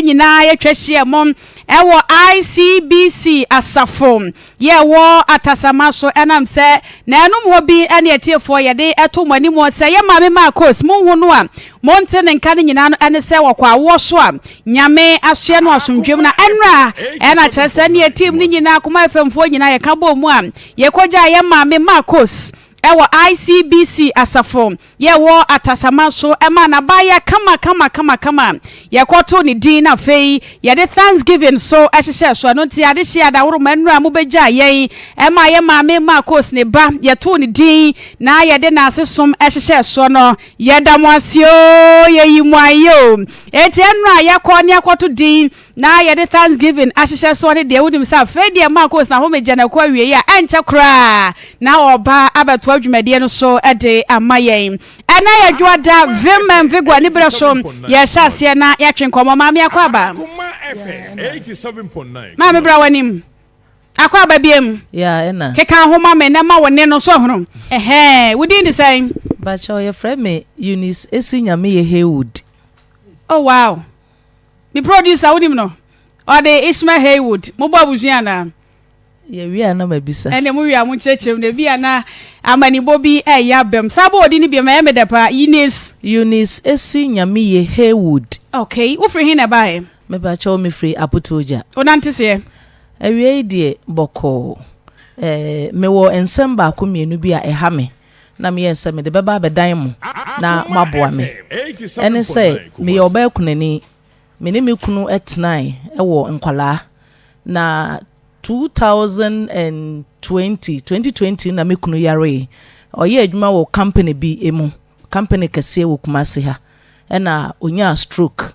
Nyinaa yɛtwa hyia mu ɛwɔ ICBC asafo yɛwɔ Atasama so. Ɛnam sɛ na ɛnom hɔ bi ɛne atiefoɔ yɛde ɛto mo anim sɛ yɛ maame Marcos monhu no a monte ne nka no nyinaa no, ɛne sɛ wɔkɔ awoɔ so a Nyame asoɛ no asomdwem na ɛnora ɛna kyerɛ sɛ ne team no nyinaa, Akoma FMfoɔ nyinaa, yɛka bɔ mu a yɛkɔgya yɛ maame Marcos ɛwɔ ICBC asafo yɛwɔ Atasama so, ɛma n'abaayɛ kama kama kama kama. Yɛkɔto ne din na afei yɛde thanksgiving so ɛhyehyɛ so. Ɛno nti adehye adaworo ma nnura mo bɛgya yɛn ɛma yɛ maame Marcos ne ba yɛto ne din na yɛde n'ase som ɛhyehyɛ so no, yɛda mo ase o, yɛyi mo ayɛ o. Eti nnura yɛkɔ ne yɛkɔto din na yɛde thanksgiving ahyehyɛ so ne deɛ, wonim sɛ afei deɛ Marcos na ahomegye na ɛkɔ awie yi a, ɛnkyɛ koraa na ɔba abɛtoa dwumadie no so de ama yɛn. Ɛna yɛ dwoada vim and vigor ne berɛ so yɛhyɛ aseɛ na yɛatwe nkɔmmɔ. Maame, akɔ aba. Maame, bra w'anim, akɔ aba biem. Ya, ɛna. Keka ho ma me na ma wo ne no so ɔhono ɛhɛn. Wo din de sɛn? Bakyɛw, yɛfrɛ me Eunice Esi Nyameyɛ Haywood. Oh wow, me producer, wonim no, ɔde Ishmael Haywood. Mobɔ abusua anaa? Yɛwie a na mabisa. Ɛnna mo wie a mo nkyerɛkyerɛ mu na ebi a na amanibɔ bi ɛyɛ abɛm saa bɔ ɔdi ne bi ma ɛyɛ me dɛ paa. Eunice. Eunice Esi Nyameyɛ Haywood. Okay, wofiri hin na ɛbaeɛ? Mebakyɛw, mefiri Apotoogya. Wonante seɛ? Awie yi deɛ bɔkɔɔ. Mewɔ nsɛm baako mmienu bi a ɛha me na meyɛ sɛ mede bɛba abɛdan mo na moaboa me. Ɛne sɛ meyɛ ɔbaa kunani. Me ne me kunu tenae wɔ nkwalaa na 2020, 2020 na me kunu yaree. Ɔyɛ adwuma wɔ company bi mu, company kɛseɛ wɔ Kumasi ha, ɛna onyaa stroke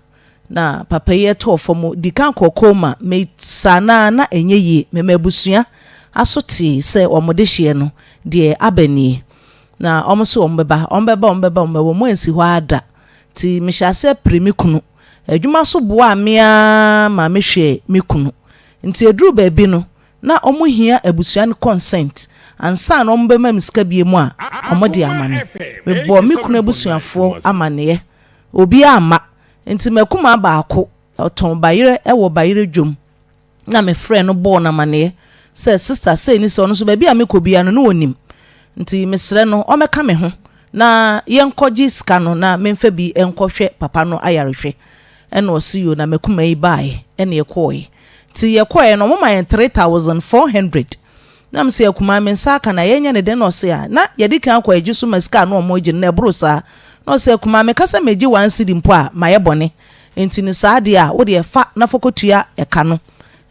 na papa yi ɛtɔɔ fam di kan kɔ coma. Me saa na na ɛnyɛ yie. Mema abusua aso tee sɛ wɔn de hyeɛ no deɛ aba nie, na wɔn nso wɔn bɛba, wɔn bɛba, wɔn bɛba, wɔn bɛba, wɔn ansi hɔ ada. Nti mehyɛ aseɛ pere me kunu adwuma so boa mmea ma mehwɛ me kunu. Nti eduru baabi no na wɔn hia abusua no consent ansa na wɔn bɛma me sika bie mu a wɔn de ama me. Mebɔ me kunu abusuafoɔ amaneɛ, obiara amma. Nti makuma baako ɔtɔn bayerɛ wɔ bayerɛ dwom na mefrɛ no bɔɔ no amaneɛ sɛ, "Sister, sei ni sɛ ɔno nso baabi a mekɔ bia no ne ɔnim, nti mesrɛ no ɔmɛka me ho na yɛnkɔgye sika no na memfa bi nkɔhwɛ papa no ayarehwɛ." Ɛna ɔsi yo. Na makuma yi baeɛ ɛna yɛkɔɔɛ. Nti yɛkɔɔɛ no, ɔmo ma yɛn 3,400. Na mesɛ, "Akuma, me nsa aka na yɛnyɛ ne den?" Na ɔse a na yɛde kan akɔ agye so ma sika no ɔmo agye no na ɛboro saa. Na ɔsɛ, "Akuma, meka sɛ megye 1 cedi mpo a mayɛ bɔne, nti ne saa deɛ a wode ɛfa na fa kɔtua ɛka no."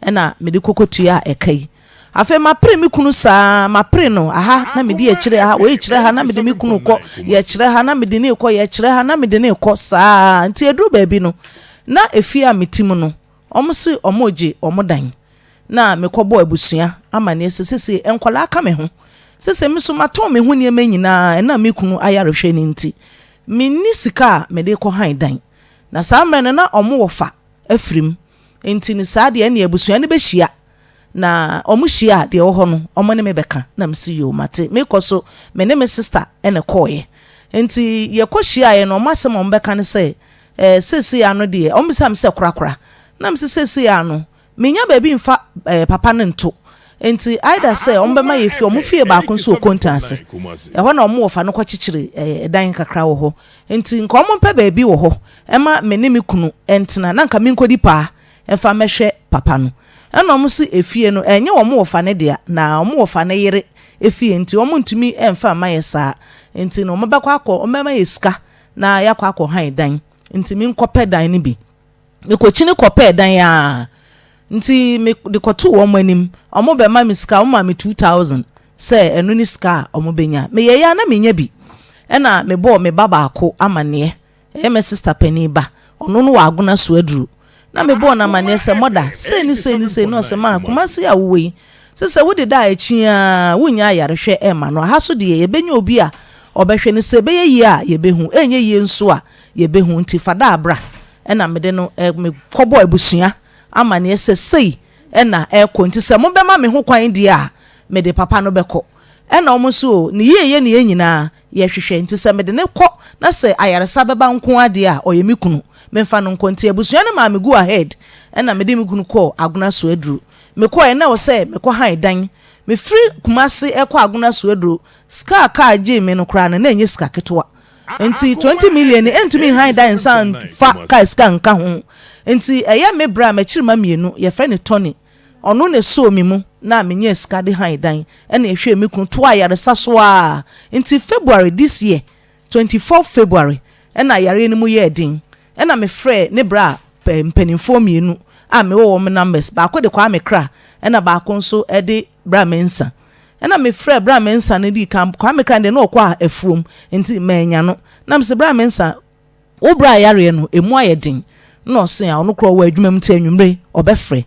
Ɛna mede kɔkɔtua ɛka yi. Afei mapere me kunu saa, mapere no aha na mede akyire ha, wei kyerɛ ha na mede me kunu kɔ, yɛkyerɛ ha na mede ne kɔ, yɛkyerɛ ha na mede ne kɔ saa. Nti eduru baabi no na efie a meti mu no, ɔmo si ɔmo gye ɔmo dan. Na mekɔbɔ abusua amaneɛ sɛ sese nkwadaa ka me ho, sese me so matɔn me ho nneɛma nyinaa ɛna me kunu ayarehwɛ ne nti menni sika a mede kɔ han dan. Na saa mmerɛ no na ɔmo wɔ fa afiri mu, nti ne saa deɛ ɛne abusua no bɛhyia na ɔmo hyia a deɛ ɛwɔ hɔ no ɔmo ne me bɛka. Na me si yo, mate. Mekɔ so, me ne me sister ɛna kɔɔyɛ. Nti yɛkɔ hyiaeɛ no, ɔmo asɛm a ɔmo bɛka ne sɛ seesei ano deɛ ɔmo bisa me sɛ korakora na me sɛ seesei ano menya baabi mfa papa no nto. Nti either sɛ ɔmo bɛma yɛ fie, ɔmo fie baako nso wɔ Konta ase ɛhɔ na ɔmo wɔfa no kɔkyekyere ɛdan kakra wɔ hɔ, nti nka ɔmo mpɛ baabi wɔ hɔ ɛma me ne me kunu ɛntena na nka menkɔdi paa ɛfa mɛhwɛ papa no. Ɛna ɔmo si efie no ɛnyɛ wɔn wɔfa ne dea na ɔmo wɔfa ne yere efie, nti ɔmo ntumi ɛnfa mma yɛ saa. Nti no ɔmo bɛkɔ akɔ, ɔmo bɛma yɛ sika na yɛakɔ akɔ han dan, nti mi nkɔpɛ dan no bi. Mekɔkyini kɔpɛɛ dan a, nti me de kɔto wɔn anim, ɔmo bɛma me sika. Ɔmo ma me 2,000 sɛ ɛno ne sika a ɔmo bɛnya. Meyɛ ya na menya bi. Ɛna mebɔɔ me ba baako amanneɛ, ɛyɛ me sister panin ba, ɔno no wɔ Agona so aduru. Na mebɔɔ no amanneɛ sɛ, "Mɔda, sei ne sei ne sei." Na ɔsɛ, "Ma Kumase a wowɔ yi sɛ wode da a akyi a wonya ayarehwɛ ɛma no aha so deɛ, yɛbɛnya obi a ɔbɛhwɛ no. Sɛ ɛbɛyɛ yie a yɛbɛhu, ɛnyɛ yie nso a yɛbɛhu, nti fa da abra." Ɛna mede no mekɔbɔ abusua amanneɛ sɛ sei ɛna ɛkɔ, nti sɛ mobɛma me ho kwan deɛ a mede papa no bɛkɔ. Ɛna ɔmo nso o ne yie yɛ ne yɛn nyinaa yɛhwehwɛ, nti sɛ mede ne kɔ na sɛ ayaresa bɛba nko adeɛ a, ɔyɛ me kunu. memfa no nkɔ. Nti abusua no maa me go ahead ɛna mede me kunu kɔɔ Agona Soaduro. Mekɔɛ na ɛwɔ sɛ mekɔ han dan. Mefiri Kumase ɛkɔ Agona Soaduro, sika a kaa gyee me no koraa no, na ɛnyɛ sika ketewa. Nti 20 million no ɛntumi nhan dan nsa nfa kaa sika nka ho. Nti ɛyɛ me bra m'akyirima mmienu, yɛfrɛ no Tony. Ɔno na ɛsɔɔ me mu na menyaa sika de han dan ɛna ɛhwɛɛ me kunu toaa ayaresa so ara. Nti February this year, 24 February, ɛna yareɛ no mu yɛɛ den. Ɛna mefrɛɛ ne bra mpanimfoɔ mmienu a mewɔ wɔn numbers. Baako de Kwame Kra ɛna baako nso de Bra Mensah. Ɛna mefrɛɛ Bra Mensah no dii kan. Kwame Kra deɛ na ɔkɔ a afuom nti manya no. Na mese, "Bra Mensah, wo bra yareɛ no emu ayɛ den." Na ɔse a ɔno koraa ɔwɔ adwuma mu nti anwummere ɔbɛfrɛ.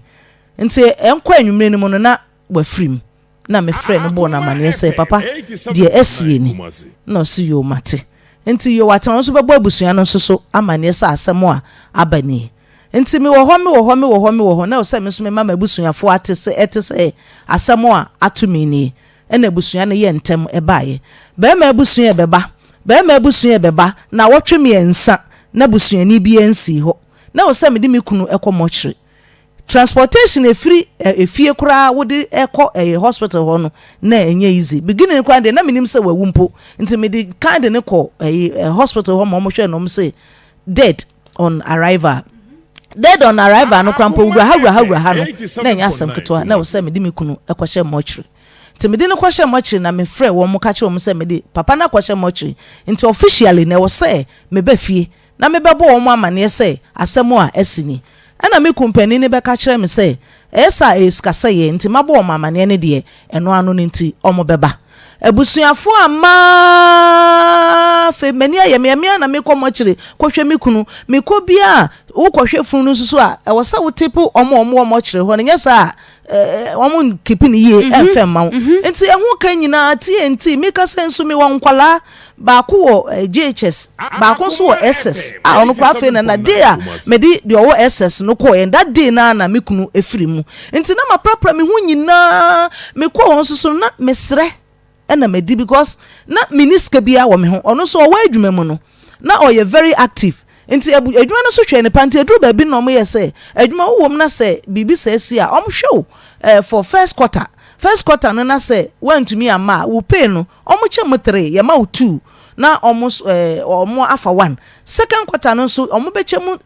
Nti ɛnkɔ anwummere no mu no na wafiri mu. Na mefrɛ no bɔɔ no amanneɛ sɛ, "Papa, deɛ asie ni." Na ɔse, "Yoo, mate." Nti yoo, atena nso bɛbɔ abusua no nso so amanneɛ sɛ asɛm a aba nie. Nti mewɔ hɔ, mewɔ hɔ, mewɔ hɔ, mewɔ hɔ na ɛwɔ sɛ me nso mema m'abusuafoɔ ate sɛ ɛte sɛ asɛm a ato me nie. Ɛna abusua no yɛ ntɛm ɛbaeɛ. Bɛrima abusua ɛbɛba, bɛrima abusua ɛbɛba na wɔtwe 3 na busuani biara nsii hɔ. Na ɛwɔ sɛ mede me kunu ɛkɔ mortuary. Transportation efiri efie koraa wode ɛkɔ ɛyɛ hospital hɔ no na ɛnyɛ easy. Beginning koraa deɛ, na menim sɛ wawu mpo, nti mede kan de ne kɔ ɛyɛ hospital hɔ ma ɔmo hwɛ no, ɔmo sɛ dead on arrival. Dead on arrival no koraa mpo, wura ha, wura ha, wura ha no, na ɛnyɛ asɛm ketewa. Na ɛwɔ sɛ mede me kunu ɛkɔhyɛ mortuary. Nti mede no kɔhyɛ mortuary na mefrɛ wɔn mo ka kyerɛ wɔn sɛ mede papa no akɔhyɛ mortuary, nti officially na ɛwɔ sɛ meba fie na mebɛbɔ wɔn amanneɛ sɛ asɛm a asi ni. Ɛna me kumpanin no bɛka kyerɛ me sɛ ɛyɛ sɛ a ɛyɛ sikasɛyɛ, nti mabɔ wɔn amanneɛ no deɛ, ɛno ano no nti wɔn bɛba. Abusuafoɔ ama afei m'ani ayɛ me ɛmea na mekɔ mortuary kɔhwɛ me kunu. Mekɔ bia a wokɔhwɛ funu no nso so a, ɛwɔ sɛ wotepe ɔmo a ɔmo wɔ mortuary hɔ no, nyɛ saa a ɔmo nkeep no yie, ɛmfɛ mma wo. Nti ɛho ka nyinaa tie. Nti meka sɛ nso mewɔ nkwalaa, baako wɔ JHS, baako nso wɔ SS a ɔno koraa afei na day a mede deɛ ɔwɔ SS no kɔɔ, that day na na me kunu efiri mu. Nti na maprapra me ho nyinaa mekɔɔ hɔ nso so na mesrɛ ɛna madi because na meni sika biara wɔ me ho. Ɔno nso ɔwɔ adwuma mu no na ɔyɛ very active, nti adwuma no so hwɛ nipa. Nti aduru baabi na ɔmo yɛ sɛ adwuma wowɔ mu na sɛ biribi sɛ asi a, ɔmo hwɛ wo for first quarter. First quarter no na sɛ woantumi amma a, wo pay no ɔmo kyɛ mu three, yɛma wo two na ɔmo ɔmo afa one. Second quarter no nso ɔmo bɛkyɛ mu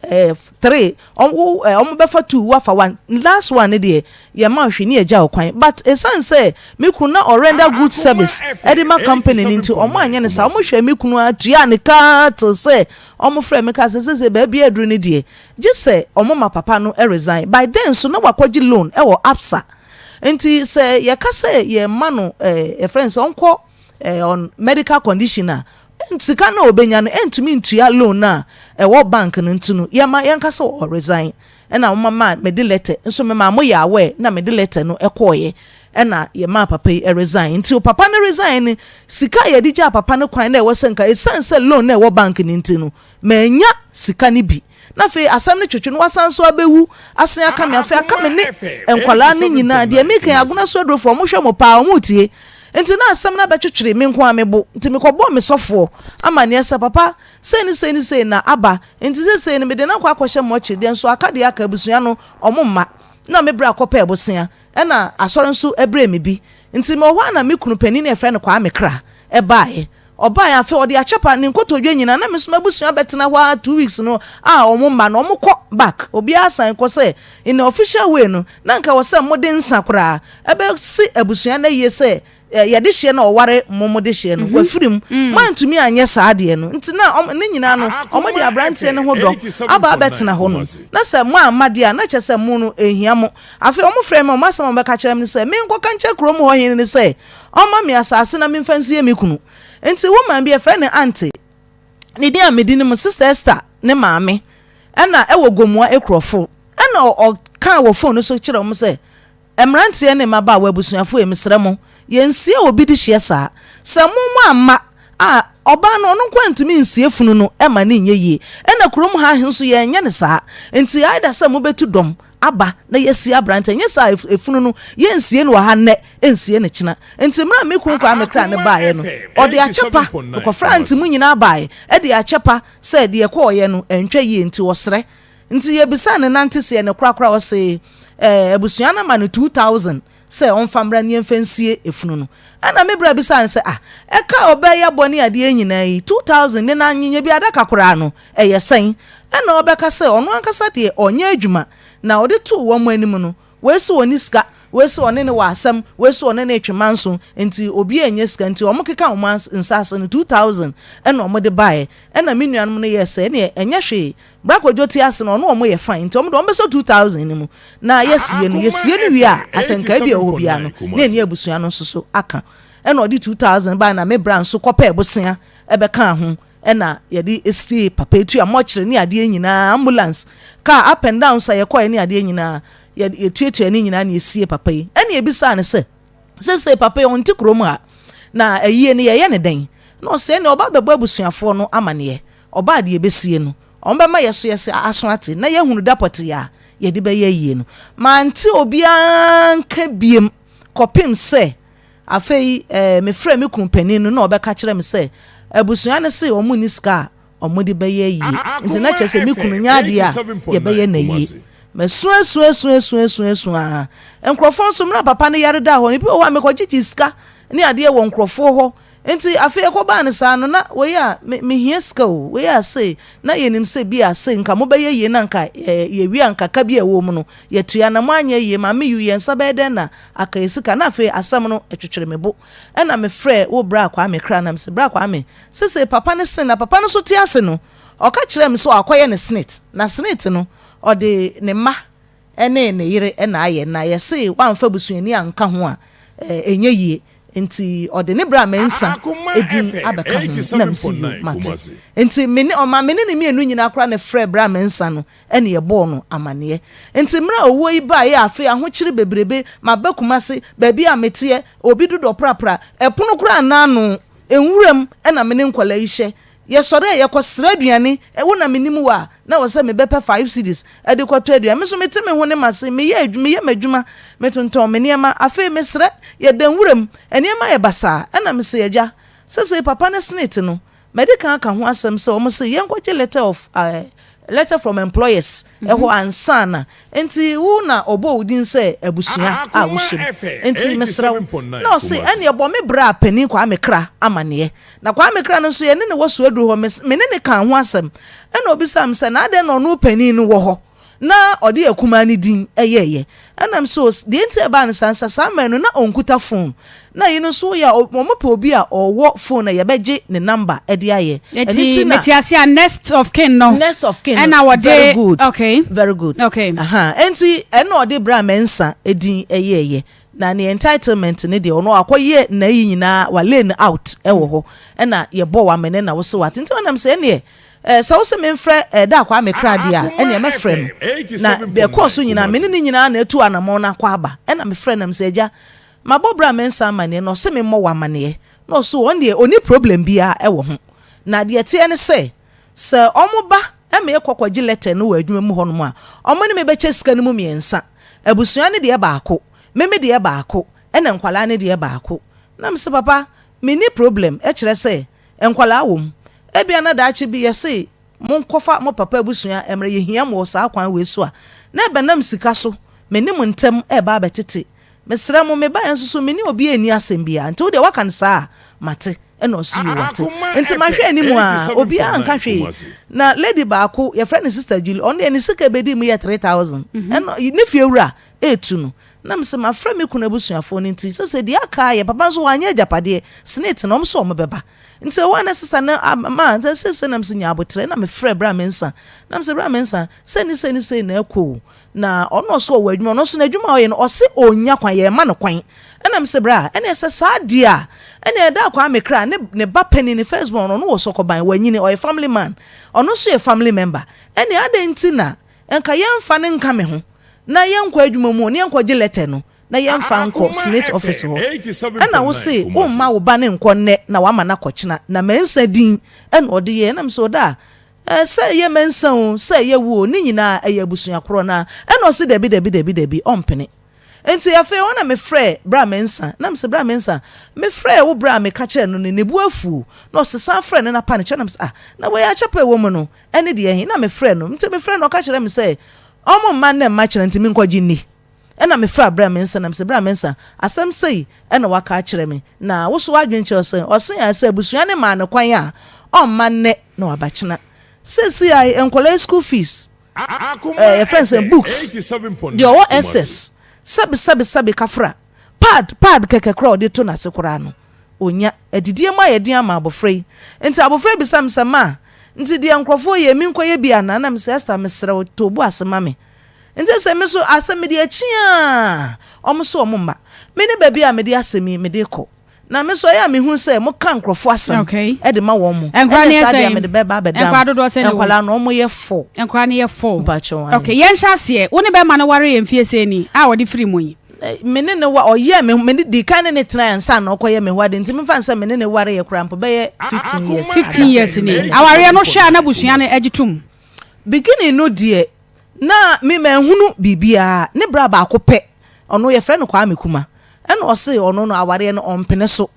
three, ɔmo ɔmo bɛfa two, wafa one. Last one no deɛ, yɛma hwɛ ne yɛgya wo kwan. But esan sɛ me kunu na ɔrender good service ɛde ma company no nti, ɔmo anyɛ ne saa. Ɔmo hwɛ me kunu atua ne kaa till sɛ ɔmo frɛ me ka sɛ baabi aduru ne deɛ, gye sɛ ɔmo ma papa no resign. By then so na wakɔgye loan ɛwɔ Absa. Nti sɛ yɛka sɛ yɛma no yɛfrɛ no sɛ ɔnkɔ on medical condition a, sika na obenya no ɛntumi ntua loan na ɛwɔ bank no. Nti no yɛma yɛnka sɛ ɔresign. Ɛna wɔn ma mede letter nso mema mo yɛ aware na mede letter no ɛkɔɔyɛ, ɛna yɛma papa yi resign. Nti papa no resign no, sika a yɛde gyaa papa no kwan na ɛwɔ sɛ nka esan sɛ loan na ɛwɔ bank no nti no, manya sika no bi. Na afei asɛm no twetwe no wasan so abɛwu asen aka me. Afei aka me ne nkwalaa no nyinaa deɛ meka yi. Agona so adurofoɔ, ɔmo hwɛ mo paa, ɔmo tie. Nti na asɛm no abɛtwetwere me nko a me bo. Nti mekɔbɔɔ me sɔfoɔ amanneɛ sɛ, "Papa, sei ne sei ne sei na aba." Nti sesei no mede no akɔ akɔhyɛ mmɔkyere deɛ nso aka deɛ aka abusua no ɔmo mma na me berɛ akɔpɛ abosea, ɛna asɔre nso ɛbrɛ me bi. Nti mewɔ hɔ a na me kunu panin a yɛfrɛ no Kwame Kra ɛbaeɛ. Ɔbaeɛ, afei ɔde akyɛpa ne nkotodwe nyinaa na me nso m'abusua bɛtena hɔ a 2 weeks no a ɔmo mma no ɔmo kɔ back, obiara san kɔ sɛ in the official way no na nka wɔ sɛ mode nsa koraa ɛbɛsi abusua no yie sɛ yɛde hyɛ na ɔware mo mo de hyɛ no wafiri mu. Moantumi anyɛ saa adeɛ no. Nti na ne nyinaa no ɔmo de aberanteɛ no ho dɔ aba abɛtena hɔ no na sɛ mo amma deɛ a, na kyerɛ sɛ mo no ehia mo. Afei ɔmo frɛ me, ɔmo asɛm a ɔmo bɛka kyerɛ me sɛ menkɔka nkyerɛ kurom hɔ hene ne sɛ ɔma me asase na memfa nsie me kunu. Nti woman bi yɛfrɛ no Aunty, ne din a medi no mu Sister Esther ne maame, ɛna ɛwɔ Gomua Ekurɔfo, ɛna ɔkaa wɔ phone no so kyerɛ wɔn sɛ, "Mmeranteɛ ne mmabaawa, abusuafoɔ yi, mesrɛ mo, yɛnsie obi de hyɛ saa sɛ mo mo amma a." Ɔbaa no, ɔno nko ara ntumi nsie funu no ma no nyɛ yie. Ɛna kurom ha nso yɛnyɛ no saa. Nti either sɛ mobɛtu dɔm aba na yɛasie aberanteɛ, nyɛ saa a efunu no yɛnsie no wɔ ha nnɛ, nsie no kyena. Nti mmerɛ a me kunu Kwame Kra no baeɛ no, ɔde akyɛ pa, mekɔfraa nti mo nyinaa baeɛ de akyɛ pa sɛ deɛ ɛkɔeɛ no antwa yie nti ɔsrɛ. Nti yɛbisaa no nanteseɛ no korakora ɔse eh, abusua no ama no 2000 sɛ ɔmfa mmra ne yɛmfa nsie efunu no. Ɛna me bra bisaa no sɛ ah, ɛka a ɔbaa yi abɔ ne adeɛ nyinaa yi, 2000 ne n'anyenya bi adaka koraa no, ɛyɛ sɛn? Ɛna ɔbɛka sɛ ɔno ankasa deɛ ɔnyɛ adwuma, na ɔde too wɔn anim no, wei se ɔnni sika, wei se ɔne no wɔ asɛm, wei se ɔne no retwe manso, nti obiara nnya sika, nti wɔkeka wɔn nsa ase no, 2000 ɛna wɔde baeɛ. Ɛna me nuanom no yɛɛ sɛ ɛneɛ ɛnyɛ hwee, Bra Kwadwo te ase no ɔne ɔmo yɛ fine nti ɔmo de ɔmo bɛsɔ 2000 no mu na yɛsie no, yɛsie no wie a asɛnkae bi a ɛwɔ hɔ biara no na ɛne abusua no nso so aka. Ɛna ɔde 2000 bae na me bra nso kɔpɛɛ bosea ɛbɛkaa ho ɛna yɛde siee papa etua mɔkyere ne adeɛ nyinaa, ambulance car up and downs a yɛkɔɛ ne adeɛ nyinaa yɛtuatua ne nyinaa na yɛsie papa yi. Ɛna yɛbisaa no sɛ seesei papa yi ɔnte kurom ha na ayie no yɛyɛ no dɛn? Na ɔse ɛneɛ ɔba abɛbɔ abusuafoɔ no amaneɛ. Ɔbaa deɛ ɛbɛsie no, wɔbɛma yɛso yɛse aso ate na yɛahunu da pɔtee a yɛde bɛyɛ ayie no. Mante obiara nka biem kɔpem sɛ afei eh, mefrɛɛ me kunu panin no na ɔbɛka kyerɛ me sɛ abusua no se wɔn nni sika a wɔde bɛyɛ ayie. Nti na kyerɛ sɛ me kunu nyɛ adeɛ a yɛbɛyɛ no ayie. Masu asu asu asu asu asu aa. Nkurɔfoɔ nso mmerɛ a papa no yare daa hɔ no, ebi wɔ hɔ a mekɔgyegye sika ne adeɛ wɔ nkurɔfoɔ hɔ. Nti afei ɛkɔbaa no saa no, na wei a me mehia sika o, wei a sei, na yɛnim sɛ bi a sei nka mobɛyɛ yie na nka eh, yɛwie a nka ka bi a ɛwɔ mu no yɛtua, na moanyɛ yie, Maame Yu, yɛn nsa bɛyɛ dɛn na aka yɛ sika? Na afei asɛm no ɛtwetwere me bo. Ɛna mefrɛɛ wo bra Kwame kra na mese, Bra Kwame, sesei papa no sen na papa no nso te ase no, ɔka kyerɛɛ me sɛ wakɔyɛ ne snit, na snit no ɔde ne mma ne ne yere na ayɛ, na yɛse wamfa busuani anka ho a, ɛnyɛ yie. Nti ɔde ne bra Mensah din abɛka ho na mese yoo mate. Nti me ne ɔma me ne ne mmienu nyinaa koraa na ɛfrɛɛ bra Mensah no ɛne yɛbɔɔ no amaneɛ. Nti mmerɛ a owuo yi baeɛ a afei ahokyere bebrebe maba Kumase baabi a meteɛ obi dodɔ prapra ɛpono koraa nna ano nwuram ɛna me ne nkwadaa yi hyɛ Yɛsɔre a yɛkɔ srɛ aduane, wo na menim wo a, na ɛwɔ sɛ mebɛpɛ 5 cedis de kɔtɔ aduane. Me nso mete me ho ne m'ase, meyɛ adwuma, meyɛ m'adwuma, metontɔn me nneɛma. Afei mesrɛ, yɛda nwura mu, nneɛma ayɛ basaa. Ɛna mese, Agya, sesei papa ne senate no, madi kan aka ho asɛm sɛ wɔn se yɛnkɔgye letter of eh, letter from employers ɛhɔ ansa na. Nti wo na ɔbɔɔ wo din sɛ abusua a wohyɛ mu. Nti mesrɛ wo. Na ɔse, ɛneɛ bɔ me bra panin Kwame Kra amaneɛ. Na Kwame Kra no nso yɛne no wɔ Suaduro hɔ, me me ne no kaa ho asɛm. Ɛna ɔbisaa me sɛ, na adɛn na ɔno panin no wɔ hɔ na ɔde akumaa no din yɛeɛ? Ɛna me sɛ, o, deɛ nti a ɛbaa no saa ne sɛ, saa mmerɛ no na ɔnkuta phone. Na yi no nso woyɛ a, wɔpɛ obi a ɔwɔ phone a yɛbɛgye ne number de ayɛ. Ɛno Nti nti na. mete ase a next of kin no Next of kin no, ɛna wɔde very good, okay. very good. Okay. Aha, ɛnti ɛna ɔde Bra Mensah din yɛeɛ. Na ne entitlement no deɛ ɔno wakɔ yɛ nayi nyinaa wa lay no out wɔ hɔ ɛna yɛ bɔ wa mene na wose wate nti ɔnam sɛ ɛneɛ eh, sɛ wose memfrɛ eh, da akɔ ame kra deɛ a ɛneɛ mɛfrɛ no na deɛ ɛkɔɔ so nyinaa mene ne nyinaa na atu anamɔn no akɔ aba ɛna mefrɛ nam sɛ agya mabɔ bra mensa amaneɛ na ɔse memmɔ wɔ amaneɛ na ɔso ɔn deɛ ɔni problem biara ɛwɔ ho na deɛ ɛteɛ ne sɛ Sɛ wɔba ma yɛkɔ kɔgye lɛtɛ no wɔ adwuma mu hɔnom a, wɔne me bɛkyɛ sika no mu mmiɛnsa. Abusua no deɛ baako, me me deɛ baako, ɛna nkwadaa no deɛ baako. Na mese, Papa, menni problem, kyerɛ sɛ, nkwadaa wɔ mu. Ebia na daakye bi yɛse monkɔfa mo papa abusua mmra, yɛhia mo wɔ saa kwan wei so a, na ɛbɛnam sika so, me ne mo ntam reba abɛtete. Mesrɛ mo, mebaeɛ nso so, me ne obiara nni asɛm biara, nti wo deɛ woaka no saa a, mate. Ɛna ɔse yoo wate. Nti mahwɛ anim aa obiaa anka hwee. Na lady baako yɛfrɛ no sister Julie ɔno deɛ ne sika ɛbɛdii mu yɛ 3000 ɛna ne fie wura ɛɛtu no. Na mese mafrɛ me kunu abusuafoɔ no nti sɛsɛ deɛ aka ayɛ papa nso wanyɛ agyapadeɛ snate no ɔmo sɛ ɔmo bɛba. Nti ɛhɔ a na sister no ma nti sɛsɛ na mese nya aboterɛ na mefrɛ Bra Mensah na mese Bra Mensah sei ne sei ne sei na ɛkɔ o. Na ɔno ɔse ɔwɔ adwuma, ɔno nso n'adwuma a ɔyɛ no ɔse ɔnnya kwan, yɛmma no kwan. Ɛna mese bra, ɛneɛ sɛ saa deɛ a, ɛneɛ ɛda Kwame Kra ne ne ba panin, ne first born no, ɔno wɔ Sɔkɔban, wanyini, ɔyɛ family man, ɔno nso yɛ family member, ɛneɛ adɛn nti na nka yɛmfa no nka me ho na yɛnkɔ adwuma mu na yɛnkɔgye letter no. na yɛmfa nkɔ Senate office hɔ. Ɛna wo se womma wo ba no nkɔ nnɛ na wama no akɔ kyena. Na Mensah din ɛna ɔde yɛɛ. Ɛna me se ɔda a, ɛɛ sɛ ɛyɛ Mensah o, sɛ ɛyɛ wo o, ne nyinaa ɛyɛ abusua korɔ no ara. Ɛna ɔse dabi dabi dabi dabi, ɔmpene. Enti afei hɔ na mefrɛɛ Bra Mensah, na mese, Bra Mensah, mefrɛɛ wo berɛ a meka kyerɛɛ no no, ne bo afu o. Na ɔse, san frɛ no na pa ne kyɛw. Na mese, ah, na wei akyɛpɛ a ɛwɔ mu no, ɛne deɛ he? Na mefrɛɛ no. Nti mefrɛɛ no, ɔka kyerɛɛ me sɛ, ɔmo mma nnɛ mma kyena nti menkɔgye nni. Ɛna mefrɛɛ Bra Mensah, na mese, Bra Mensah, asɛm sei na waka akyerɛ me, na wo so w'adwene kyerɛ wo sɛn? Ɔse, ah, sɛ abusua no maa no kwan a, ɔmma nnɛ na waba kyena. Seesei a, nkwadaa yi school fees, eh, yɛfrɛ no sɛ books, deɛ ɔwɔ SS, sɛbe sɛbe sɛbe kafra, pad pad kɛkɛ koraa ɔde to n'ase koraa no, ɔnya. Adidie mu ayɛ den ama abɔfra yi. Nti abɔfra yi bisa me sɛ, ma, nti deɛ nkurɔfoɔ yɛ, menkɔyɛ bi anaa? Na mesɛ, Esther, mesrɛ wo, to wo bo ase ma me. Nti sɛ me so asɛm mede akyi a, wɔn so wɔn mma. Me ne baabi a mede asɛm yi mede kɔ. Na me nso ɛyɛ a mehu sɛ moka nkurɔfoɔ asɛm de ma wɔn mo. Nkwadaa no Ɛnyɛ yɛ saa deɛ a sɛn? mede bɛba abɛda Nkwadaa mo. dodoɔ sɛn na ɛwɔ mu? Nkwadaa no wɔn yɛ four. Nkwadaa no yɛ four. Mpakyɛw ae. Okay, yɛnhyɛ aseɛ. Wo ne bɛrima no waree mfeɛ sɛn ni a ɔde firi mu yi? Me ne no wa ɔyɛɛ me me ne dii kan ne no tenae ansa na ɔkɔyɛ me ho ade nti memfa no sɛ me ne no wareeɛ koraa mpo bɛyɛ 15 years 15 ada. years ni. Awareɛ no hwɛ a na abusua no agye tom? Beginning no deɛ na me manhunu biribiara, ne bra baako pɛ, ɔno yɛfrɛ no Kwame Kuma, ɛna ɔse ɔno no awareɛ no ɔmpene so.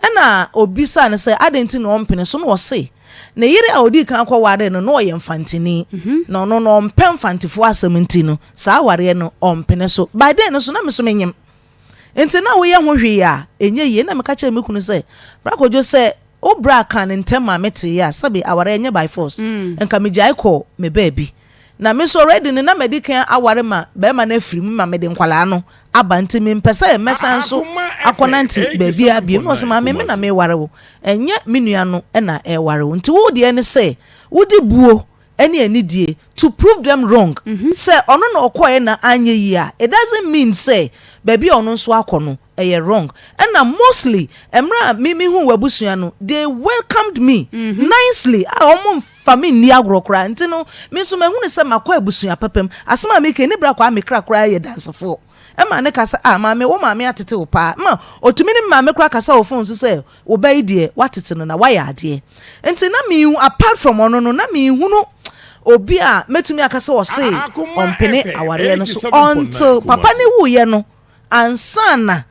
Ɛna obisaa no sɛ adɛn nti na ɔmpene so na ɔse ne yere a ɔdii kan kɔwaree no na ɔyɛ Mfanteni, na ɔno no ɔmpɛ Mfantefoɔ asɛm nti no saa awareɛ no ɔmpene so. By then no so na me so menyem nti na woyɛ ho hwee a ɛnyɛ yie. Ɛna meka kyerɛɛ me kunu sɛ Bra Kwadwo sɛ Wo bra kaa no ntɛm maa me tee a sɛbe aware ɛnyɛ by force nka me gyae kɔɔ me baabi na me nso already no na madi kan aware ma barima no afiri mu ma mede nkwadaa no aba nti me mpɛ sɛ mɛsan nso akɔ nante baabiara bio na ɔse maame me na me ware wo ɛnyɛ me nua no na ɛware wo nti wo deɛ ne sɛ wode buo ɛne anidie to prove them wrong sɛ ɔno na ɔkɔɛ na anyɛ yie a it doesn't mean sɛ baabi a ɔno nso akɔ no ɛyɛ wrong ɛna mostly mmerɛ a me me huu w'abusua no they welcomed me nicely a wɔn nfa me nni agorɔ koraa nti no me nso mahunu sɛ makɔ abusua papa mu asɛm a meka yi ne bra Kwame Kra koraa yɛ dansefoɔ ɛma ne ka sɛ ah maame wo maame atete wo paa ma ɔtumi ne me maame koraa kasa wɔ phone so sɛ wo ba yi deɛ watete no na wayɛ adeɛ nti na mehu apart from ɔno no na mehunu obi a mɛtumi aka sɛ ɔse ɔmpene awareɛ no so until papa ne wuiɛ no Ansa na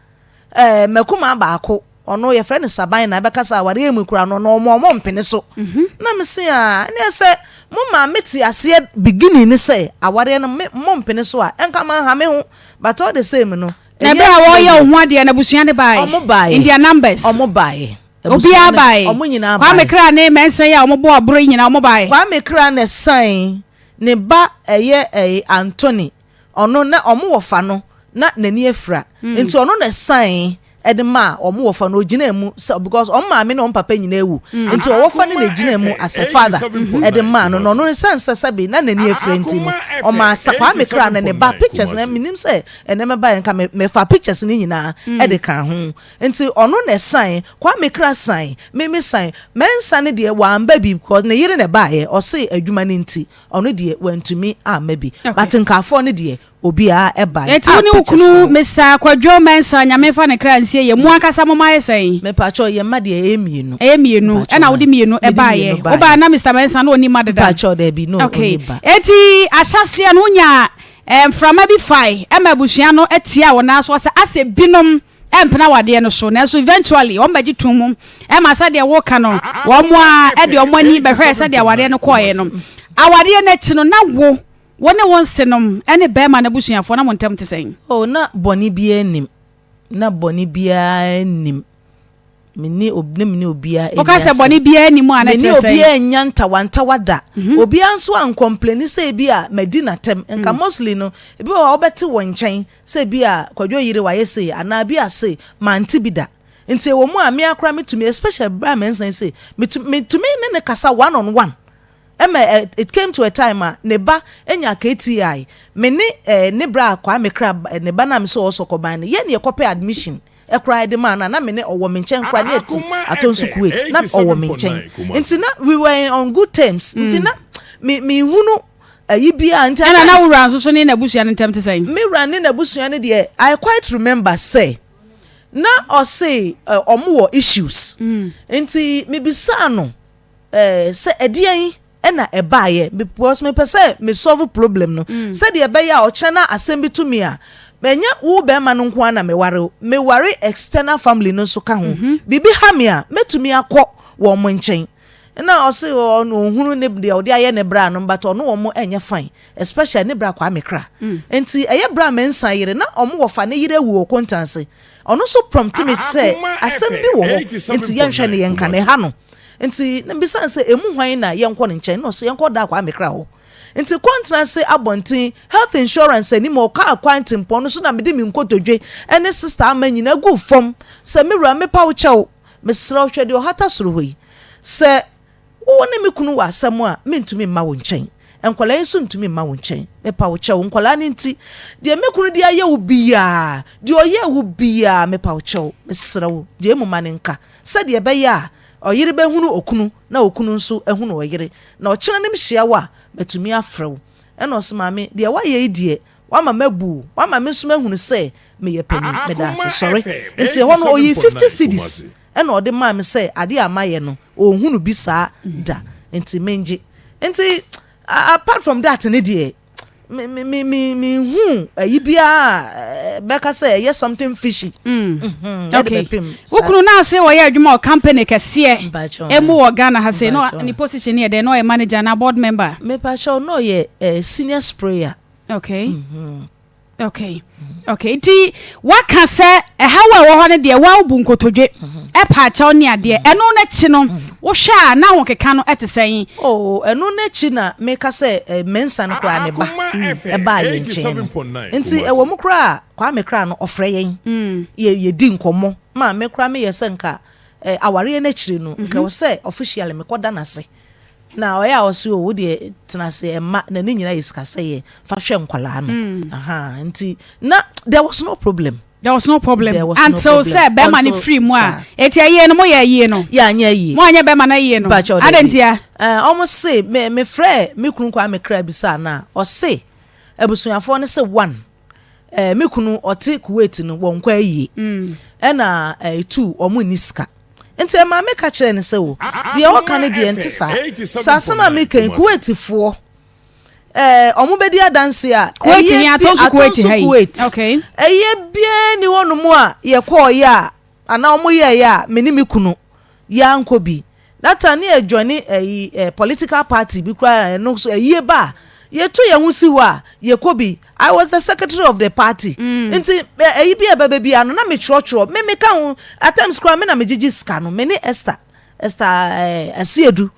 eh, m'akumaa baako, ɔno yɛfrɛ no Saban na ɛbɛka sɛ awareɛ mu koraa no, ɔno ɔmo ɔmo mpene so. Na me se ah, ɛneɛ sɛ mo maa me te aseɛ beginning ne sɛ awareɛ no me mo mpene so a, ɛnka manha me ho. But all the same no, Na ɛnyɛ ɛberɛ a aseɛ wɔreyɛ deɛ. wo ho adeɛ no, abusua no baeɛ? Ɔmo baeɛ. In their numbers? Ɔmo baeɛ. Abusua Obiara no, baeɛ? ɔmo nyinaa Kwame baeɛ. Kra ne Mensah yi a wɔbɔ aburo yi nyinaa, wɔn baeɛ? Kwame Kra na ɛsan ne ba ɛyɛ ɛyi Anthony Ɔno na ɔmo wɔfa no na n'ani afira nti ɔno na ɛsan ɛde maa ɔmo wɔfa no ogyinaa mu sɛ because ɔmo maame ne ɔmo papa nyinaa awu nti ɔwɔfa no na egyinaa mu as a father ɛde maa no na ɔno esan sɛ sɛbi na n'ani afira nti no ɔmaa sa Kwame Kra ne ne ba pictures na menim sɛ ɛnɛ mɛba yɛ nka me mefa pictures ne nyinaa ɛde ka ho nti ɔno na ɛsan Kwame Kra san me me san Mensah ne deɛ wamba bi because ne yere na ɛbaayɛ ɔse adwuma no nti Ɔno deɛ wantumi amma bi but nkafoɔ no deɛ obiara baeɛ. Enti wo ne wo kunu Mister Kwadwo Mensah Nyame mfa ne kra nsie yɛ mo ankasa mo mma yɛ sɛn? Mepakyɛw yɛn mma deɛ ɛyɛ mmienu. Ɛyɛ mmienu ɛna wode mmienu baeɛ. Wobaeɛ na Mister Mensah na ɔnni mma deda? Mepakyɛw daabi na ɔnni ba. Okay enti ahyɛaseɛ no wonyaa mframa bi fae ɛma abusua no tiaa wo nan so sɛ asɛ binom ɛmpene awadeɛ no so nanso eventually wɔn bɛgye tom mu ɛma sɛdeɛ woka no wɔn a ɛde wɔn ani bɛhwɛɛ sɛdeɛ awadeɛ no kɔɔeɛ no. Awadeɛ no akyi no na wo wo ne wo nsenom ne bɛrima no abusuafoɔ na mo ntam te sɛn? Oh, na bɔne biara nnim. Na bɔne biara nnim. Me ne ob, na me ne obiara nni Woka sɛ asɛm. bɔne biara nni mu a na Me ne ɛkyerɛ sɛn? obiara nnya ntawantawa da. Obiara nso ankɔmpleni sɛ ebi a madi n'atɛm. Nka mostly no, ebi wɔ hɔ a wobɛte wɔ nkyɛn sɛ bi a Kwadwo yere wayɛ sei anaa bi a sei, mante bi da. Nti ɛwɔ mu a me ara koraa metumi, especially berɛ a Mensah yi sei, metu, metumi ne no kasa one on one. Ɛma ɛ, it came to a time a ne ba nya KTI, me ne eh, ne bra Kwame Kra, ne ba no a me sɛ ɔwɔ Sɔkɔban no, yɛn na yɛkɔpɛ admission koraa de maa no a, na me ne ɔwɔ me nkyɛn koraa, ne yɛte Atonsu Kuwait, na ɔwɔ me nkyɛn. Nti na we were on good terms. Nti na me, mehunu. ayi biara nti. Ɛna na wo wura nso so ne n'abusua no ntam te sɛn? Me wura ne n'abusua no deɛ, I quite remember sɛ na ɔse ɔmo wɔ issues. Nti mebisaa no sɛ ɛdeɛn ɛna ɛbaayɛ, because mepɛ sɛ me solve problem no sɛdeɛ ɛbɛyɛ a ɔkyerɛ na asɛm bi to mi a, ɛnyɛ wo bɛrima no nko ara na meware o, meware external family no nso ka ho. Biribi ha me a, mɛtumi akɔ wɔn mo nkyɛn. Na ɔse ɔno ohunu ne deɛ ɔde ayɛ ne bra no, but ɔno wɔn ɛnyɛ fine, especially ne bra Kwame Kra. Nti ɛyɛ bra Mɛnsa yere na ɔmo wɔfa ne yere awu wɔ Kontanse. Ɔno nso prompt me sɛ asɛm bi wɔ hɔ, nti yɛnhwɛ ne yɛnka ne ha no. Nti na mbisa sɛ emu hwan na yɛnkɔ ne nkyɛn, na ɔsɛ yɛnkɔ da Kwame Kra hɔ. Nti kɔntena abɔnten health insurance anim, ɔka akwan tempɔn no so, na mede me nkotodwe ɛne Sister Ama nyinaa gu fam sɛ, "Me wura, mepa wo kyɛw, mesrɛ wo, hwɛ deɛ ɔhata soro hɔ yi, sɛ wo ne me kunu wɔ asɛm a, mentumi mma wo nkyɛn, nkwadaa yi nso ntumi mma wo nkyɛn. Mepa wo kyɛw, nkwadaa no nti, deɛ me kunu de ayɛ wo biaa, deɛ ɔyɛ wo biaa, mepa wo kyɛw, mesrɛ wo, deɛ emu ma ne nka sɛdeɛ ɛbɛyɛ a ɔyere bɛhunu okunu na okunu nso ahunu ɔyere, na ɔkyerɛ ne hyia wo a, matumi afrɛ wo." Ɛna ɔsɛ, "Maame, deɛ wayɛ yi deɛ, wama mabu, wama me nso mahunu sɛ meyɛ panin, meda ase, sɔre." Nti ɛhɔ no oyi 50 cedis ɛna ɔde maa me sɛ adeɛ a mayɛ no, ɔnhunu bi saa da, nti mengye. Nti apart from that ne deɛ, me me me me me hu ayi biara bɛka sɛ ɛyɛ something fishy. Okay, wokunu naa se wɔyɛ adwuma wɔ company kɛseɛ emu wɔ Ghana ha se no, ne position yɛ dɛ? Na ɔyɛ manager na board member? Mepakyɛw, na ɔyɛ senior sprayer. Okay, nti waka sɛ ɛhaw a ɛwɔ hɔ no deɛ, woabu nkotodwe ɛpa akyɛw ne adeɛ. Ɛno n'akyi no, wohwɛ a na ahokeka no ɛte sɛn? Oh, ɛno n'akyi na meka sɛ Mɛnsa no koraa ne ba ɛbaa yɛn nkyɛn no, nti ɛwɔ mu koraa Kwame koraa no ɔfrɛ yɛn, yɛ yɛdi nkɔmmɔ. Maa me koraa meyɛ sɛ nka awareɛ n'akyiri no, nka wɔ sɛ officially mekɔda n'ase, na ɔyɛ a ɔse, "O, wo deɛ tena ase, ɛma na ne nyinaa yɛ sikasɛyɛ, fa hwɛ nkwalaa no." Aha, nti na there was no problem. There was no problem. There was until no problem. Sɛ bɛrima no firi mu a, eti ayie no, mo yɛ ayie no? Yɛ anyɛ ayie. Mo anyɛ bɛrima no ayie no? Adantia? Ɔmo se me frɛ me kunu Kwame Kra bisa na ɔse abusuafoɔ no sɛ one, me kunu ɔte Kuwait no, wɔn nkɔ ayie, ɛna two, ɔmo nni sika. Nti ɛma me ka kyerɛ no sɛ, o, deɛ ɔka no deɛ, nte saa. Saa asɛm a meka yi, Kuwaitfoɔ ɔmo bɛdi adanse a ɛyɛ bi Atonso Kuwait ɛyɛ biara ni hɔnom a yɛkɔɔyɛ a anaa ɔmo yɛɛyɛ a me ne me kunu yɛankɔ bi. That time ne yɛ join ɛyi political party bi koraa, ɛno so ɛyie ba a, yɛto yɛn ho si hɔ a yɛkɔ bi. I was the secretary of the party. Nti ɛyi bi a ɛbɛbɛ bi ano na metwerɛtwerɛ me meka ho. At times koraa, me na megyegye sika no, me ne Esther Asiedu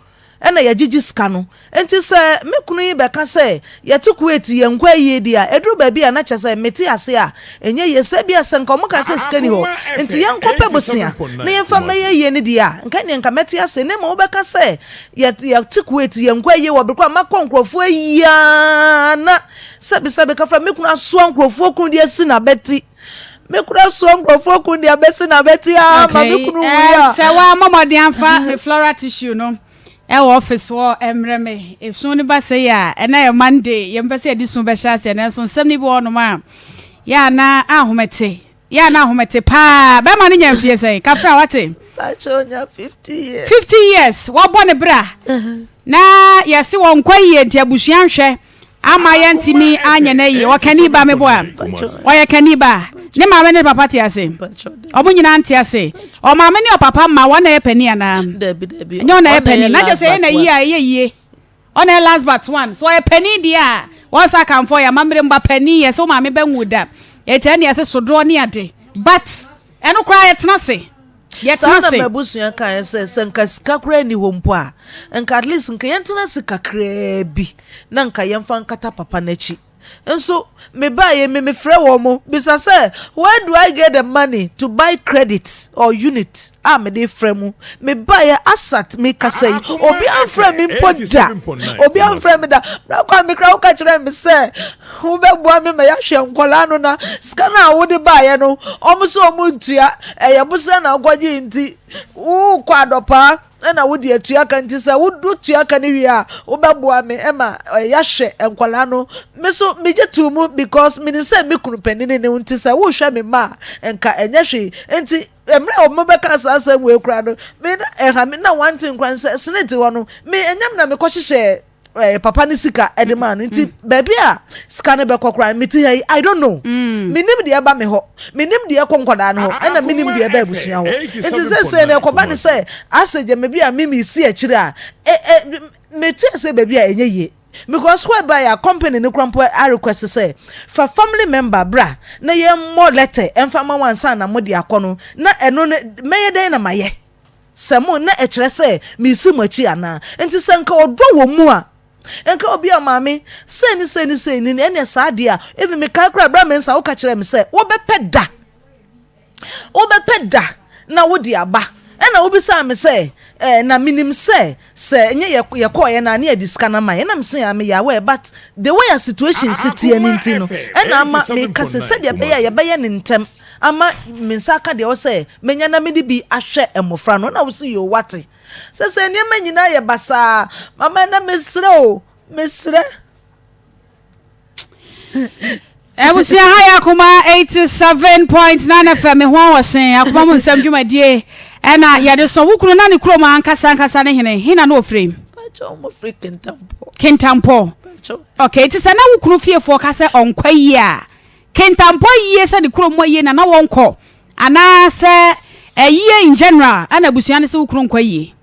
ɛna yɛgyegye sika no. Nti sɛ me kunu yi bɛka sɛ yɛte Kuwait, yɛn nkɔ ayie di a, ɛduru baabi a na kyerɛ sɛ mete ase a ɛnyɛ yie. Sɛ bi a sɛ nka ɔmo ka sɛ sika ni hɔ nti yɛnkɔ pɛ bosea na yɛmfa mmɛyɛ yie no deɛ a, nka neɛ nka mɛte ase ne ma wobɛka sɛ yɛte Kuwait, yɛnkɔ ayie wɔ bere a makɔ nkurɔfoɔ ayiaa na sɛbisɛbi kafra, me kunu asoa nkurɔfoɔ kunu de asi n'abɛti, me kunu asoa nkurɔfoɔ kunu de abɛsi n'abɛti aa ma me kunu wui a. Sɛ wa mmɔmɔden amfa me floral tissue no ɛwɔ office hɔ mmerɛ me esu ne ba sɛ yɛ a, ɛnɛ yɛ Monday, yɛmpɛ sɛ yɛde su bɛhyɛ aseɛ, nanso nsɛm no bi wɔ hɔnom a yɛ ana ahomete, yɛ ana ahomete paa. Bɛrima no nya mfie sɛn kafra wate? Pakyɛ, onya 50 years. 50 years, wɔbɔ ne bra na yɛse wɔn nkɔ yie, nti abusua nhwɛ ama yɛntumi anyɛ no yie. Ɔkani ba meboa, ɔyɛ kani ba. Ne maame ne papa te ase? Ɔmo nyinaa nte ase. Ɔmaame ne ɔpapa ma wɔn na yɛ pani anaa? Ɛnyɛ ɔna yɛ pani, na kyerɛ sɛ ɛyɛ na yie a ɛyɛ yie. Ɔna yɛ last but one so ɔyɛ pani deɛ a, wɔn nsa akanfoɔ yɛ amammerɛ mu ba pani yɛ sɛ ɔmaame bɛ nwu da eti ɛne yɛsɛ sodoɔ ne ade, but ɛno koraa yɛtena se Saa na m'abusua kaeɛ sɛ nka sika koraa nni hɔ mpo a, nka at least nka yɛntena ase kakraa bi na nka yɛmfa nkata papa n'akyi. Nso mebaeɛ me mefrɛ wɔn mo bisa sɛ, "Where do I get the money to buy credit or unit a mede frɛ mu?" Mebaeɛ asat mekasa yi, obi amfrɛ me mpo da, obi amfrɛ me da. Bra me kora woka kyerɛ me sɛ wobɛboa me ma yɛahwɛ nkɔlaa no, na sika no a wode baeɛ no, ɔmo sɛ ɔmo ntua, ɛyɛ bosea na wokɔgye, nti wokɔ adɔpaa. Ɛna wode atua ka nti sɛ wotua ka no wie a wobɛboa me ma yɛahwɛ nkwadaa no. Me so megye too mu because menim sɛ me kunu panin ne wo nti sɛ wohwɛ me mma a nka ɛnyɛ hwee. Nti mmerɛ a wɔbɛka saa asɛm wei koraa no me na ɛha me na one thing koraa ne sɛ senate hɔ no me ɛnyɛ me na mekɔhyehyɛɛ eh, papa ne sika ɛde maa no nti mm. baabi a sika no bɛkɔ koraa mete ha yi i don't know mm. menim deɛ ɛba me hɔ menim deɛ ɛkɔ nkwadaa no hɔ ɛna menim deɛ ɛba abusua hɔ nti sɛ sɛ no ɛkɔba ne sɛ asɛ gyama bi a mimi si akyire a mete sɛ baabi a ɛnyɛ yie because whereby a company no kora mpo a request sɛ fa family member bra na yɛmmɔ letter ɛmfa ma wansa na mode akɔ no na ɛno no mɛyɛ dɛn na mayɛ Sɛ mo, na ɛkyerɛ sɛ meresi mo akyi anaa? Enti sɛ nka ɔdɔ wɔ mu a, nka obi a maame, sei ne sei ne sei ne ɛneɛ saa deɛ a, even mekae koraa berɛ a Mensah woka kyerɛɛ me sɛ wobɛpɛ da, wobɛpɛ da na wode aba, ɛna wobisaa me sɛ, eh, na menim sɛ sɛ ɛnyɛ yɛ yɛkɔɔyɛ no a ne yɛde sika no ama yɛ, ɛna mese ah meyɛ aware but the way a situation si teɛ no nti no ɛna ama meka sɛ sɛdeɛ ɛbɛyɛ a yɛbɛyɛ no ntɛm ama me nsa aka deɛ ɛwɔ sɛ menya na mede bi ahwɛ mmɔfra no na wo so yoo wate sɛ sɛ nneɛma nyinaa yɛ basaa mama na mesrɛ o mesrɛ. Abusua ha yɛ Akoma 87.9 FM ho awɔsen akoma mu nsɛm dwumadie ɛna yɛde sɔ wo kunu na ne kurom ankasa ankasa ne hene hena na ofiri Kintampɔ okay ti sɛ na wo kunu fiefoɔ ka sɛ ɔnkɔ yie a Kintampɔ yie sɛ ne kurom hɔ yie na na wɔnkɔ anaa sɛ ayie in general ɛna abusua no sɛ wo kunu nkɔ yie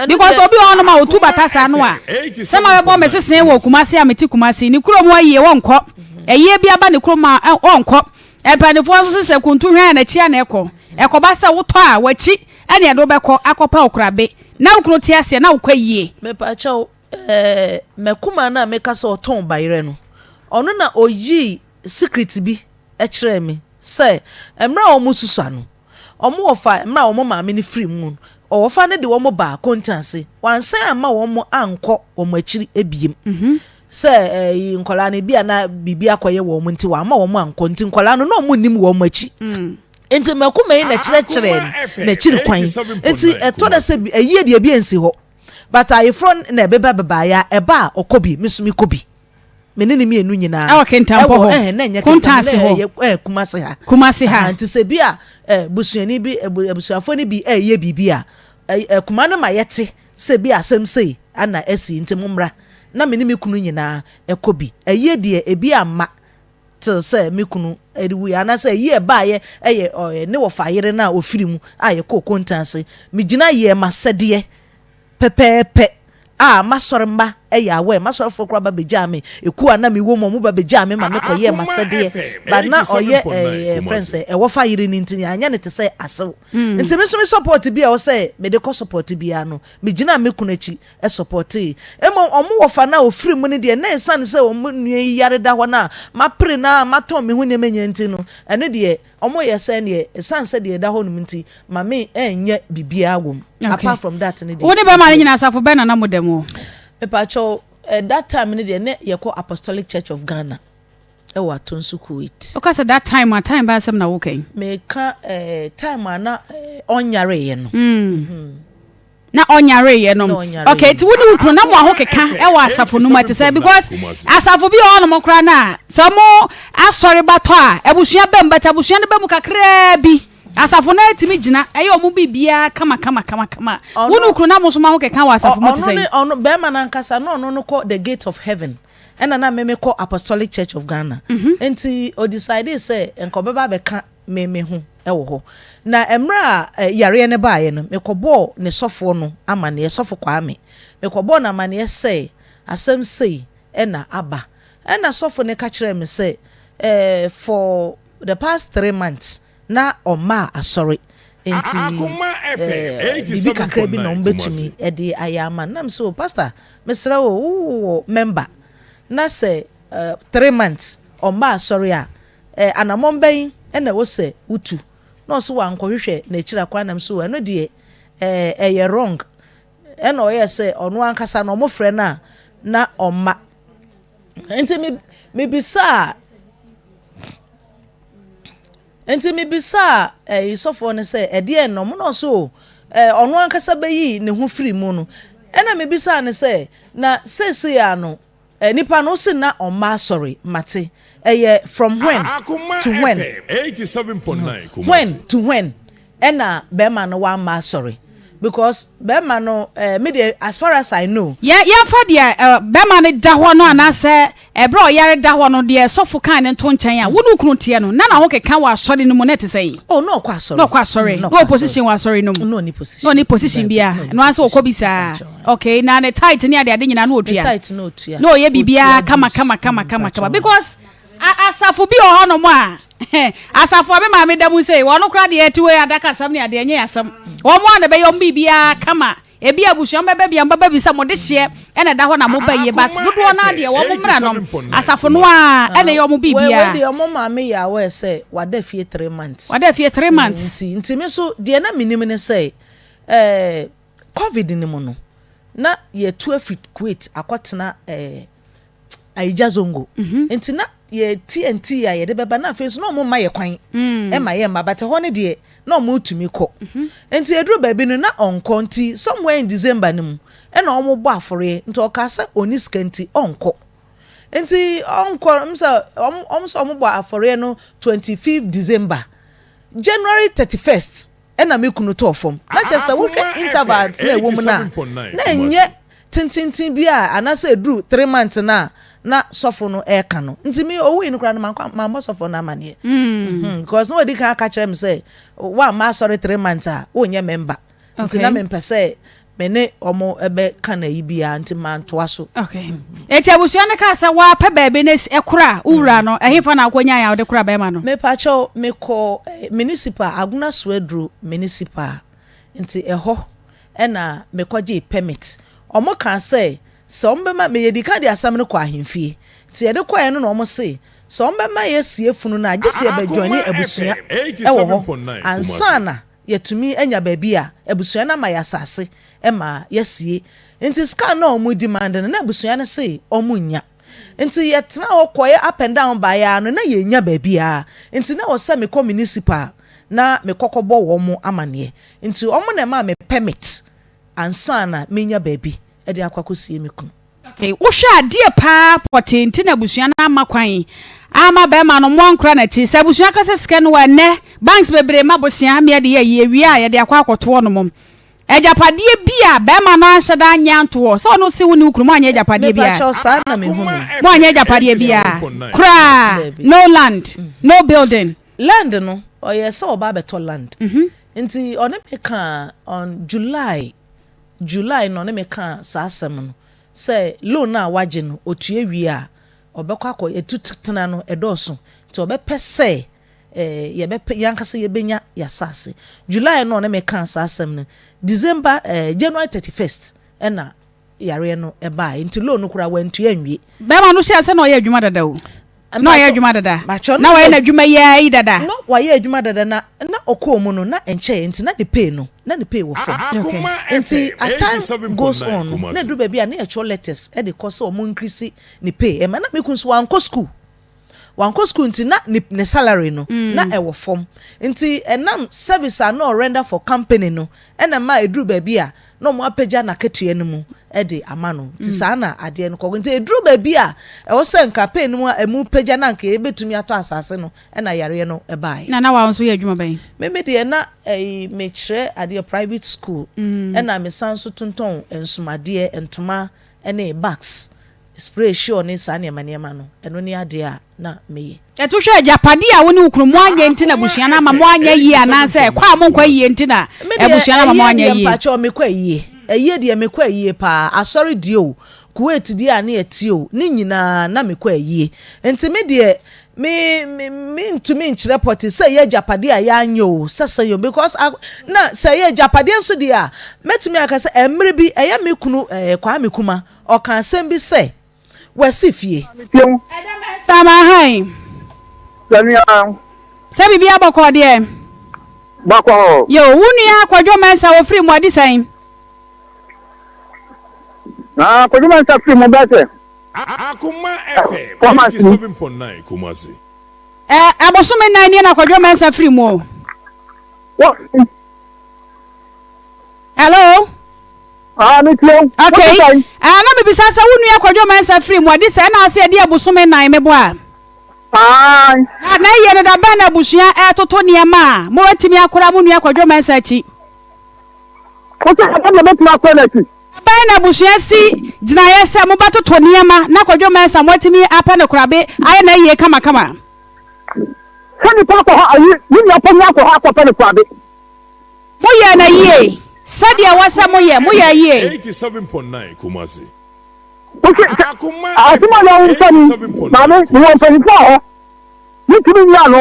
because obi wɔ hɔnom a ɔtu bata saa no a sɛ ma bɛbɔ me sesee wɔ Kumasi a mete Kumasi ne kurom hɔ yie wɔnkɔ ayie bi aba ne kurom a ɔnkɔ mpanimfoɔ nso sɛ kuntu hwɛn a n'akyi a na ɛkɔ ɛkɔba sɛ wotɔ a w'akyi ɛne ɛde wobɛkɔ akɔpɛ ɔkorabe na wo kunu te aseɛ na wokɔ yie. Mepakyɛw, ɛɛ m'akumaa no a meka sɛ ɔtɔn bayerɛ no, ɔno na oyii secret bi kyerɛɛ me sɛ mmerɛ a wɔsusua no, wɔn wɔfa mmerɛ a wɔn maame no firi mu no, ɔwɔfa no de wɔn baa Kontiase, wansan amma wɔn ankɔ wɔn akyiri ebiem. Sɛ ɛyi nkwadaa no ebi a na biribi akɔyɛ wɔn nti wamma wɔn ankɔ nti nkwadaa no na wɔn nnim wɔn akyi. Nti mɛkoma yi na kyerɛkyerɛ no n'akyiri kwan. Nti ɛtɔ da sɛ ayie deɛ ebi nsi hɔ. But ayeforɔ na ɛbeba bebaeɛ a ɛba a ɔkɔ bi me nso mekɔ bi. Me ne ne mmienu nyinaa. Ɛwɔ Kintampo hɔ. Ɛwɔ na ɛnyɛ Kintampo na ɛyɛ ɛɛ Kumasi ha. Kumasi ha. Nti sɛ bi a ɛɛ busuani bi abusuafoɔ no bi ɛɛyɛ biribi a ɛɛ kuma no ma yɛte sɛ bi asɛm sei ana asi nti mo mmra na me ne me kunu nyinaa ɛkɔ bi. Ɛyie deɛ ebi amma till sɛ me kunu wuiɛ anaasɛ ɛyi ɛbaeɛ ɛyɛ ɔɛ ne wɔfa yere no a ɔfiri mu a yɛkɔɔ kontan ase. Megyina yɛɛ m'asɛdeɛ pɛpɛɛpɛ a m'asɔre mma yɛ aware, m'asɔrefoɔ koraa ba bɛgyaa me, ekuo a na mewɔ mu wɔn ba bɛgyaa me ma mekɔyɛɛ m'asɛdeɛ, but na ɔyɛ ɛɛ yɛfrɛ no sɛ ɛwɔfa yere no nti anyɛ no te sɛ asew. Nti me nso me support bi a ɛwɔ sɛ mede kɔ support biara no, megyinaa me kunu akyi supportee. Mmom wɔn wɔfa no a ɔfiri mu no deɛ na ɛsiane sɛ wɔn nua yi yare da hɔ no a mapere no a matɔn me ho nneɛma nyinaa nti no, ɛno deɛ Ɔmo yɛ sɛ neɛ ɛsiane sɛ deɛ ɛda hɔ nom nti ma me ɛnyɛ biribiara wɔ mu apart from that no deɛ. Wo ne bɛma no nyina asafo bɛn na na mo da mu? Mepakyɛw eh, that time no deɛ ne yɛkɔ Apostolic Church of Ghana ɛwɔ Atonsu Kuwait. Woka sɛ that time a, time bɛn asɛm na woka yi? Meka eh, time a na eh, ɔnyareeɛ no. Mm. Mm. na ɔnyareeɛ no okay nti wo ne wo kunu na mo ahokeka wɔ asafo no mu ɛte sɛ because asafo bi wɔ hɔnom koraa no a sɛ mo asɔre ba tɔ a abusua bɛm but abusua no bɛ mu kakraa bi asafo no atumi gyina ɛyɛ ɔmo biribiara kama kama kama kama wo ne wo kunu na mo nso mo ahokeka wɔ asafo mu te sɛ ɔno bɛrima no ankasa na ɔno no kɔ the gate of heaven ɛna na meme kɔ apostolic church of ghana mhm. nti ɔdecide sɛ nka ɔbɛba abɛka me me ho wɔ hɔ. Na mmerɛ a yareɛ no baeɛ no, mekɔbɔɔ ne sɔfoɔ no amaneɛ, Sɔfo Kwame. Mekɔbɔɔ no amaneɛ sɛ asɛm sei na aba. Ɛna sɔfo no ka kyerɛɛ me sɛ for the past 3 months na ɔmmaa asɔre. Nti biribi kakra bi na wɔbɛtumi de ayɛ ama no. Na mese, oh pastor, mesrɛ wo, wowɔ member na sɛ 3 months ɔmmaa asɔre a, Anammɔn bɛn na ɛwɔ sɛ wotu? Na ɔse wankɔhwehwɛ n'akyiri akwan nam so ɛno deɛ ɛyɛ wrong. Ɛna ɔyɛɛ sɛ ɔno ankasa no ɔmo frɛ no a na ɔmma. Nti me mebisaa nti mebisaa ɛyi sɔfoɔ no sɛ ɛdeɛn na ɔmo na ɔse o. eh, ɔno ankasa bɛyii ne ho firi mu no, ɛna mebisaa no sɛ, na seesei ara no, eh, nipa no wose na ɔmma asɔre, mate, ɛyɛ from when Akoma to when? FM 87.9 When Kumasi. to when ɛna bɛrima no wamma asɔre? Because bɛrima no, eh, me deɛ as far as I know, Yɛ, yɛmfa deɛ eh, bɛrima no da hɔ no anaasɛ ɛberɛ a ɔyare da hɔ no deɛ sɔfo kae no nto nkyɛn a, wo ne wo kunu teɛ no, na n'ahokeka wɔ asɔre no mu na ɛte sɛn? Oh, na ɔkɔ asɔre. Na ɔkɔ asɔre. Mm, Na ɔwɔ position wɔ asɔre no mu. Na ɔni position. Na ɔni position Daabi, biara. na ɔni Ɛno ara sɛ ɔkɔ bi position. saa. Mpakyɛw, ae. Okay, na ne tight ne adeade nyinaa na Ne ɔtua. tight na ɔtua. Na ɔyɛ biribiara Ɔtua kama dues. kama kama Mm, kama kama mpakyɛw, ae. because a asafo bi wɔ hɔnom a asafo a me maame da mu sei wɔn koraa deɛ ɛte wei adakasɛm ne adeɛ ɛnyɛ asɛm wɔn a na ɛbɛyɛ wɔn biribiara kama ebi abusua mbɛbɛ bia mbɛbɛ bi sɛ mo de hyeɛ ɛna ɛda hɔ na mo ba yie but dodoɔ naa deɛ wɔn mmerɛ no asafo no a ɛna ɛyɛ wɔn biribiara. Wei deɛ wɔn maame yɛ aware sɛ wada fie 3 months. Wada fie 3 months. Nti me nso deɛ na menim ne sɛ ɛɛ COVID no mu no na yɛtu afiri Kuwait akɔtena ɛɛ Ayigya Zongo. Nti na yɛ TNT a yɛde bɛba na afei nso na wɔn mma yɛ kwan ɛma yɛ mma but ɛhɔ no deɛ na wɔn tumi kɔ. Nti eduru baabi no na ɔnkɔ nti somewhere in December no mu ɛna wɔn bɔ afɔreɛ nti ɔkaa sɛ ɔnni sika nti ɔnkɔ. Nti ɔnkɔ m sɛ wɔn wɔn sɛ wɔn bɔ afɔreɛ no 25 December, January 31st ɛna me kunu tɔɔ fam. Na kyerɛ sɛ wohwɛ intervals na ɛwɔ mu no a na ɛnyɛ tententen bi a anaasɛ ɛduru 3 months no a na sɔfo no ɛreka no. Nti me owui no koraa no mankɔ mammɔ sɔfo no amanneɛ because na wadi kan aka kyerɛ me sɛ woamma asɔre 3 months a wonyɛ member nti na mempɛ sɛ me ne ɔmo ɛbɛka no ayi biara nti mantoa so. Okay. Eti abusua no kaa sɛ woapɛ baabi no kora wo wura no, ɛhefa na wokɔnyaeɛ a wode kora bɛrima no? Mepakyɛw, mekɔ municipal, Agona Suaduro municipal, nti ɛhɔ ɛna mekɔgyee permit. Ɔmo kaa sɛ, sɛ ɔmo bɛma, me yɛdii kan de asɛm no kɔɔ ahemfie, nti yɛde kɔeɛ no na ɔmo se, sɛ ɔmo bɛma yɛasie funu no a, gye sɛ yɛbɛ joine abusua ɛwɔ hɔ ansa na yɛatumi anya baabi a abusua no ama yɛ asase ma yɛasie. Nti sika no a ɔmo demand no, na abusua no se ɔmo nnya. Nti yɛtenaa hɔ kɔeɛ up and down baeɛ ara no, na yɛnnya baabiara. Nti na ɛwɔ sɛ mekɔ municipal na mekɔ kɔbɔ wɔn amaneɛ. Nti wɔn na ɛmaa me permit ansa na menya baabi de akɔ akɔsie me kunu. Okay, wohwɛ a deɛ paa pɔtee nti na abusua no amma kwan amma bɛrima no moankora n'akyi? Sɛ abusua ka sɛ sika no wɔ ɛnnɛ banks bebree ma bosea mmea de yɛ ayie wie a yɛde akɔ akɔto hɔ nom. Agyapadeɛ bi a bɛrima no anhyɛ da anyɛ anto hɔ sɛ ɔno se wo ne wo kunu moanyɛ agyapadeɛ biara. Mepakyɛw saa na mehu no. Moanyɛ agyapadeɛ biara koraa, no land, no building. Land no, ɔyɛɛ sɛ ɔba abɛtɔ land. Nti ɔne me kaa on July, July na ɔne me kaa saa asɛm no sɛ loan a wagye no ɔtua wie a ɔbɛkɔ akɔ yɛtu tena no ɛdɔɔso nti ɔbɛpɛ sɛ eh, yɛbɛpɛ yɛn ankasa yɛbɛnya yɛasase. July na ɔne me kaa saa asɛm no, December eh, January 31st ɛna yareɛ no ɛbaeɛ nti loan no koraa wantua anwie. Bɛrima no hyɛɛ sɛ na ɔyɛ adwuma dada o. Na ɔyɛ adwuma dada. Bakyɛ Na wayɛ n'adwuma yi ara yi dada. Na wayɛ adwuma dada na na ɔkɔɔ mu no na ɛnkyɛeɛ nti na ne pay no na ne pay wɔ fam. Nti as time goes on no na ɛduru baabi a na yɛtwerɛ letters de kɔ sɛ wɔn increase ne pay ɛma na me kunu nso wankɔ school. Wankɔ school nti na ne ne salary no na ɛwɔ fam. Nti ɛnam service a na ɔrender for company no ɛna ɛma ɛduru baabi a na wɔn apagya n'akatua no mu de ama no. Nti saa na adeɛ no kɔ. Nti ɛduru baabi a ɛwɔ sɛ nka pay no mu a ɛmu pagya na anka yɛbɛtumi atɔ asase no ɛna yareɛ no baeɛ. Na na wa nso yɛ adwuma bɛn? Me me deɛ na ɛyi mekyerɛ adeɛ private school ɛna mesan nso tontɔn nsomadeɛ, ntoma ne bags. Spray sure ne saa nneɛma nneɛma no, ɛno ne adeɛ a na meyɛ. Ɛto hwɛ, agyapadeɛ a wo ne wo kunu moanyɛ nti na abusua no ama moanyɛ yie anaasɛ kɔ a monkɔ ayie nti na Me deɛ, abusua no ama ayie moanyɛ deɛ yie? mpakyɛw mekɔ ayie. Ayie deɛ mekɔ ayie paa. Asɔre deɛ o, Kuwait deɛ a ne yɛte o, ne nyinaa na mekɔ ayie. Nti me deɛ, me, me, mentumi nkyerɛ pɔtee sɛ ɛyɛ agyapadeɛ a yɛanyɛ o, sɛ sɛn o, because a, na sɛ ɛyɛ agyapadeɛ nso deɛ a, mɛtumi aka sɛ mmerɛ bi ɛyɛ me kunu eh, Kwame Kuma, Ɔka asɛm bi sɛ, Wasi fie. Ɛda mɛnsa ma hann. Sɛ biribiara bɔkɔɔ deɛ. Bɔkɔɔ. Yo, wo nua Kwadwo Mɛnsa wɔfiri mu adi sɛn? Na Kwadwo Mɛnsa firi mu bɛyɛ sɛ. Akoma FM 4 months ni. 87.9 Kumasi. Ɛ, abosome nnan nie na Kwadwo Mɛnsa firi mu o. Wɔ. Hello. Ah, me tie o. Okay. Ah, na mebisa sɛ wo nua Kwadwo Mensah firi mu adi sɛ ɛna ase ɛde abosome nan mebɔ a. Ae. Na na ɛyɛ no da bɛn na abusua ɛretoto nneɛma a mobɛtumi akora mo nua Kwadwo Mensah akyi? Wo sɛ ɛbɛn na mɛtumi akora n'akyi? Da bɛn na abusua si gyinaeɛ sɛ mobɛtoto nneɛma na Kwadwo Mensah moatumi apɛ no korabe ayɛ n'ayie kamakama? Sɛ nipa akɔ hɔ ayi, me nua panyin akɔ hɔ akɔpɛ no korabe. Moyɛɛ no ayie sɛdeɛ ɛwɔ sɛ moyɛ, moyɛɛ ayie. 87.9 Kumasi. Wose sɛ asɛm a yɛwo nsa ni, maame, mewɔ mpanyimfoɔ wɔ hɔ, mentumi nyi ano,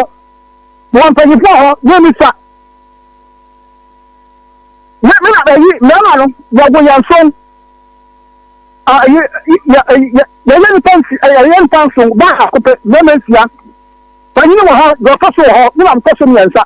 mewɔ mpanyimfoɔ wɔ hɔ, yɛn nisa. Me me na ayi mmarima no yɛgo yɛn so ayi yɛ yɛ yɛyɛ nipa nsi yɛyɛ nipa nson baako pɛ mmarima nsia panyin wɔ hɔ deɛ ɔtɔ so wɔ hɔ me na mekɔ so mmiɛnsa.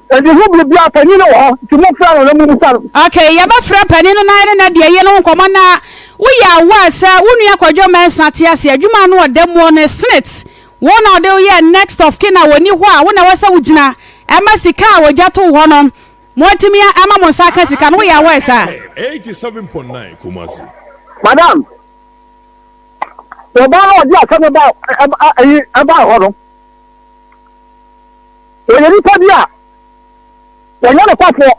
Enti ho biribiara, panin no wɔ hɔ, nti momfrɛ no na mommisa no. Ok, yɛbɛfrɛ panin no na yɛne no adi ayie no ho nkɔmmɔ na woyɛ aware sɛ wo nua Kwadwo Mensah te ase, adwuma a na ɔda muo no, SSNIT, wo na ɔde wo yɛɛ next of kin a ɔnni hɔ a, wo na ɛwɔ sɛ wogyina ma sika a wɔgya too hɔ no, moatumi ama mo nsa aka sika no, woyɛ aware saa? 87.9 Kumasi. Madam, ɔbaa no a ɔde asɛm no baa ɛbaa hɔ no, Wɔyɛ nnipa bi a wɔnyɛ nokwafoɔ.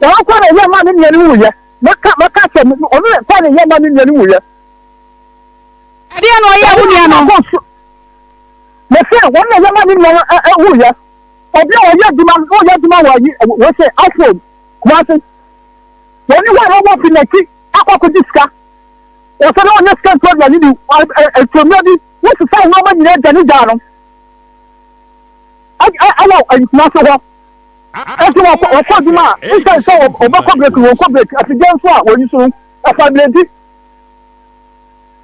Wɔn kora na ɛyɛ ma ne nua no wuiɛ. Mɛka mɛka sɛ ɔno na kora na ɛyɛ ma ne nua no wuiɛ. Ɛdeɛ na ɔyɛ wo nua no. Mɛsɛ wɔn na ɛyɛ ma ne nua no wuiɛ. Obi a ɔyɛ adwuma na ɔyɛ adwuma wɔ ayi wɔsɛ afro kumase. Wɔn ni hɔ a wɔwɔ fi n'akyi akɔ akɔgye sika. Wɔsɛ na ɔnyɛ sika nto aduane bi nkuromia bi wosesa nneɛma nyinaa dwane gyaa no. Ɛwɔ Kumasi hɔ. Ɛnti wɔkɔ wɔkɔ adwuma a nsa sɛ wɔbɛkɔ break no wɔnkɔ break afidie nso a wɔyi so no ɛfa mmerɛ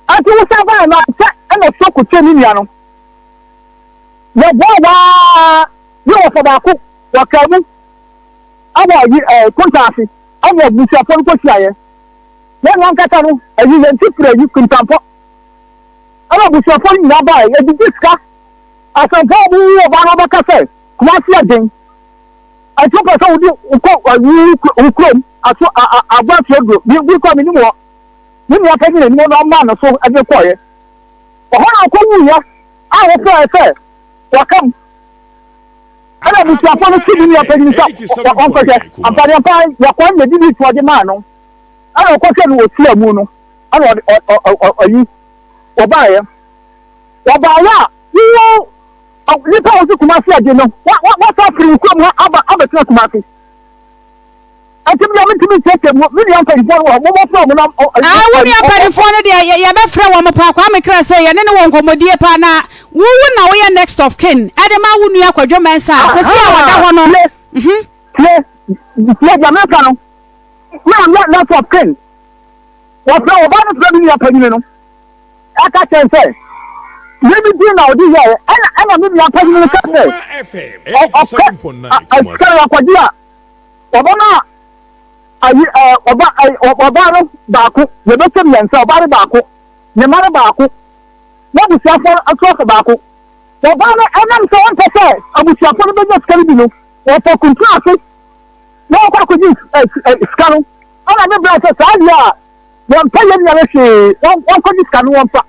Ɛnti wosan baeɛ no ankyɛ ɛna so kɔkyɛ ne nua no. Yɛboa waa ne wɔfa baako wɔkaa mu ɛwɔ ayi ɛɛ konta ase ɛna abusuafoɔ no kɔhyiaeɛ. Yɛn ankasa no ɛyi yɛn ti firi ayi kintampɔ ɛna abusuafoɔ no nyinaa baeɛ yɛgyegye sika. Asɛmfua a wɔwu wɔ ba no bɛka sɛ, Kumasi yɛ den. Ɛnti wopɛ sɛ wode wokɔ wo kurom aso aboa asuo duro. Bi bi kɔ menim hɔ. Me nua panyin anim na ɔmaa no so de kɔeɛ. Ɔhɔ na ɔkɔwuiɛ a wɔfrɛɛ sɛ waka mu. Ɛna abusuafoɔ no si me nua panyin sɛ ɔnkɔhwɛ. Ampaneampa yɛkɔe na yɛde bi toɔ de maa no. Ɛna ɔkɔhwɛ no wɔ tia mu no ɛna ɔde ɔyi ɔbaeɛ. Wɔbaeɛ a, wo nipa a wosi Kumasi agye no, wasa afiri wo kurom ha aba abɛtena Kumasi. Ɛnti mi deɛ mentumi nkyerɛkyerɛ mu, me nua mpanimfoɔ no wɔ hɔ, mommɔfrɛ wɔn na. Ah, wo nua mpanimfoɔ no deɛ yɛbɛfrɛ wɔn paa. Kwame Kra sɛ yɛne no wɔ nkɔmmɔdie paa na wo wo na woyɛ next of kin ɛde ma wo nua Kwadwo Mensah a sɛsi a wɔda hɔ no. Tie, tie, tie deɛ meka no. Me a meyɛ next of kin, wɔfrɛ ɔbaa no frɛ me nua panyini no. Ɛka kyerɛ no sɛ, Yei din na ɔde yɛeɛ. Ɛnna ɛnna me nua panyin no ka sɛ, Ɔpɛ sika no akɔgye a, ɔbɛma ayi ɛɛ ɔba ɛɛ ɔbaa no baako, yɛbɛkyɛ mmiɛnsa, ɔbaa no baako, ne mma no baako, n'abusuafoɔ no nso afa baako. Ɔbaa no ɛnam sɛ ɔmpɛ sɛ abusuafoɔ no bɛnya sika no bi no, ɔkɔ kuntun ase na ɔkɔ akɔgye sika no. Ɛnna me bra sɛ saa deɛ a Wɔmpɛ yɛn nua no hwee, wɔnkɔgye sika no wɔmfa.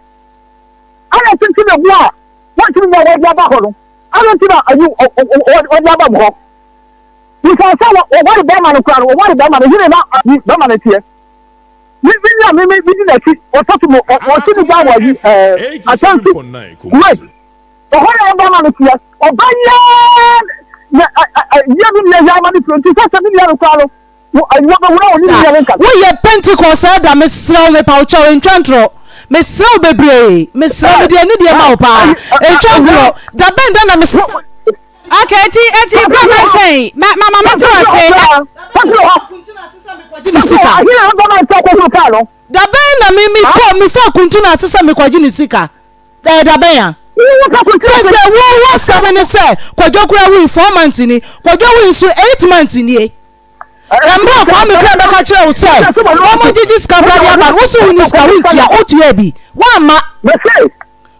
Adɛn nti nti na bu a wɔntumi nya wɔde aba hɔ no? Adɛn nti na ayi wɔde aba mo hɔ? Bisa sɛ wɔware bɛrima no koraa no, wɔware bɛrima no, hene na ayi bɛrima no teɛ. Me me nua me me di n'akyi, ɔtɔ so mo ɔsi ne gya wɔ ayi ɛɛ akyɛnse Kuwait. Ɔhɔ na bɛrima no teɛ. Ɔba yɛ na ɛ ɛ yɛ me nua yɛ ama ne firi nti sɛ sɛ me nua no koraa no. Woyɛ Pentecost elder mesrɛ wo mepa wo kyɛw ntwa ntorɔ mesrɛ wo bebree mesrɛ wo mede anidie ma wo paa ntwa ntorɔ da bɛn da na mesesa Okay, eti eti bra ma sɛn ma ma ma mente wase. Mekɔgye ne sika. Da bɛn na me me kɔ me fa kuntun ase sɛ mekɔgye ne sika. Ɛyɛ da bɛn a? Sɛ sɛ wo w'asɛm ne sɛ Kwadwo koraa wui 4 months ni Kwadwo wui nso 8 months nie. Mmerɛ a Kwame Kra bɛka kyerɛɛ wo sɛ wɔn gyegye sika koraa de aba no, wo se wonni sika, wontua, wotuaa bi, woamma,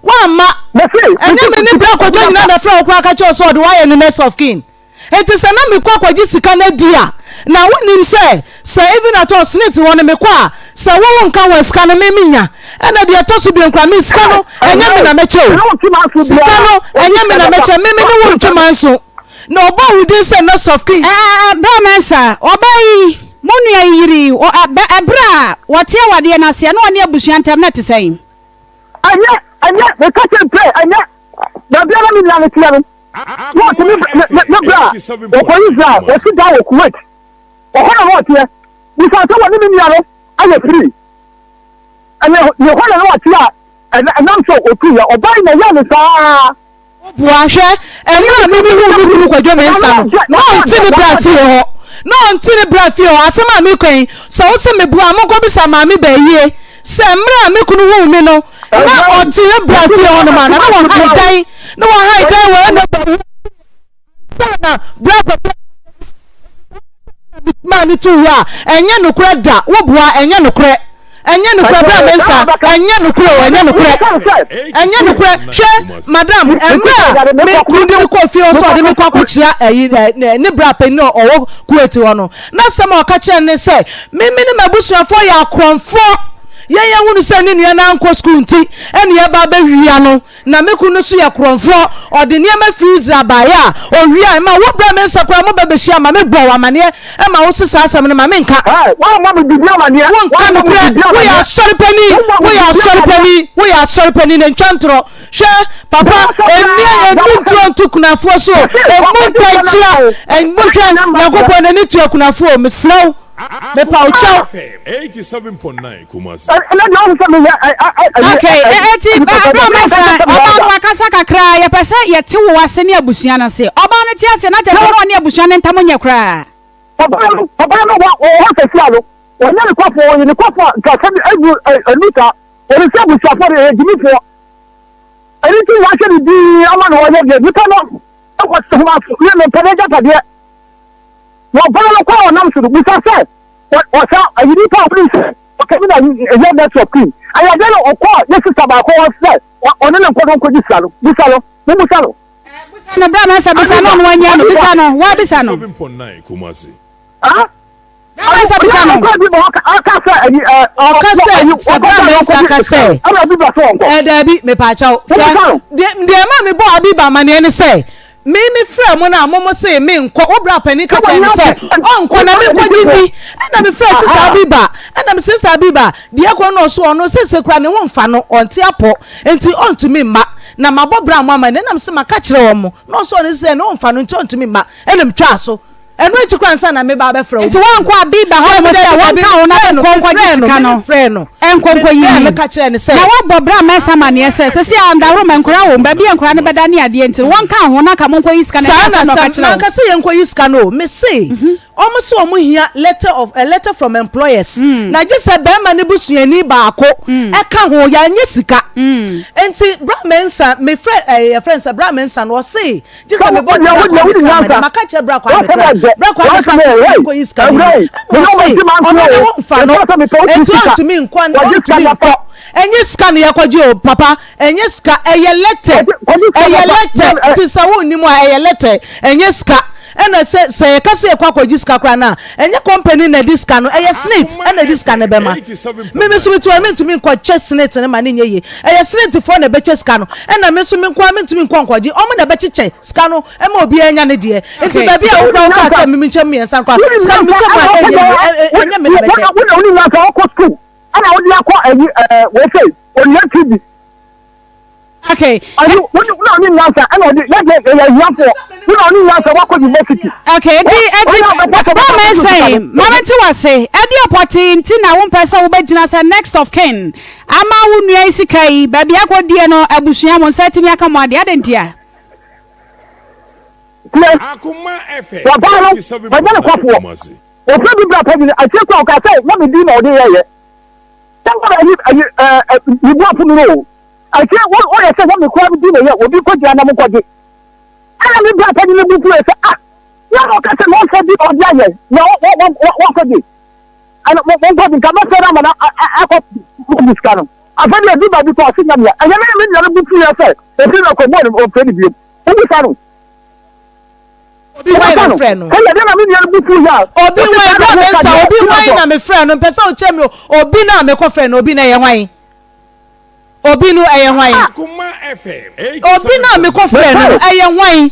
woamma. Ɛnyɛ me ne Bra Kwadwo nyinaa na ɛfrɛ wo koraa ka kyerɛ wo sɛ ɔde wo ayɛ ne next of kin. Enti sɛ na mekɔ akɔgye sika no adi a, Na wonim sɛ sɛ even at all Snit hɔ no mekɔ a sɛ wo wo nka ho a sika no me menya. Ɛna deɛ ɛtɔ so bio koraa me sika no ɛnyɛ me na mɛkyɛ o. Sika no ɛnyɛ me na mɛkyɛ me me ne wo ntwe manso. Na ɔbɔɔ wo din sɛ next of kin. Ɛɛ Bra Mensah, ɔbaa yi, mo nua yi yere yi, ɔ, ɛ, bɛ, ɛberɛ a wɔte awadeɛ no aseɛ na ɔne abusua ntam no ɛte sɛn? Ɛnyɛ, ɛnyɛ, meka kyerɛ mpɛ, ɛnyɛ, baabi a na me nua no teɛ no, na ɔte me, me, me, me bra a ɔkɔ Israel, ɔsi dan wɔ Kuwait, ɔhɔ na na ɔteɛ. Bisa sɛ wɔne me nua no ayɛ free. Ɛnɛ, ne hɔ na na ɔte a, ɛnam sɛ ɔtuiɛ, ɔbaa yi na ɛyɛɛ no saa. Boa, hwɛ, mmerɛ a me mehuu me kunu Kwadwo Mensah no, na ɔnte ne bra fie hɔ. Na ɔnte ne bra fie hɔ. Asɛm a mereka yi, sɛ wo se meboa a, monkɔbisa Maame Bayie sɛ mmerɛ a me kunu huu me no, na ɔte ne bra fie hɔnom anaa? Na wahan dan, na wahan dan wɔ ɛna Bayie ansa na bra Kwadwo maa no tuu hɔ a, ɛnyɛ nokorɛ da. Wo boa, ɛnyɛ nokorɛ. Ɛnyɛ nokorɛ, Bra Mensah, ɛnyɛ nokorɛ o, ɛnyɛ nokorɛ. Ɛnyɛ nokorɛ. Hwɛ, madam, mmerɛ a me kunu de me kɔɔ fie hɔ sɛ ɔde me kɔ akɔkyia ɛyi, ɛ, ne bra panin a ɔwɔ Kuwait hɔ no, n'asɛm a ɔka kyerɛɛ no ne sɛ, me me ne m'abusuafoɔ yɛ akorɔmfoɔ. Yɛn yɛhunu sɛ ne nua no ankɔ sukuu nti ɛne yɛba abɛwia no. Na me kunu no nso yɛ korɔmfoɔ, ɔde nneɛma firi Israel baeɛ a ɔwiae ma wo berɛ a me nsa koraa mo ba bɛhyia ma mebɔɔ wo amaneɛ ma wo se saa asɛm no ma menka. Wonka nokorɛ, woyɛ asɔre panin, woyɛ asɔre panin, woyɛ asɔre panin na ntwa ntorɔ. Hwɛ, papa, ɛnni ɛnni ntorɔ nto kunafoɔ so o, ɛmmu ntɛnkyea, ɛmmu hwɛ, Nyankopɔn n'ani tua kunafoɔ o, mesrɛ wo. Mepa wo kyɛw. Okay, eti abira mɛsa ɔbaa no wakasa kakra yɛpɛ sɛ yɛte wo ase ne abusua no ase. Ɔbaa no te ase na kyerɛ sɛ ɔne abusua no ntam nyɛ koraa. Ɔbaa no ɔbaa no wɔ wɔ hɔ sɛsi ano ɔnyɛ ne kɔfo ɔyɛ ne kɔfo a nka sɛbi egu enu saa ɔne sɛ abusuafoɔ de ɛyɛ gyimifoɔ ɛne ti wɔahyɛ ne din ama na ɔyɛ deɛ nipa no ɛkɔ te ho aso yɛ mempɛ n'agyapadeɛ. Wɔ ɔbaa no kwan a ɔnam so no, bisa sɛ, Ɔsa ayi nipa a wonim sɛ ɔka bi na ɛyɛ network queen. Ɛyɛ dɛn na ɔkɔɔ ne sista baako hɔ sɛ ɔne no nkɔ no nkɔgye sika no? Bisa no. Mommisa no. Bisa no, bra Mensah, bisa no, ɔno wanyia no. Bisa no, woa bisa no. Ah? Bra Mensah bisa no. Ɔka sɛ, sɛ Bra Mensah ka sɛ, Ɛ daabi, mepaakyɛw, hwɛ, deɛ deɛ ɛma mebɔɔ Abiba amaneɛ ne sɛ, Me me frɛɛ mo no a mo mo see me nkɔ, wo bra panin ka kyerɛɛ me sɛ ɔnkɔ na me nkɔ gye ni, ɛna me frɛɛ sister Abiba, ɛna me sister Abiba deɛ ɛkɔ no ɔso ɔno sese kora ne ho nfa no, ɔnte apɔ, nti ɔntumi mma, na mabɔ bra mo ama no, ɛna me se maka kyerɛ wɔn, na ɔso ɔno sese ne ho nfa no nti ɔntumi mma, ɛna me twaa so. Ɛno akyi koraa ansa na meba abɛfrɛ wo. Nti woankɔ Abiba hɔnom sɛ wɔnka wo na wonkɔ nkɔgye sika no nkɔ nkɔyiyi? Na woabɔ bra mɛnsa amanneɛ sɛ seesei a Ndaworoma nkura wom, baabi a nkura no bɛda ne adeɛ nti no wɔnka wo ho na anka monkɔyi sika no, Saa ɛnyɛ na asɛm na ɔka sɛ kyerɛɛ wo? manka sɛ yɛnkɔyi sika no o, mese wɔn se wɔn hia letter of a letter from employers na gye sɛ barima no busuani baako ɛka ho, yɛanyɛ sika. Nti Bra Mensah mefrɛ ɛɛ yɛfrɛ no sɛ Bra Mensah no ɔse Gye sɛ mebɔ Bra Kwame kra ma no. Maka kyerɛ Bra Kwame kra. Bra Kwame kra sɛ sɛ menkɔyi sika no bi. Ɛna ɔse ɔno ne ho mfa no. Enti ɔntumi nkɔ ɔntumi nkɔ. Ɛnyɛ sika na yɛkɔgye o papa. Ɛnyɛ sika. Ɛyɛ lɛtɛ. Ɛyɛ lɛtɛ. Nti sɛ wonnim a ɛyɛ lɛtɛ. Ɛnyɛ sika. Ɛna sɛ sɛ yɛka sɛ yɛkɔ akɔgye sika koraa no a, ɛnyɛ company na ɛde sika no, ɛyɛ SSNIT ɛna ɛde sika no bɛma. Me me nso metu a mentumi nkɔkyɛ SSNIT no ma no nyɛ yie. Ɛyɛ SSNIT foɔ na ɛbɛkyɛ sika no, ɛna me nso me nko ara mentumi nkɔ nkɔgye, wɔn na ɛbɛkyekyɛ sika no ma obiara anya ne deɛ. Nti baabi a wo koraa wokaa sɛ me menkyɛ mu mmiɛnsa no koraa, sika no mekyɛ mu a ɛnyɛ yie, ɛnyɛ me na mɛkyɛ. Wo na wonim nyansa, wokɔ sukuu ɛna wode akɔ ayi ɛɛ wei sei, onua TV. Okay. Ayi, wo na ɔne nyansa ɛna ɔde yɛ deɛ yɛyɛ ahiafoɔ. Wo na ɔne nyansa wakɔ university. Okay, eti eti bɛɛ sɛn maame ti wase ɛde ɔpɔtee nti na wompɛ sɛ wobɛgyina sɛ next of kin ama wo nua yi sika yi baabi akɔdie no abusua mo nsa atumi aka mo adeɛ adɛn ntia? Tiɛ, wɔbaa no ɔnyɛ ne kɔfoɔ. Ofɛ bi bra pɛ bi akyire kɔ ɔka sɛ na me din na ɔde yɛyɛ. Sɛ wɔn ayi ayi ɛɛ ne bu afu mi no o. Akyire wo woyɛ sɛ na me kura me di na yɛ obi kɔ gyina na mo kɔgye. Ɛna me bra panyin no bu fu yɛ sɛ ah na ɔka sɛ na ɔnfa bi na ɔde ayɛ na wɔnkɔgye. Ɛna wɔnkɔgye nka mɛfɛ no ama no akɔ kɔgye sika no. Afei deɛ ɛdu baabi kɔ ɔse nyamea ɛnyɛ me me nua no bu fu yɛ sɛ ofiri na kɔ bɔɔ no ɔmfrɛ no biom. Wobusa no. Obi hwan na mefrɛ no? Ɛyɛ dɛn na me nua no bo fuw yɛ a Obi ɔte hwan saa na bra meka Mensah deɛ obi tina hwan sɔ? na mefrɛ no mpɛ sɛ wokyerɛ me obi no a mekɔfrɛ no obi no ɛyɛ hwan? Obi no ɛyɛ hwan? Obi no a mekɔfrɛ no no Mese ɛyɛ hwan?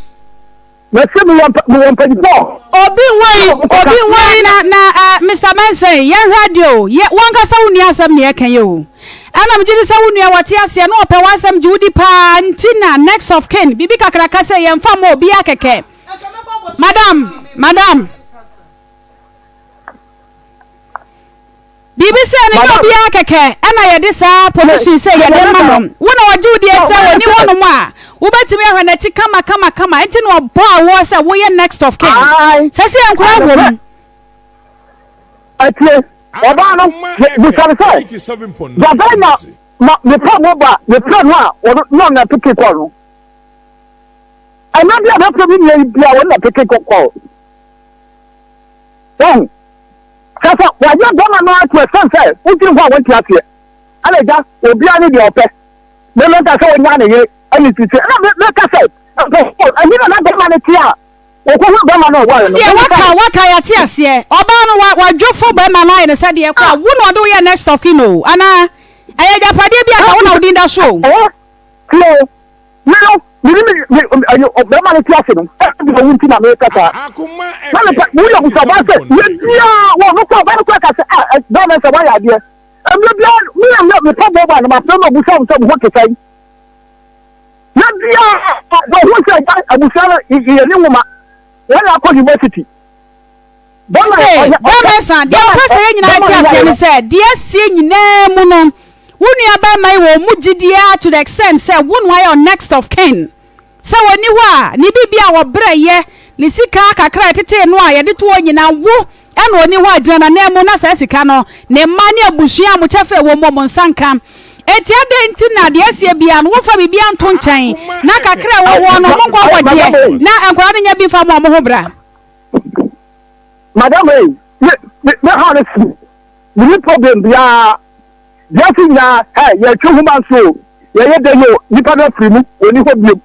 mese mewɔ mpa mewɔ mpanyinfoɔ Obi na hwan? wɔn kɔka. Obi hwan? Na na eh, Mister Mensah yɛnhwɛ adeɛ o, yɛ wankasa wo nua asɛm na yɛka yi o. Ɛna megye di sɛ wo nua wɔte aseɛ na ɔpɛ w'asɛm gye wo di paa nti na next of kin biribi kakraka sɛ yɛmfa mma obiara kɛkɛ. Madam, madam. Biribi sɛ no nyɛ obiara kɛkɛ ɛna yɛde saa position sɛ yɛde ma no. Wo na ɔgye wo deɛ sɛ ɔni hɔnom a wobɛtumi ahwɛ n'akyi kama kama kama nti na ɔbɔ awoɔ sɛ woyɛ next of kin. Sɛ sɛ yɛn nkora wɔ mu. Atie, ɔbaa no, bisa no sɛ, dabɛn na ma mepɛ mo ba mepɛ no a ɔno na ɔna peke kɔɔ no. Ɛna bi a mɛpɛ me nua yi bia ɔno na peke kɔɔ. Wahu? Kyerɛ sɛ wayɛ bɛrima no ara to ɛsɛn sɛ wodwene ho a wonte aseɛ. Ɛna agya, obiara ne deɛ ɔpɛ. Me menka sɛ ɔnyaa ne yere ɛne titi. Ɛna me meka sɛ mpɔfoɔ ɛhe na na bɛrima no te a wɔkɔhunu bɛrima no ɔware no. Deɛ Mebisa waka no. waka yɛate aseɛ. Ɔbaa no wa wadwofo bɛrima no ayɛ no sɛ deɛ kɔ a wo na ɔde woyɛ next of kin o anaa ɛyɛ agyapadeɛ bi a ka wo na wo din da so o. Ɛɛ tie o. Me no, me ne me me ɛyɛ ɔbarima no te ase no, ɛna deɛ ɔwu nti na meka saa. Na mepɛ woyɛ abusabaa sɛ yɛ biara wɔ no kɔ ɔbaa no kɔ ɛka sɛ a bɛrima sɛ wayɛ adeɛ. Mmerɛ biara me na me mepɛ bɔɔbɔ a na mafrɛ no abusa wo sɛ mo ho te sɛn. Yɛ biara wɔhu sɛ abusua no yɛ ne nwoma wɔn na akɔ university. Ɔse, Bɛrima sa, deɛ ɔpɛ sɛ yɛn nyinaa te aseɛ ne sɛ, deɛ asie nyinaa mu no, wo nua barima yi wɔ wo mu gyidie ara to the extent sɛ wo na wayɛ wo next of kin. Sɛ ɔnni hɔ a, ne biribi a ɔbrɛ yɛ, ne sika kakra a ɛtetee no a yɛde to hɔ nyinaa, wo na ɔnni hɔ a gyina n'ananmu na saa sika no, ne mma ne abusua a mo kyɛfa wɔ mu, wɔn nsa nka. Enti adɛn nti na deɛ asie biara no, womfa biribiara nto nkyɛn na kakra a ɛwɔ hɔ no, monkɔ nkɔgyeɛ na nkwadaa no nya bi mfa mmɔ wɔn ho bra? Madam ei, me me me ha no si me ni problem biara. Wiase nyinaa hɛ yɛtwe homa nso o, yɛyɛ dɛn o, nipa no afiri mu, ɔni hɔ biom.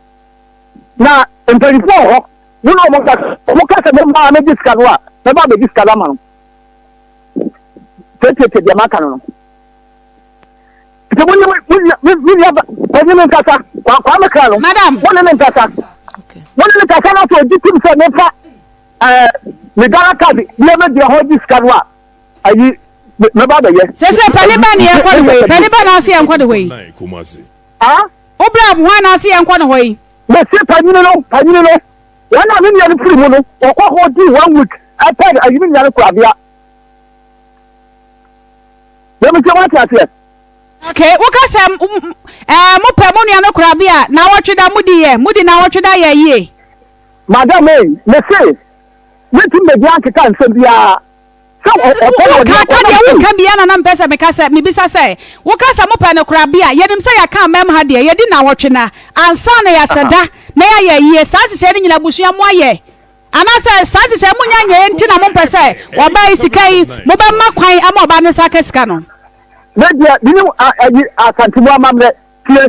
Na mpanyinfoɔ wɔ hɔ, wo ne wɔn kasa, wɔn ka sɛ mɛma mɛgye sika no a, mɛba abɛgye sika no ama no. Tietietie deɛ maka no no. Nti mo ne mo me nua panyin no nkasa, Kwame kra no, Madam. mo ne no nkasa. Mo ne no kasa na sɛ ɔgye tim sɛ mefa ɛɛ me Ghana card deɛ mɛgyina hɔ gye sika no a, ayi mɛba abɛyɛ. Sese pani ba ne yɛnkɔ ne hɔ yi, pani ba na ase yɛnkɔ ne hɔ yi. Ah? Wo bra hwan na ase yɛnkɔ ne hɔ yi? Mese panyini no, panyini no, wɔn a me nua no firi mu no, wɔkɔ hɔ dii one week ɛpɛ ayi me nua no korabea. Yɛm sɛ wate aseɛ. Okay, woka sɛ ɛɛ mo pɛ mo nua no korabea naawɔtwe da mo di yɛ, mo di naawɔtwe da yɛ yie. Madam ei, mese mentumi bɛgyina nkeka nsɛm biara sɛ ɔpɛ na ɔde Woka akɔ ka na deɛ mese. wonka biara na na mepɛ sɛ meka sɛ mebisa sɛ woka sɛ mopɛ no korabea yɛnim sɛ yɛaka amam ha deɛ yɛdi naawɔtwe na ansa na yɛahyɛ da na yɛayɛ ayie saa nhyehyɛeɛ no nyina abusua moayɛ Anaasɛ saa nhyehyɛe munya nyɛe nti na mompɛ sɛ ɔbaa yi sika yi, mobɛma kwan ama ɔbaa no nsa aka sika no? Me deɛ, menim ayi Asante mu amammerɛ. Tie,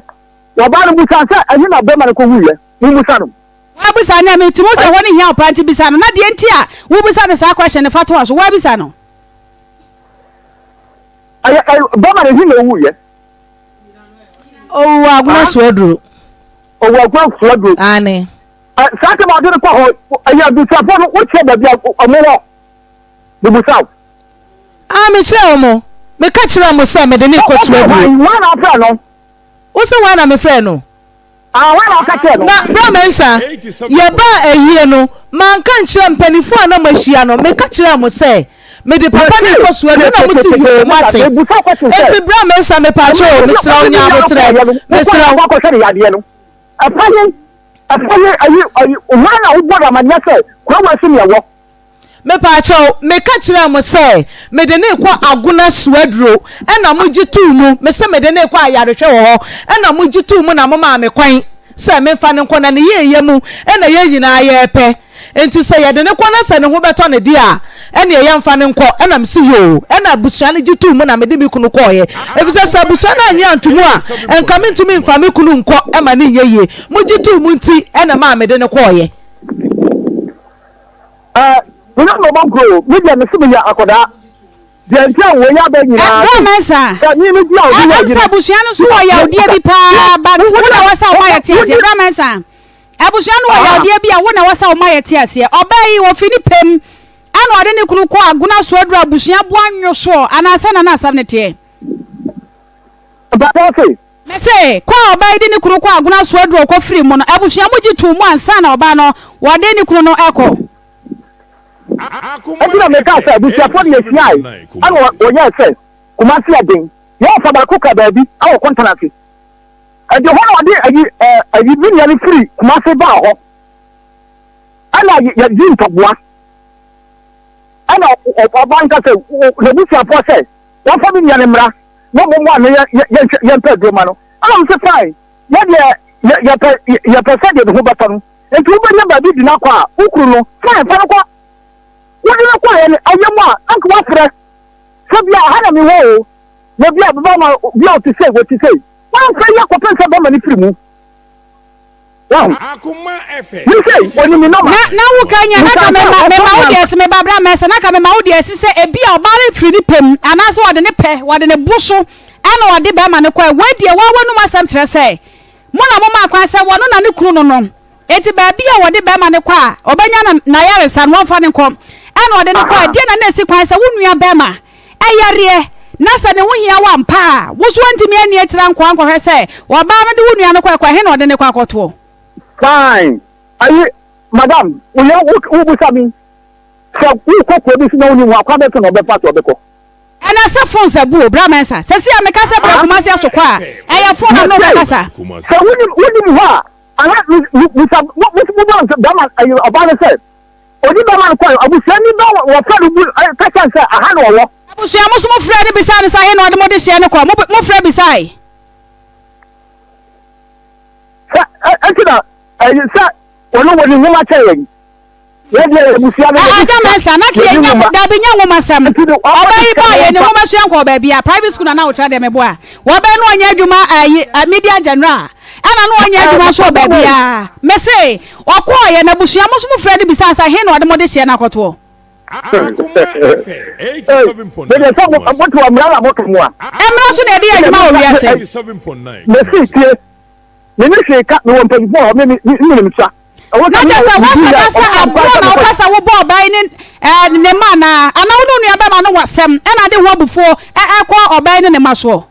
ɔbaa no busa sɛ ɛhe na bɛrima no kɔwuiɛ? Mommusa no. Woabisa no a, mete mu sɛ hɔ no hia wo paa nti bisa no. Na deɛ nti a wobisa no saa question no, fa toa so. Woabisa no? Ɛyɛ, ɛyɛ, bɛrima no he na ɔwuiɛ? Ɔwu Agona Soaduro. Ɔwu Agona Soaduro. Aane. Saa asɛm a ɔde no kɔ hɔ, ɛyɛ abusuafoɔ no, wokyerɛ baabi a wɔn wɔ? Mebisa wo. Ah, mekyerɛɛ wɔn. Meka kyerɛɛ wɔn sɛ mede no rekɔ Suaduro. Hwan na wofrɛɛ no? Wo se hwan na mefrɛɛ no? Ah, hwan na woka kyerɛɛ no? Na Bra Mensah, yɛbaa ayie no, manka nkyerɛ mpanimfoɔ a na moahyia no, meka kyerɛɛ mo sɛ mede papa no rekɔ Suaduro na mo se yoo, moate. Enti Bra Mensah, mepaakyɛw o, mesrɛ wo, nya aboterɛ, mesrɛ wo. Ɛfa he, ɛfa he, ayi, ayi, hwan na wobɔ no amanneɛ sɛ kurow so nea ɛwɔ? Mepaakyɛw, meka kyerɛɛ mo sɛ mede no rekɔ Agona Suaduro, ɛna mogye too mu. Mese mede no rekɔ ayarehwɛ wɔ hɔ, ɛna mogye too mu na momaa me kwan sɛ memfa no nkɔ, na ne yieyɛ mu na yɛn nyinaa yɛrepɛ. Enti sɛ yɛde no kɔ na sɛ ne ho bɛtɔ no deɛ a, ɛnneɛ yɛmfa no nkɔ. Ɛnna mese, Yoo. Ɛnna abusua no gye too mu na mede me kunu kɔeɛ, ɛfiri sɛ sɛ abusua no annye anto mu a, anka mentumi mfa me kunu nkɔ ma no nyɛ yie. Mogye too mu nti na ɛmaa mede no kɔeɛ. Ɛɛ, me na mebɔ nkuro o, me deɛ mese meyɛ akɔdaa. Deɛ nti a wei aba nyinaa Bra se, Mensah, sɛ me me di a obi yɛ ɛm yi sɛ no. abusua no nso wɔ yawdeɛ bi paa but wo na ɛwɔ sɛ woma yɛte aseɛ. Bra Mensah, abusua no wɔ yawdeɛ bi a wo na ɛwɔ sɛ woma yɛte aseɛ. Ɔbaa yi ɔfi ne pɛ mu ɛna ɔde ne kunu kɔ agona so aduru abusua boa nwo soɔ anaa sɛ na na asɛm no teɛ? Mpakyɛw se. Mese, kɔ a ɔbaa yi de ne kunu kɔ agona so aduru ɔkɔ firi mu no, abusua mo gye too mu ansa na ɔbaa no wɔde ne kunu no ɛkɔ? Enti na mekaa sɛ, abusuafoɔ no yɛhyiae ɛna wɔyɛɛ sɛ Kumasi yɛ den. Yɛn ɔfa baako ka baabi ɛwɔ Kontanase. Ɛde hɔ na ɔde ayi ayi me nua no firi Kumasi baa hɔ. Ɛna yɛgye mpaboa. Ɛna ɔbaa no ka sɛ n'abusuafoɔ sɛ wɔmfa me nua no mmra na wɔmmoa no yɛnhwɛ yɛmpɛ aduro ma no. Ɛna wɔn sɛ fine, yɛ deɛ yɛpɛ yɛpɛ sɛ deɛ ne ho bɛtɔ no. Nti wobɛnya baabi de no akɔ a, wo kunu no, fine, fa no kɔ. Wode no kɔeɛ no, ɛyɛ mu a, anka woafrɛ sɛ bia ha na mewɔ o, na bia bɛba ma bia ɔte sei, wɔte sei. Woamfrɛ yi akɔpem sɛ bɛma no firi mu. Wahu? Me sei, ɔnim me nɔma. Na na wo ka nya na ka me ma me ma wo deɛ se me ba bra mɛsɛ na ka me ma wo deɛ si sɛ ebi a ɔbaa no firi ne pɛ mu anaasɛ ɔde ne pɛ wɔde ne bo so ɛna ɔde bɛrima no kɔɛ wei deɛ waa w'anum asɛm kyerɛ sɛ Mo na momaa kwan sɛ wɔno na ne kunu no no, enti baabi a wɔde barima no kɔ a ɔbɛnya no n'ayaresa no, wɔmfa no nkɔ. Ɛnna ɔde no kɔe. Deɛn na na ɛsi kwan sɛ wo nua barima yareɛ, na sɛ ne ho hia wo ampa a, wo nso woantumi anni akyire ankɔ ankɔhwɛ sɛ ɔbaa no de wo nua no kɔe kɔ, ɛhe na ɔde no kɔ akɔtoɔ? Fine. Ayi, madam, woyɛ wo wobisa me sɛ wokɔ kuro bi so na wonim hɔ a, kwan bɛn so na ɔbɛfa so ɔbɛkɔ? Ɛnɛ sɛ phones abu o, Bra Mensah. Sɛsi a meka sɛ bra Kumasi asokɔ a, ɛyɛ phone na me ne wo bɛkasa. Sɛ wonim wonim hɔ a, ana bisa mo mo mo bɔ bɛrima ɛyi ɔbaa no sɛ odi bɛrima no kɔɛ abusuani bɛ wɔfrɛ no bu ka kyɛn sɛ aha na ɔwɔ. Abusua mo so mo frɛ no bisaa no sɛ ahe na ɔde mo de hyeɛ no kɔ, mo mo frɛ bisae. Sɛ ɛnti na ɛyi sɛ wɔne wɔde nwoma kyɛ yɛn. Agya Mensah, na kɛ yɛnya dabi nya nwoma sɛm. Ɔbaa yi baa yɛ ne nwoma sua nkɔɔ baabi a private school na na wokyerɛ deɛ meboa. Wɔbɛn no ɔnyɛ adwuma ayi media general. Ɛna no ɔnyɛ adwuma nso wɔ baabi a. Mese ɔkɔɔ yɛ na busua mo nso mo frɛ no bisaa sɛ he na ɔde mo de hyeɛ no akɔtoɔ. Mmra so na yɛde yɛ adwuma wɔ wiase. Mesi tie. Me ne hwee ka, mewɔ mpanyinfoɔ wɔ hɔ, me me me menim sa. Na kyerɛ sɛ woahyɛ da sɛ aboɔ na wopɛ sɛ wobɔ ɔbaa yi ne ɛɛ ne mma anaa? Anaa wo ne wo nua bɛrima no wɔ asɛm ɛna ade ho abufuo ɛ ɛkɔ ɔbaa yi ne ne mma soɔ?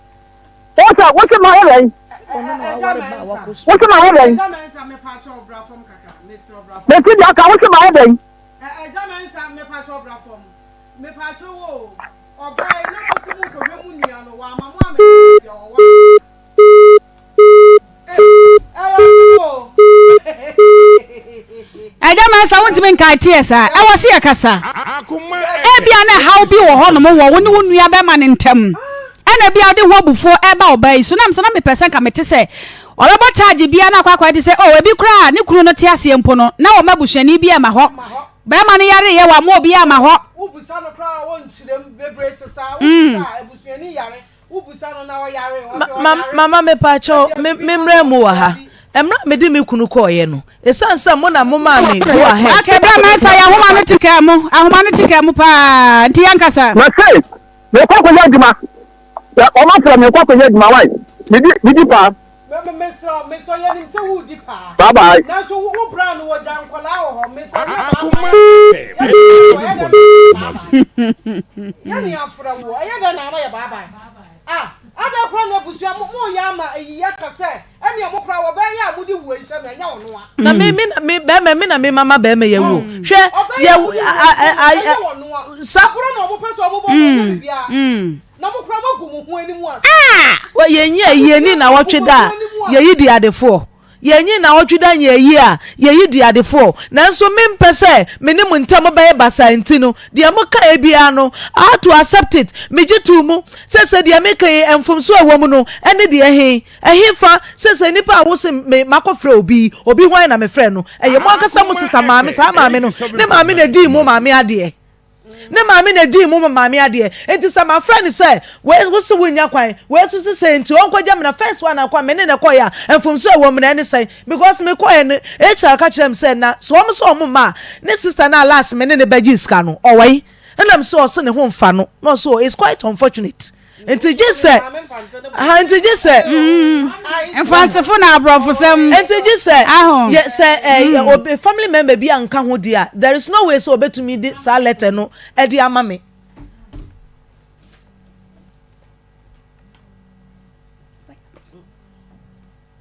Wosɛ wosɛ ma yɛ dɛn? Wosɛ ma yɛ dɛn? Mesi deɛ aka wosɛ ma yɛ dɛn? Agya Mensah wontumi nkae teɛ saa ɛwɔ se yɛkasa ebia na ɛhaw bi wɔ hɔ nom wɔ wo ne wo nua bɛma no ntam ɛna ebia wode ho abufuo ɛba ɔbaa yi so nam sɛ na mepɛ sɛ nka mete sɛ ɔbɛbɔ charge bia na akɔ akɔyɛ te sɛ oh ebi koraa ne kunu no te aseɛ mpo no na wɔma abusuani bi ɛma hɔ bɛrima no yare yɛ wɔama obi ama hɔ. Mama mepaakyɛw me me mmerɛ mu wɔ ha. Mmerɛ a mede me kunu kɔɔeɛ no, ɛsiane sɛ mo na momaa me go ahead. Okay, bra Mensa, yɛ ahoma no te kaa mu, ahoma no te kaa mu paa, nti yɛn kasa. Mese, mekɔ akɔyɛ adwuma, wɔn afrɛ me mekɔ akɔyɛ adwuma, wai, medi, medi paa. Bye bye. Na me me na me bɛrima me na me mama bɛrima yɛ wuo hwɛ yɛ a a a sa. Wɔ yɛnyi ayie ni nawɔtwe da a yɛyi di adefoɔ yɛnyi nawɔtwe da nyɛ ayie a yɛyi di adefoɔ nanso mempɛ sɛ me ne mo ntam bɛyɛ basaa nti no deɛ mo kaeɛ biara no I had to accept it megye too mu sɛ sɛ deɛ meka yi mfomsoɔ a ɛwɔ mu no ɛne deɛ he ɛhefa sɛ sɛ nipa a wose me makɔfrɛ obi yi obi hwan na mefrɛ no ɛyɛ mo ankasa mo sister maame saa maame no ne maame na ɛdii mo maame adeɛ. Ne maame na edii mo maame adeɛ. Nti sɛ mafrɛ no sɛ wei wo se wonnya kwan, wei nso se sei nti ɔnkɔgya me na first one akɔ a me ne no kɔeɛ a mfomsoɔ a ɛwɔ mu no ɛne sɛn? Because mekɔeɛ no HR ka kyerɛɛ me sɛ na sɛ wɔn se wɔn mma a ne sister no a last me ne no bɛgyee sika no ɔwɔ he? Ɛna me se ɔse ne ho mfa no na ɔse oh it's quite unfortunate. Nti gye sɛ ha nti gye sɛ. Mm, mfantefo na aborɔfosɛm. Nti gye sɛ yɛ sɛ ɛ mm. obi family member bi anka ho di a there is no way sɛ obetumi de saa letter no ɛde ama me.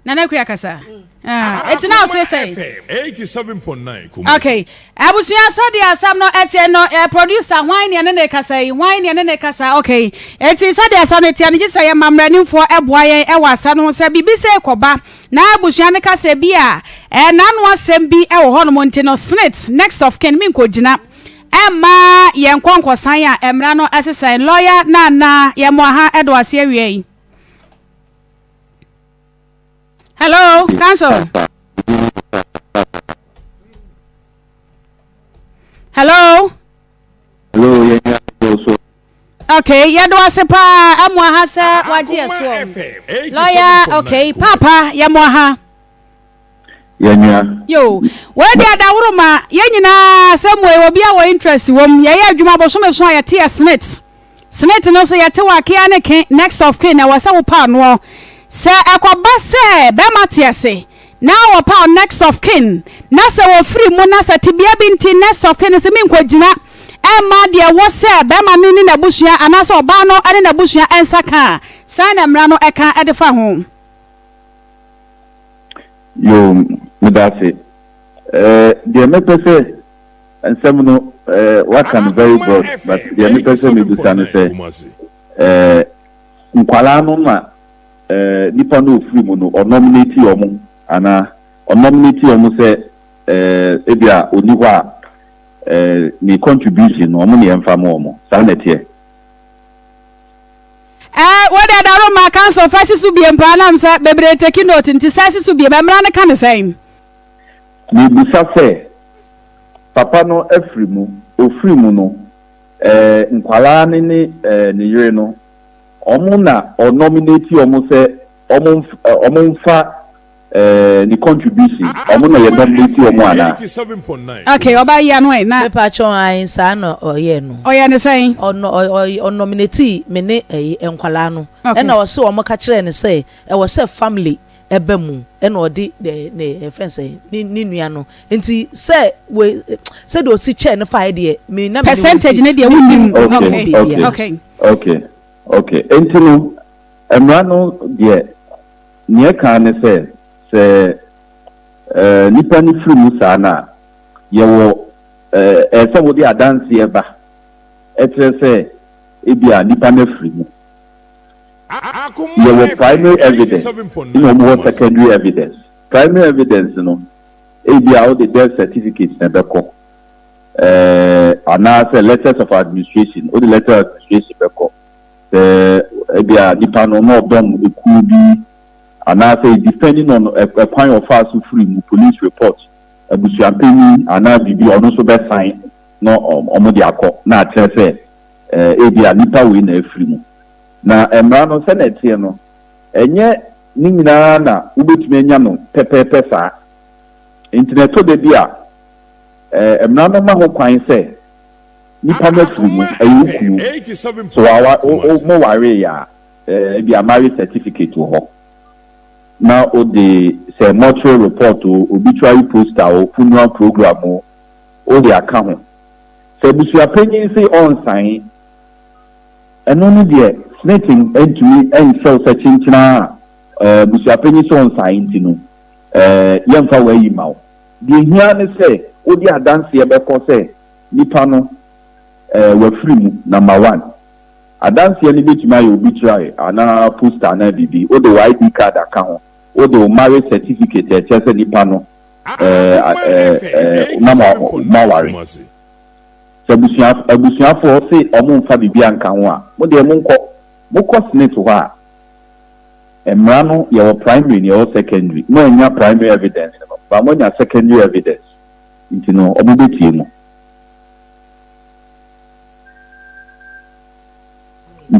Nana Akua kasa. Ah, eti na ɔse sɛ. Okay. Abusua sɛdeɛ asɛm no ɛteɛ no eh, producer hwan ne ɛne ne kasa yi hwan ne ɛne ne kasa okay. Eti sɛdeɛ asɛm no teɛ no gye sɛ yɛ mamranimfoɔ ɛboa yɛn ɛwɔ asɛm no ho sɛ biribi sɛ kɔba na abusua no kasa bi a eh, n'ano asɛm bi ɛwɔ hɔnom nti no snit next of kin menkɔgyina ɛmma yɛn nkɔnkɔsan a mmara no ɛsesɛn lawyer Nana yɛmmoa ha ɛdo ase awia yi. Hello, council. Hello. Hello, yɛn nyɛ so. Okay, yɛdo ase paa amoa ha sɛ wagye yɛ soɔ. Lawyer, okay, papa yɛmoa ha. Yɛnua. Yo, wei de adaworo ma yɛn nyinaa sɛ mmoa obi a wɔ interest wom. Yɛyɛ adwuma bosome so a yɛte yɛ senate. Senate no nso yɛte wɔ akea ne ke, next of kin, ɛwɔ sɛ wopaw noɔ. Sɛ ɛkɔba sɛ bɛrima te ase na wɔpaw next of kin na sɛ wɔfiri mu na sɛ tebea bi nti next of kin no sɛ menkɔgyina ɛmma deɛ ɛwɔ sɛ bɛrima no ne n'abusua anaasɛ ɔbaa no ne n'abusua nsa ka a, sɛn na mmara no ɛka de fa ho? Yoo, meda ase. Eh, deɛ mɛpɛ sɛ nsɛm no eh, waka no very broad, but deɛ mepɛ sɛ mebisa no sɛ eh, nkwadaa no na eh, nipa no ofiri mu no ɔnominate wɔn anaa ɔnominate wɔn sɛ eh, ebi a ɔni hɔ a eh, ne contribution no wɔn ne yɛmfa ma wɔn saa na ɛteɛ. Eh, wo deɛ daro ma council fa si so biem paa nam sɛ bebree take note nti sɛ si so biem mmara no ka ne sɛn? Mebisa sɛ, papa no afiri mu, ɔfiri mu no, eh, nkwadaa no ne eh, ne yere no, wɔn na ɔ nominate wɔn sɛ wɔn wɔn mfa eh, ne contribution, wɔn na yɛ nominate wɔn anaa? Okay, ɔba yi ano ɛ na. Mepa kyɛw ae saa na ɔyɛɛ no. Ɔyɛ ne sɛn? Ɔno ɔ ɔ nominate me ne ɛyi nkwadaa no. Okay. Ɛna ɔse wɔn ka kyerɛɛ no sɛ ɛwɔ sɛ family ɛba mu ɛna ɔde ne ne ɛfɛn sɛ ne ne nua no nti sɛ we sɛdeɛ ɔsi kyɛɛ no faeɛ deɛ me na me Percentage ne deɛ wonim. Okay, Okay. okay, Okay. okay, okay. Enti no, mmara no deɛ, nea ɛka ne sɛ, sɛ eh, nipa no firi mu saa no a, yɛwɔ eh, ɛsɛ sɛ wode adanseɛ ba ɛkyerɛ sɛ ebia nipa no afiri mu. Yɛwɔ primary evidence ɛna wɔn wɔ secondary evidence. Primary evidence no, ebia wode death certificate na ɛbɛkɔ ɛɛ anaasɛ letters of administration, wode letter of administration bɛkɔ. Sɛ ebia nipa no na ɔdɔm ekuo bi anaasɛ depending on ɛkwan a ɔfaa so firi mu, police report, abusuapanyin anaa biribi ɔno nso bɛsan na wɔn de akɔ na akyerɛ sɛ ɛɛ ebia nipa wei na afiri mu. Na mmara no sɛnea ɛteɛ no, ɛnyɛ ne nyinaa na wobɛtumi anya no pɛpɛɛpɛ saa. Nti na ɛtɔ da bi a, ɛɛ mmara no ma ho kwan sɛ nipa no afiri mu, ɛyɛ wo kunu, so wawa wo wo mowareeɛ a, ɛɛ ebia marriage certificate wɔ hɔ, na wode sɛ mortuary report o, obituary poster o, funeral program o, wode aka ho. Sɛ abusuapanyin se ɔnsan, Ɛno no deɛ Smith ntumi nhyɛ wo sɛ kyenkyena a abusuapanyin sɛ ɔnsae nti no yɛmfa w'ayi mma wo. Deɛ ɛhia ne sɛ wode adanseɛ bɛkɔ sɛ nipa no wafiri mu, number one. Adanseɛ no bɛtumi ayɛ obituary anaa poster anaa biribi. Wode wo ID card aka ho, wode wo marriage certificate a ɛkyerɛ sɛ nipa no na moaware. Sɛ abusua abusuafoɔ se ɔmo nfa biribiara nka ho a, mo deɛ monkɔ. Mokɔ Senate hɔ a, mmara no yɛwɔ primary na yɛwɔ secondary. Mo annya primary evidence no, but moanya secondary evidence, nti no ɔmo bɛtie mo.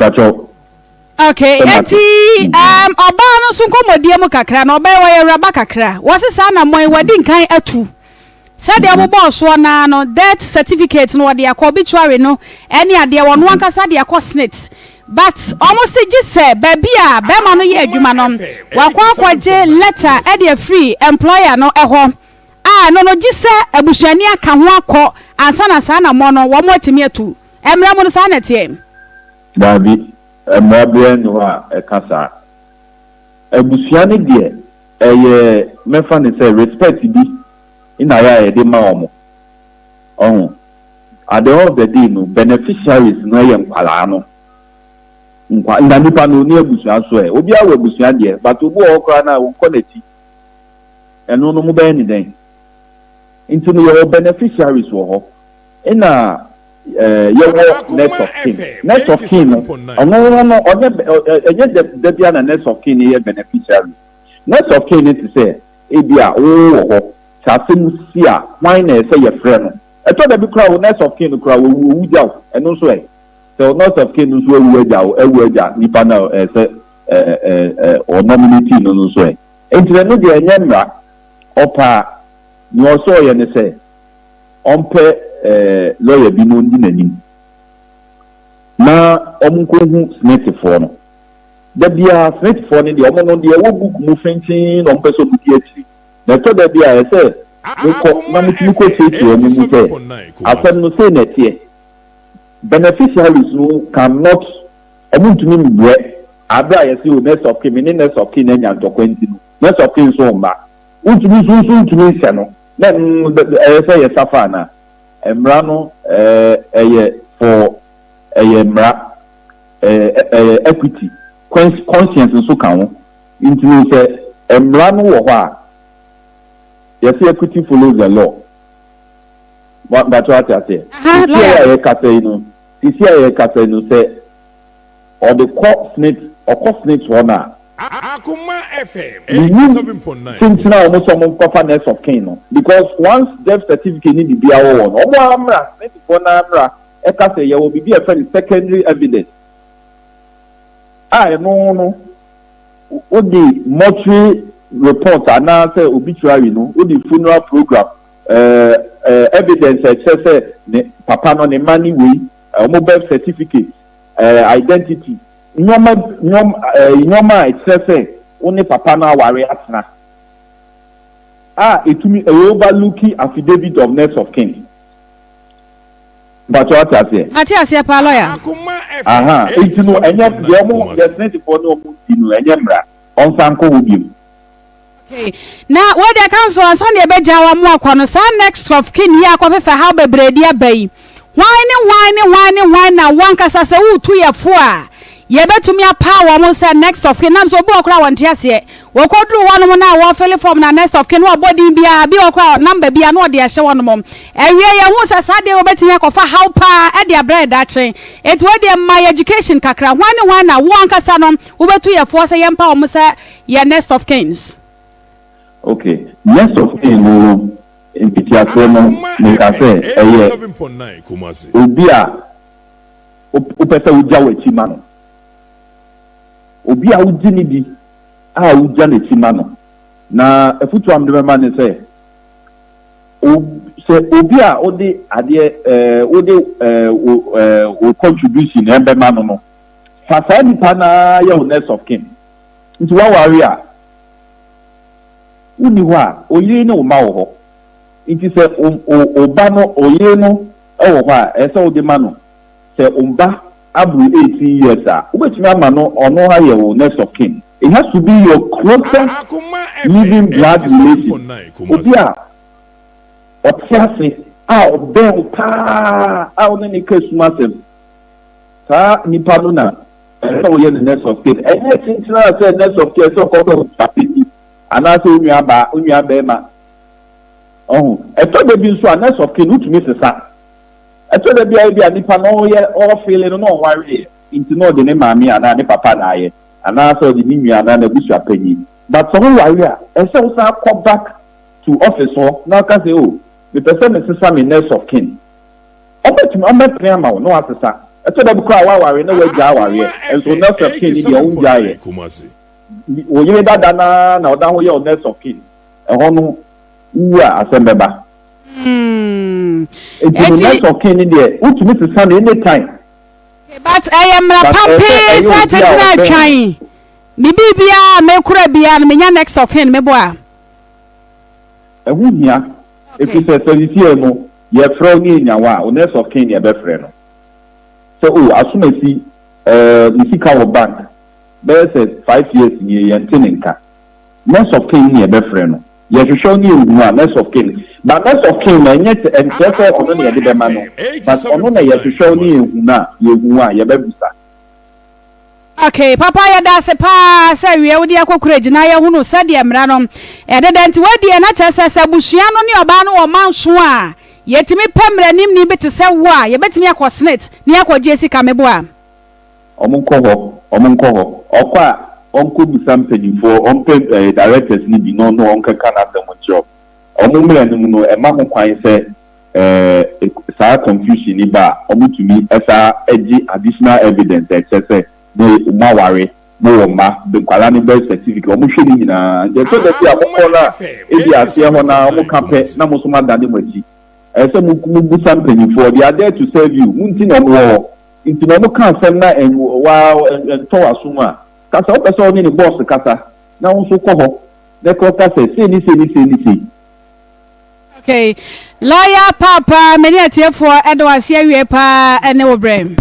Mpakyɛw. Okay, eti um, ɔbaa no nso nkɔmmɔdie mu kakra na ɔbaa yi wɔyɛ awuraba kakra. Wɔse saa na mmɔn wɔadi nkan atu. Sɛdeɛ wɔbobɔɔ soɔ no ara no, death certificate no wɔde akɔ, obituary no ɛne adeɛ wɔn ankasa de akɔ SSNIT. But wɔn se gye sɛ baabi a bɛrima no yɛ adwuma no, wakɔ akɔgye letter ɛde afiri employer no ɛhɔ a ɛno no gye sɛ abusuani aka ho akɔ ansa na saa anammɔn no wɔn atumi atu. Mmara mu no saa na ɛteɛ? Daabi, mmara biara nni hɔ a ɛka saa. Abusua no deɛ, ɛyɛ mɛfa no sɛ respect bi na ayɛ a yɛde ma wɔn. Ɔho? At the end of the day no, beneficiaries no yɛ nkwadaa no. Nkwa, na nipa no ɔnni abusua nso ɛ. Obiara wɔ abusua deɛ, but obi wɔ hɔ koraa no a ɔnkɔ n'akyi. Ɛno no mobɛyɛ no dɛn? Nti no yɛwɔ beneficiaries wɔ hɔ. Ɛna yɛwɔ next of kin. Next of kin no, ɔno no ɔnyɛ ɛnyɛ da da biara na next of kin no yɛ beneficiary. Next of kin no te sɛ ebi a wo wɔ hɔ, sɛ asɛm si a hwan na ɛsɛ yɛfrɛ no. Ɛtɔ da bi koraa wo next of kin no koraa wawu, owu gya wo, ɛno nso ɛ? Sɛ wo next of kin no nso awu agya wo, awu agya nipa no a ɛsɛ ɔnominate no no nso ɛ? Enti ɛno deɛ ɛnyɛ mmara. Ɔpɛ a, nea ɔsɛ ɔyɛ ne sɛ ɔmpɛ lɔya bi na ɔndi n'anim na wɔnkɔhu Smithfoɔ no. Da biara Smithfoɔ no deɛ, wɔn no deɛ ɛwɔ book mu fenkyee na wɔpɛ sɛ wɔdi akyiri. Na ɛtɔ da bi a ɛsɛ sɛ mokɔ na motumi kɔkyerɛkyerɛ wɔn mu sɛ asɛm no sei na ɛteɛ. Beneficiaries no cannot, wɔntumi mbrɛ aberɛ a yɛse o next of kin, me ne next of kin anya ntɔkwa nti no, next of kin nso mma. Wontumi nso nso ntumi nhyɛ no. Na ɛno no ɛyɛ sɛ yɛ safa anaa? Mmara no ɛyɛ for ɛyɛ mmara ɛyɛ equity conscience nso ka ho nti no sɛ mmara no wɔ hɔ a yɛse equity follows the law. Mpakyɛw ate aseɛ? Sisi a yɛkasa yi no sisi a yɛkasa yi no sɛ Ɔde kɔ Snit, ɔkɔ Snit hɔ no a. Menim kyenkyen a wɔn sɛ wɔn nkɔfa next of kin no because once death certificate ne biribiara wɔ hɔ no, wɔn ara mmra, Snit foɔ no ara mmra ɛka sɛ yɛwɔ biribi a yɛfrɛ no secondary evidence a ɛno no wode mortuary report anaasɛ obituary no, wode funeral program ɛɛ ɛɛ evidence a ɛkyerɛ sɛ ne papa no ne mma ne wei, wɔn birth certificate. eh, identity, nneɛma nneɛma eh, nneɛma a ɛkyerɛ sɛ wo ne papa no aware atena a ɛtumi ɛyɛ overlooki affidavit of next of kin. Mpakyɛ wate aseɛ? Mate aseɛ paa lawyer. Aha, enti no ɛnyɛ deɛ ɔmo deɛ Smithfoɔ ne ɔmo di no ɛnyɛ mmara, ɔnsan nkɔ hɔ biom. Okay. Na wei deɛ council ansa na yɛbɛgya wa mo akɔ no saa next of kin yi akɔfefa haw bebree de aba yi hwan ne hwan ne hwan ne hwan na wankasa sɛ woretu yɛ fo a yɛbɛtumi apaa wɔn sɛ next of kin nam sɛ obi wɔ koraa wɔnte aseɛ wɔkɔduru hɔnom na wɔfele fam na next of kin na wɔbɔ din biara bi wɔ koraa namba biara na wɔde ahyɛ hɔnom awie yɛhu sɛ saa deɛ wɔbɛtumi akɔfa haw paa de abrɛ yɛ daakye enti wei deɛ ma yɛ education kakra hwan ne hwan na wo ankasa no wobɛtu yɛ foɔ sɛ yɛmpa wɔn sɛ yɛ next of kins. Ok, next of kin no no mfitiaseɛ no meka sɛ ɛyɛ obi a wopɛ sɛ wogya w'akyi ma no. Obi a wogye no di a wogya n'akyi ma no. Na afutuo a mede bɛma ne sɛ, sɛ obi a wode adeɛ ɛɛ wode ɛɛ wo ɛɛ wo contribution ɛbɛma no no, fa saa nipa no ara yɛ wo next of kin. Nti woaware a, wonni hɔ a, wo yere ne wo mma wɔ hɔ. Nti sɛ wo ba no, wo yere no wɔ hɔ a, ɛsɛ sɛ wode ma no. Sɛ wo ba aboro 18 years a, wobɛtumi ama no, ɔno ayɛ wo next of kin. It has to be your closest living blood relation, obi a ɔte ase a ɔbɛn wo paa a wo ne no ka sum asɛm. Saa nipa no na Ɛsɛ sɛ woyɛ no next of kin. Ɛnyɛ kyenkyen ara sɛ next of kin, ɛsɛ sɛ ɔkɔpɛ wo papa bi anaasɛ wo nuabaa, wo nuabarima. Ɔho. Ɛtɔ da bi nso a, next of kin wotumi sesa. Ɛtɔ da bi a ebi a nipa no ɔyɛ ɔɔfeele no na ɔnwareeɛ nti na ɔde ne maame anaa ne papa na ayɛ anaasɛ ɔde ne nua anaa n'abusua panyin. But sɛ woware a, ɛsɛ sɛ wosan kɔ back to office hɔ na woka sɛ oh, mepɛ sɛ mesesa me next of kin. Wɔbɛtumi, wɔbɛpene ama wo na woasesa. Ɛtɔ da bi koraa a woaware na woagyae awareɛ, nso next of kin no deɛ wongyaeɛ. Wo yere dada no ara na ɔda ho yɛ wo next of kin. Ɛhɔ no, wowu a, asɛm bɛba. Enti no next of kin no deɛ, wotumi sesa no anytime. But ɛyɛ mmara But pa ɛsɛ pee ɛyɛ sɛ obi a kyekyere ɔbɛn atwan. Me biribiara a mekora biara no, menya next of kin, meboa? Ɛho hia, efisɛ sɛ sisiɛ no yɛfrɛ wo ne yɛnya wo a, wo next of kin na yɛbɛfrɛ no. Sɛ oh, Asomasi eh, ne sika wɔ bank, bɛyɛ sɛ 5 years nie yɛnte ne nka. Next of kin na yɛbɛfrɛ no. Yɛhwehwɛ wo ne yɛnhu wo a, next of kin. But next of kin no, ɛnyɛ sɛ, ɛnkyerɛ sɛ ɔno na yɛde bɛma no, but ɔno na yɛhwehwɛ wo ne yɛnhu no a, yɛhu wo a, yɛbɛbisa. Ok papa yɛdaase paa sɛ awiɛ wode akɔ kuragyi na yɛhunu sɛdeɛ mmara no ɛdeda nti wei deɛ na kyerɛ sɛ sɛ abusua no ne ɔbaa no wɔ manso a yɛtumi pɛ mmaranimni bi te sɛ wo a yɛbɛtumi akɔ senate na yɛakɔgye sika meboa. Ɔmo nkɔ hɔ, ɔmo nkɔ hɔ. Ɔkɔ a ɔnkɔ bisa mpanyinfoɔ, ɔmpɛ ɛɛ directors no bi na ɔno ɔnkɛka n'asɛm nkyerɛ ɔmo. Ɔmo mmara no mu no ɛma ho kwan sɛ ɛɛ saa confusion yi ba a, ɔmo tumi ɛsaa ɛgye additional evidence a ɛkyerɛ sɛ mo mo aware, mo wɔ mma, nkwadaa no birth certificate, ɔmo hwɛ ne nyinaa. Nti ɛtɔ da bi a mokɔ no a, ebi aseɛ hɔ no ara ɔmo ka pɛ na mo nso mo adane mo akyi. Ɛsɛ sɛ mo mo bisa mpanyinfoɔ, they are there to serve you, mo nti na ɔmo wɔ hɔ. Nti na ɔmo ka asɛm na ɛn waa ɛntɔ w'asom a, kasa, wopɛ sɛ ɔne ne boss kasa na wo nso kɔ hɔ na kɔ ka sɛ sei ne sei ne sei ne sei. Okay. Lawyer Papa, me ne atiefoɔ ɛda wo ase awie paa ɛne wo brɛ.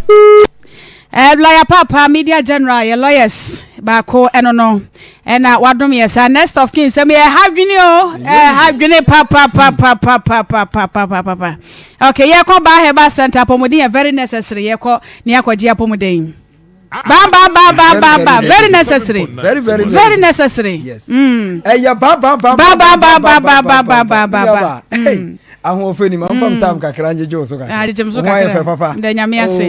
Eh, lawyer Papa, media general, yɛ lawyers baako ɛno no. Ɛna wadom yɛ saa next of kin sɛm yɛ ha dwene o, eh, ha dwene papa papa papa papa papa papa. Okay, yɛkɔ Baa Herbal Center apɔmuden yɛ very necessary yɛkɔ ne yɛakɔgye apɔmuden. Ba ba ba ba ba ba very necessary. Very very very necessary. Yes. Ɛyɛ ba ba ba ba ba ba ba ba ba ba ba ba ba. Ahoɔfɛ ni ma nfa mi tam kakra ngyegye wo so kakra. Ah, gyegye me so kakra. Wɔn ayɛ fɛ papa. Ndɛ nyame ase.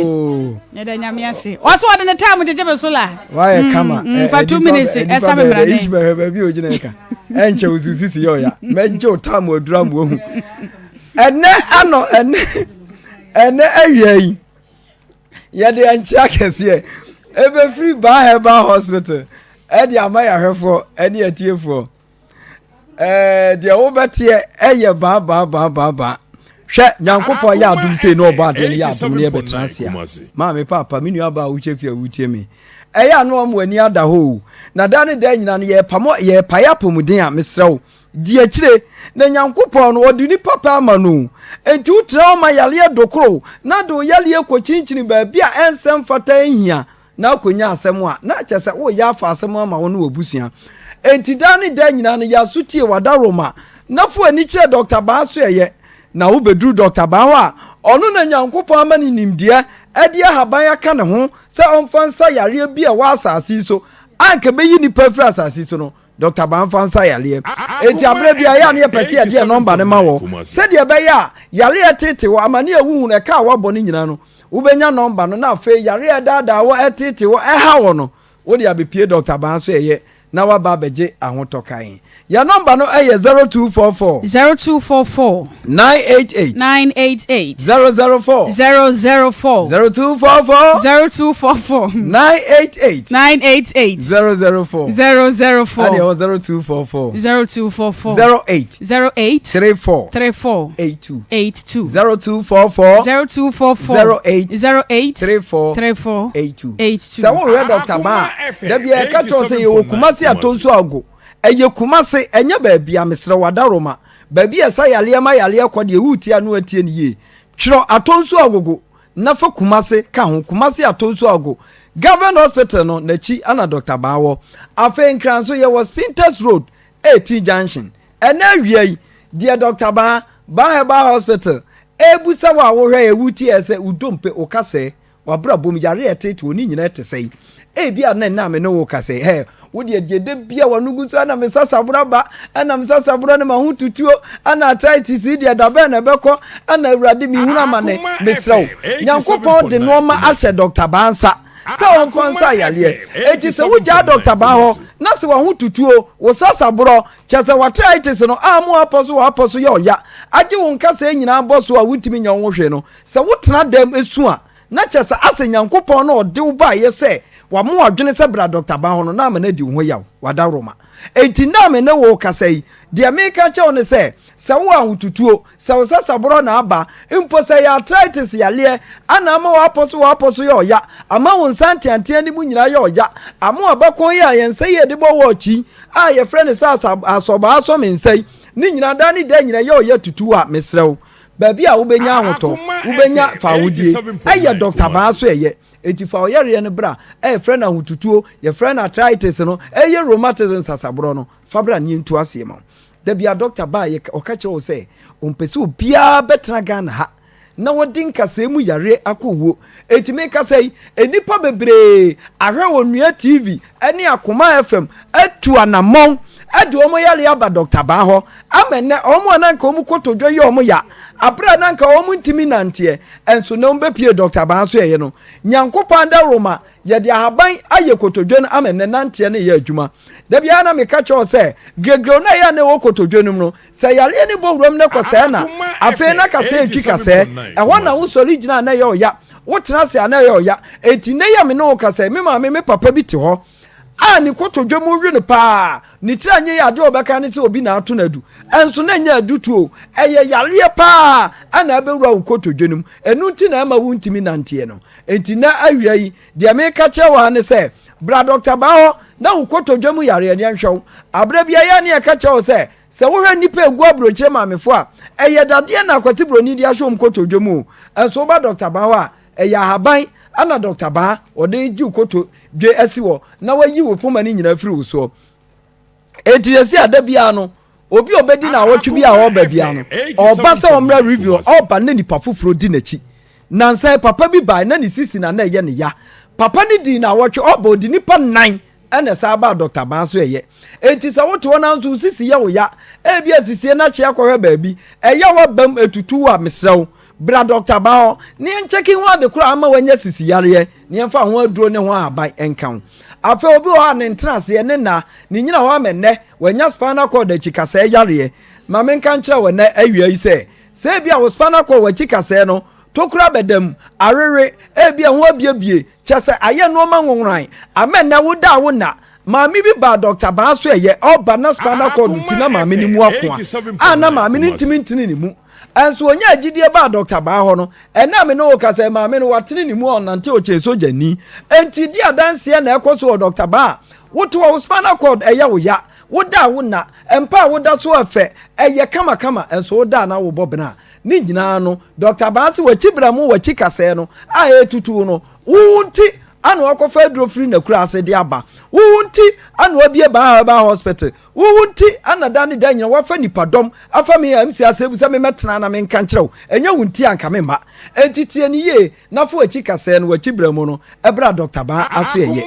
Ndɛ nyame ase. Ɔsɛ ɔde ne time gyegye me so la. Wayɛ kama. Fa 2 minutes ɛsa me mmerɛ ne. Eyi bɛhwɛ baabi a ogyina yɛ ka. Ɛnkyɛ osu sisi yɛ ɔya. Mɛgye o time adura mu ohu. Ɛnɛ ano ɛnɛ ɛnɛ awia yi. Yɛde nkyea kɛseɛ ɛbɛfiri Baa Herbal Hospital ɛde ama yɛahwɛfoɔ ɛne atiefoɔ. Ɛɛ deɛ wobɛteɛ ɛyɛ baa baa baa baa baa. Hwɛ Nyankopɔn yɛ adom sei na ɔbɔ adeɛ no yɛ adom no yɛbɛtena ase a. Maame paapa me nua baa wokyɛ fie a wotie me. Ɛyɛ a na wɔn ani ada hɔ o. Na daa ne daa nyinaa no yɛrepamɔ yɛrepae apɔmuden a mesrɛ wo Di akyire, na Nyankopɔn no, Ɔde nipa pɛ ama no o. Enti wotena hɔ ma yareɛ dokoro wo, na de wo yareɛ kɔkyinkyini baabi a ɛnsɛ mfata nhia, na akɔnya asɛm a, na kyerɛ sɛ woreyɛ afa asɛm ama wo ne w'abusua. Enti daa ne daa nyinaa no, yɛ aso tie w'adaworoma, na fa w'ani kyerɛ Dɔkta Baa so ɛyɛ. Na wobɛduru Dɔkta Baa hɔ a, ɔno na Nyankopɔn ama no nimdeɛ de ahaban aka ne ho sɛ ɔmfa nsa yareɛ bi a ɛwɔ asase yi so a anka ɛbɛyi nnipa afiri asase yi so no. Dɔkta Bamfa nsa yareɛ. Enti aberɛ biara yɛ a na yɛpɛ sɛ yɛde yɛn nɔmba no ma wɔ sɛdeɛ ɛbɛyɛ a yareɛ a ɛtete wɔ, amane a wohu no, ɛka a woabɔ no nyinaa no, wobɛnya nɔmba no na afei yareɛ a ɛdaadaa wɔ, ɛtete wɔ, ɛha wɔ no, wode abɛpue Dɔkta Ban so ɛyɛ na woaba abɛgye ahotɔ kann. Yɛn nɔmba no yɛ 0244. 0244. 988. 988. 004. 004. 0244. 0244. 988. 988. 004. 004. Ɛne ɛwɔ 0244. 0244. 08. 08. 34. 34. 82. 82. 0244. 0244. 08. 08. 34. 34. 82. 82. Sɛ worehwɛ Dɔkta Baa a, da biara yɛka kyerɛ wo sɛ yɛwɔ Kumasi Atonsu Ago. Ɛyɛ Kumase, ɛnyɛ baabia, mesrɛ wo adaworoma. Baabi a ɛsa yareɛ ma yareɛ kɔ deɛ woretie a na woatie no yie. Twerɛ Atonsu Agogo na fa Kumase ka ho, Kumase Atonsu Agogo. Government Hospital no n'akyi na Doctor Baa wɔ. Afei Nkran nso yɛwɔ Spintex Road, 18 Junction. Ɛnnɛ awia yi, deɛ Doctor Baa, Baa Herbal Hospital, ɛrebusa wo a wohwɛ yɛ, woretie yɛ sɛ wo dompe, wo kasɛɛ, W'abrabɔ mu, yare a ɛteetee wo, ne nyinaa te sɛn? Ebia na ɛnnɛ a me ne wo rekasa yi, hɛ, wo deɛ, deɛ da bi a w'ano gu so, ɛna me sasaborɔ aba, ɛna me sasaborɔ ne m'ahotutuo, ɛna arthritis yi deɛ, da bɛn na ɛbɛkɔ, ɛna Awurade, mehunu amane. Mesrɛ wo, Nyankopɔn de nnoɔma ahyɛ Dɔkta Baa nsa sɛ ɔmfa nsa yareɛ. Enti sɛ wogyaa Dɔkta Baa hɔ, na sɛ w'ahotutuo, wo sasaborɔ, kyerɛ sɛ w'arthritis no a mo apɔ so w'apɔ so yɛ ɔya, agye wo nkasɛɛ nyinaa bɔ so a wontumi nyɛ wo ho hwee no, sɛ wotena dɛm su a, na kyerɛ sɛ asɛ Nyankopɔn na ɔde wo baeɛ sɛ wama w'adwene sɛ bra Dɔkta Ban hɔ no na ama no adi wo ho yaw, wadaworoma. Enti nnɛ a me ne wo rekasa yi, deɛ mereka akyerɛ wo ne sɛ, sɛ wowɔ ahotutuo, sɛ wo sasaborɔ na aba, mpo sɛ ɛyɛ arthritis yareɛ ana ama w'apɔ so w'apɔ so yɛ ɔya, ama wo nsa nteantea no mu nyinaa yɛ ɔya, ama w'abakɔn yi a yɛn nsa yi a yɛde bɔ wɔɔkye yi a yɛfrɛ no sɛ asɔbaa asɔ me nsa yi, ne nyinaa daa ne daa nyinaa yɛ ɔya tutu a, mesrɛ wo, baabi a wobɛnya ahotɔ, wobɛnya fawodeɛ, ɛyɛ Dɔkta Baa so ɛyɛ. Enti fa ɔyareɛ no bra, a yɛfrɛ no ahotutuo, yɛfrɛ no arthritis no, ɛyɛ rheumatism sasaborɔ no, fa bra na yɛntu aseɛ ma wo. Da bi a dɔkta baa yɛ ɔka kyerɛ wo sɛ ɔmpɛ sɛ obiara bɛtena Ghana ha na wɔde nkasɛɛ mu yareɛ akɔ owuo. Enti mekasa yi, nnipa bebree ahwɛ Onua TV ne Akoma FM atu anammɔn de wɔn yareɛ aba Dɔkta Baa hɔ ama nnɛ wɔn a na anka wɔn kotodwe yɛ wɔn ya aberɛ a na anka wɔn ntumi nanteɛ nso na wɔbɛpue Dɔkta Baa so ɛyɛ no. Nyankopɔn adaworoma yɛde ahaban ayɛ kotodwe no ama nnɛ nanteɛ no yɛ adwuma. Da biara na meka kyerɛ wo sɛ gregreo no a ɛyɛ a na ɛwɔ kotodwe no mu no, sɛ yareɛ no bɔ wuram no kɔsɛɛ na afei na kasɛɛ retwi kasɛɛ. Ɛhɔ na wosɔre gyina a na ɛyɛ ɔya, wotena ase a na ɛyɛ ɔya. Enti nnɛ yi a me ne wo kasa yi, me maame, me papa bi te hɔ a ne kotodwe mu we no paa. Ne tiri anyɛ yie, adeɛ a ɔbɛka ne sɛ obi na ato no adu. Ɛnso na ɛnyɛ adutoɔ o, ɛyɛ yareɛ paa na abɛwura wo kotodwe no mu. Ɛno nti na ɛma wontumi nanteɛ no. Enti nnɛ awia yi, deɛ meka kyerɛ wo ara ne sɛ, bra Dɔkta Baa hɔ na wo kotodwe mu yareɛ no yɛnhwɛ wo. Aberɛ biara yɛ a ne yɛka kyerɛ wo sɛ, sɛ wohwɛ nnipa a ɛgu aburokyire maamefoɔ a, ɛyɛ dadeɛ na Akwasi Buroni de ahyɛ wɔn kotodwe mu o. Ɛnso woba Dɔkta Baa hɔ a, ɛyɛ ahaban na Dɔkta Baa ɔde gye wo kotodwe asi hɔ na wayi wo poma no nyinaa afiri wo soɔ. Enti sɛsi a da biara no, obi a ɔbɛdi naawɔtwe bi a ɔreba biara no, ɔreba sɛ ɔmmra review, ɔreba na nipa foforɔ di n'akyi. Nansa yi papa bi bae na ne sisi na na ɛyɛ ne ya. Papa no dii naawɔtwe, ɔreba ɔde nipa nnan ɛna ɛsan baa Dɔkta Baa so ɛyɛ. Enti sɛ wote hɔ nanso wo sisi yɛ wo ya, ebi a sisie no akye akɔhwɛ baabi, ɛyɛ w'abam etutu wo a, mesrɛ wo, bra Dɔkta Baa hɔ na yɛnkyɛke ho ade korɔ a ama wanya sisi yareɛ. na yɛmfa ho aduro ne ho ahaban nka ho. Afei obi wɔ hɔ a ne ntenaseɛ, ne nna, ne nyina hɔ ama nnɛ wanya spinal cord akyi kasɛɛ yareɛ. Ma menka nkyerɛ wo ɛnnɛ awia yi sɛ, sɛ ebia wo spinal cord w'akyi kasɛɛ no, tokuro abɛda mu, awewe, ebia ho abiebie, kyerɛ sɛ ayɛ nnoɔma nwonworan, ama nnɛ woda a wonna. Maame bi baa Dɔkta Baa so ɛyɛ ɔba na spinal cord nti na maame no mu akoa a na maame no ntumi ntene ne mu. Ɛnso ɔnyaa gyidie baa Dɔkta Baa hɔ no, Ɛnnɛ a me ne wo rekasa yi, maame no, watene ne mu a ɔnante ɔkyɛn sogyani. Enti di adanseɛ na ɛkɔ so wɔ Dɔkta Baa. Wote hɔ, wo spinal cord ɛyɛ wo ya, woda a wonna, mpa a woda so ɛfɛ, ɛyɛ kamakama, nso woda a na wobɔ bena. Ne nyinaa no, Dɔkta Baa se w'akyi berɛmo, w'akyi kasɛɛ no a ɛretutu wo no, wo nti ana wakɔfa aduro firi n'akuraase de aba. Wo nti ana wabie Baa Herbal Hospital. Wo wo nti na da ne da nyina woafa nnipadɔm afa me a msi ase abu sɛ memmɛtena na menka nkyerɛ wo, ɛnyɛ wo nti a anka memma. Enti tie no yie na fa w'akyi kasɛɛ no w'akyi berɛ mu no bra Dɔkta Baa asoɛeɛ.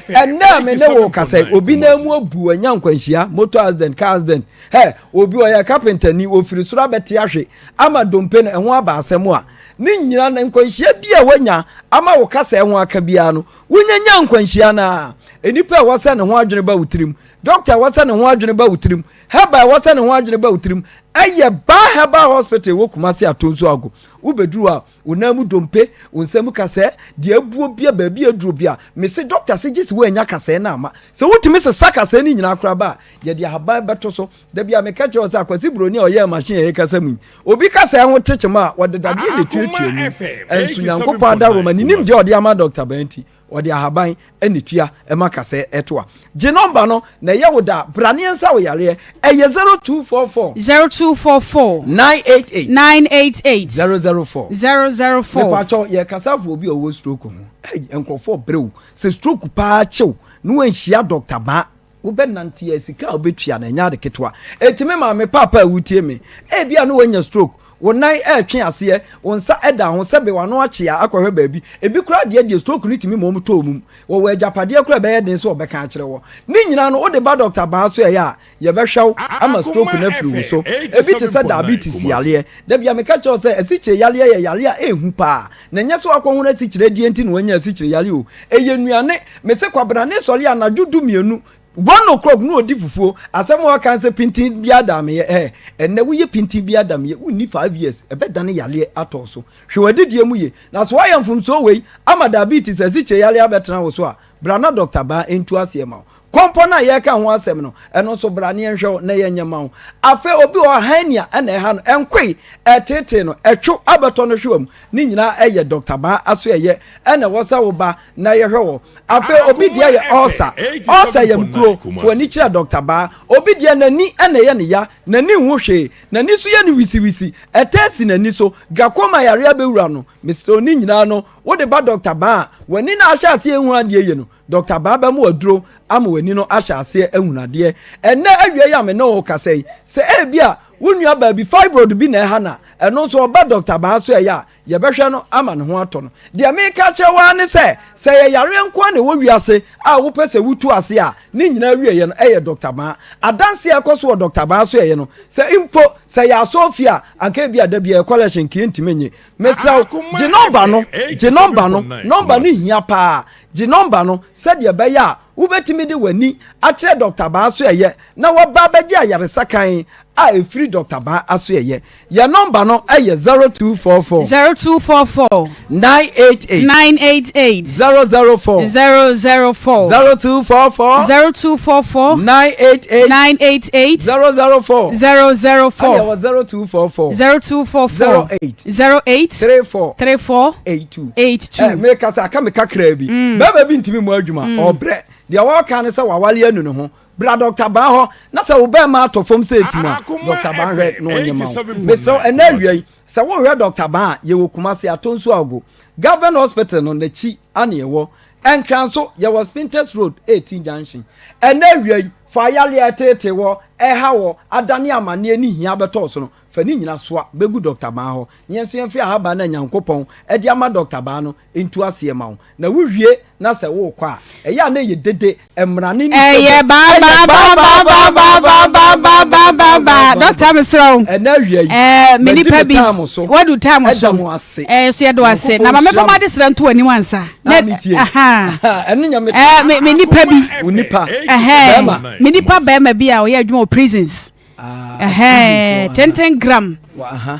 Ɛnnɛ a me ne wo rekasa yi, obi nan mu abu, wanya nkwanhyia, motor accident, car accident, hɛ, obi ɔyɛ kapentani, ɔfiri soro abɛte ahwe ama dompe no ɛho aba asɛm a, ne nyina no nkwanhyia bi a wanya ama wo kasɛɛ ho aka biara no, wonya nya nkwanhyia no a, nnipa a ɛwɔ sɛ ne ho adwene ba wo tirim, Dɔkta a ɛwɔ sɛ ne ho adwene ba wo tirim, herbal a ɛwɔ sɛ ne ho adwene ba wo tirim, ɛyɛ Baa Herbal Hospital wɔ Kumasi Atonsu Ago. Wobɛduru a, wo nan mu dompe, wo nsa mu kasɛɛ, deɛ abuo bia, baabi a aduro bia, mese dɔkta se gye sɛ woannya kasɛɛ no amma. Sɛ wotumi sesa kasɛɛ no nyinaa koraa ba a, yɛde ahaban bɛto so. Da bi a meka kyerɛ wo sɛ Akwasi Buroni a ɔyɛɛ machine a yɛkasa mu yi, obi kasɛɛ ho tekyem a, wɔde dadeɛ na ɛtuatua mu. Ɛnso Nyankopɔn adaworoma, ne nimdeɛ a ɔde ama dɔkta Baa nti, Wɔde ahaban na etua ma kasɛɛ ɛto a. Gye nɔmba no na ɛyɛ wo da a, bra ne yɛnsa wo yareɛ. Ɛyɛ 0244. 0244. 988. 988. 004. 004. Mepakyɛw, yɛrekasa afa obi a ɔwɔ stroke ho. Ei, nkurɔfoɔ brɛ o. Sɛ stroke paa kye wo na woanhyia dɔkta baa, Wobɛnante a, sika a wobɛtua no, ɛnyɛ ade ketewa. Enti me maame, paapa a wotie me, ebia na woanya stroke, wo nan retwe aseɛ, wo nsa da ho, sɛbe w'ano akyea akɔhwɛ baabi. Ebi koraa deɛ deɛ stroke no tumi ma wɔtɔ wɔn mu. Wɔwɔ agyapadeɛ koraa a ɛbɛyɛ den sɛ wɔbɛka akyerɛ wɔ. Ne nyinaa no, wode ba dɔkta baa so ɛyɛ a, yɛbɛhwɛ wo ama stroke no afiri wo so. Ebi te sɛ diabetes yareɛ. Da biara meka kyerɛ wo sɛ asikyire yareɛ yɛ yareɛ a ɛhu paa. Na ɛnyɛ sɛ woakɔhono asikyire adie nti na woanya asikyire yareɛ o. Ɛyɛ nnuane. Mese kwabrane sɔre anadwo dumienu. 1 o'clock na ɔdi fufuo. Asɛm a ɔka sɛ pintin bi adameyɛ ɛ ɛnɛ woyɛ pintin bi adameyɛ wonni 5 years, ɛbɛdane yareɛ atɔ so. Hwɛ w'adidie mu ye, na so woayɛ mfomsoɔ wei ama diabetes, asikyire yareɛ abɛtena wo so a, bra na Dr. Baa ntu aseɛ ma wo. Kɔmpɔ no a yɛreka ho asɛm no, ɛno nso bra ne yɛnhwɛ wo na yɛnyɛ ma wo. Afei obi wɔ hernia ɛna ɛha no, ɛnkoe ɛtetee no, ɛtwo abɛtɔ no hwewa mu, ne nyinaa ɛyɛ Dr. Baa aso ɛyɛ ɛna ɛwɔ sɛ wo ba na yɛhwɛ wɔ. Afei obi deɛ yɛ ulcer, ulcer yɛ mkuro, fo ani kyerɛ Dr. Baa. Obi deɛ n'ani ɛna ɛyɛ ne ya, n'ani nho hwee, n'ani so yɛ no wisiwisi, ɛtɛ si n'ani so, glaucoma yareɛ abɛwura no. Mesrɛ, ne nyinaa no wode ba Dr. Baa a, w'ani no ahyɛ aseɛ ehu adeɛ yie no, Dr. Baa bɛma waduro ama w'ani no ahyɛ aseɛ ehunu adeɛ. Ɛnɛ awie yi a me ne wo kasa yi, sɛ ebi a wo nua baabi fibroid bi na ɛha na ɛno nso ɔba Dr. Baa so ɛyɛ a, yɛbɛhwɛ no ama ne ho atɔ no. Deɛ meka kyerɛ waa ne sɛ, sɛ yɛ yareɛ nko a na ɛwɔ wiase a wopɛ sɛ wotu ase a, ne nyinaa wieɛ no ɛyɛ Dr. Baa. Adanse a ɛkɔ so wɔ Dr. Baa so ɛyɛ no sɛ mpo sɛ yɛ asɔ fie a, anka bi a da bi yɛ collection kie ntumi nye. Mesrɛ, gye nɔmba no, gye nɔmba no, nɔmba no hia paa. Gye nɔmba no sɛdeɛ ɛbɛyɛ a wobɛtumi de w'ani akyerɛ Dr. Baa so ɛyɛ na wɔba bɛgye ayaresa kan a ɛfiri Dr. Baa aso ɛyɛ. Yɛ nɔmba no ɛyɛ 0244 0244 988 988 004 004 0244 0244 988 988 004 004. Ɛna ɛwɔ 0244 0244 08 08 34 34 82. 82. Ɛ meka sɛ aka me kakra bi, bɛrima bi ntumi mu adwuma, ɔbrɛ. Deɛ wɔka ne sɛ wawale anu ne ho. Bra Dr. Baa hɔ na sɛ wo bɛrima atɔ fam sɛ ɛtim a, Dr. Baa hwɛ na ɔnyɛ ma wo. Mesrɛ, ɛnɛ awia yi, sɛ wohwɛ Dr. Baa a, yɛwɔ Kumase Atonsu Agogo, Government Hospital no n'akyi ane ɛwɔ. Ɛnkran so yɛwɔ Spintex Road 18 junction. Ɛnɛ awia yi, fa ayaleɛ ɛtete wɔ ɛha wɔ adane amanneɛ ne hia bɛtɔɔ so no, fa ne nyina soa bɛgu Dr. Baa hɔ. Ne yɛn nso yɛmfe ahaba no a Nyankopɔn ɛde ama Dr. Baa no ntu aseɛ ma wo. Na wowie na sɛ wokɔ a, ɛyɛ a na ɛyɛ dede mmara ne Ɛyɛ baa baa baa baa baa baa baa baa baa baa baa baa. Dɔkta, mesrɛ wo. Ɛnɛ awia yi, ɛɛ me madi nipa me bi time so. Wadu time so. Ɛda mo ase. Ɛɛ so yɛde ase na Nyankopɔn ma mɛfɛ nhyira mo ade srɛ nto anim ansa. Na metie. Aha. Ɛno nyɛ me ɛɛ me nipa bi wo nipa ɛhɛn bɛrima. Me nipa bɛrima bi a ɔyɛ adwuma wɔ prisons. Ah, ɛhɛn tenten gram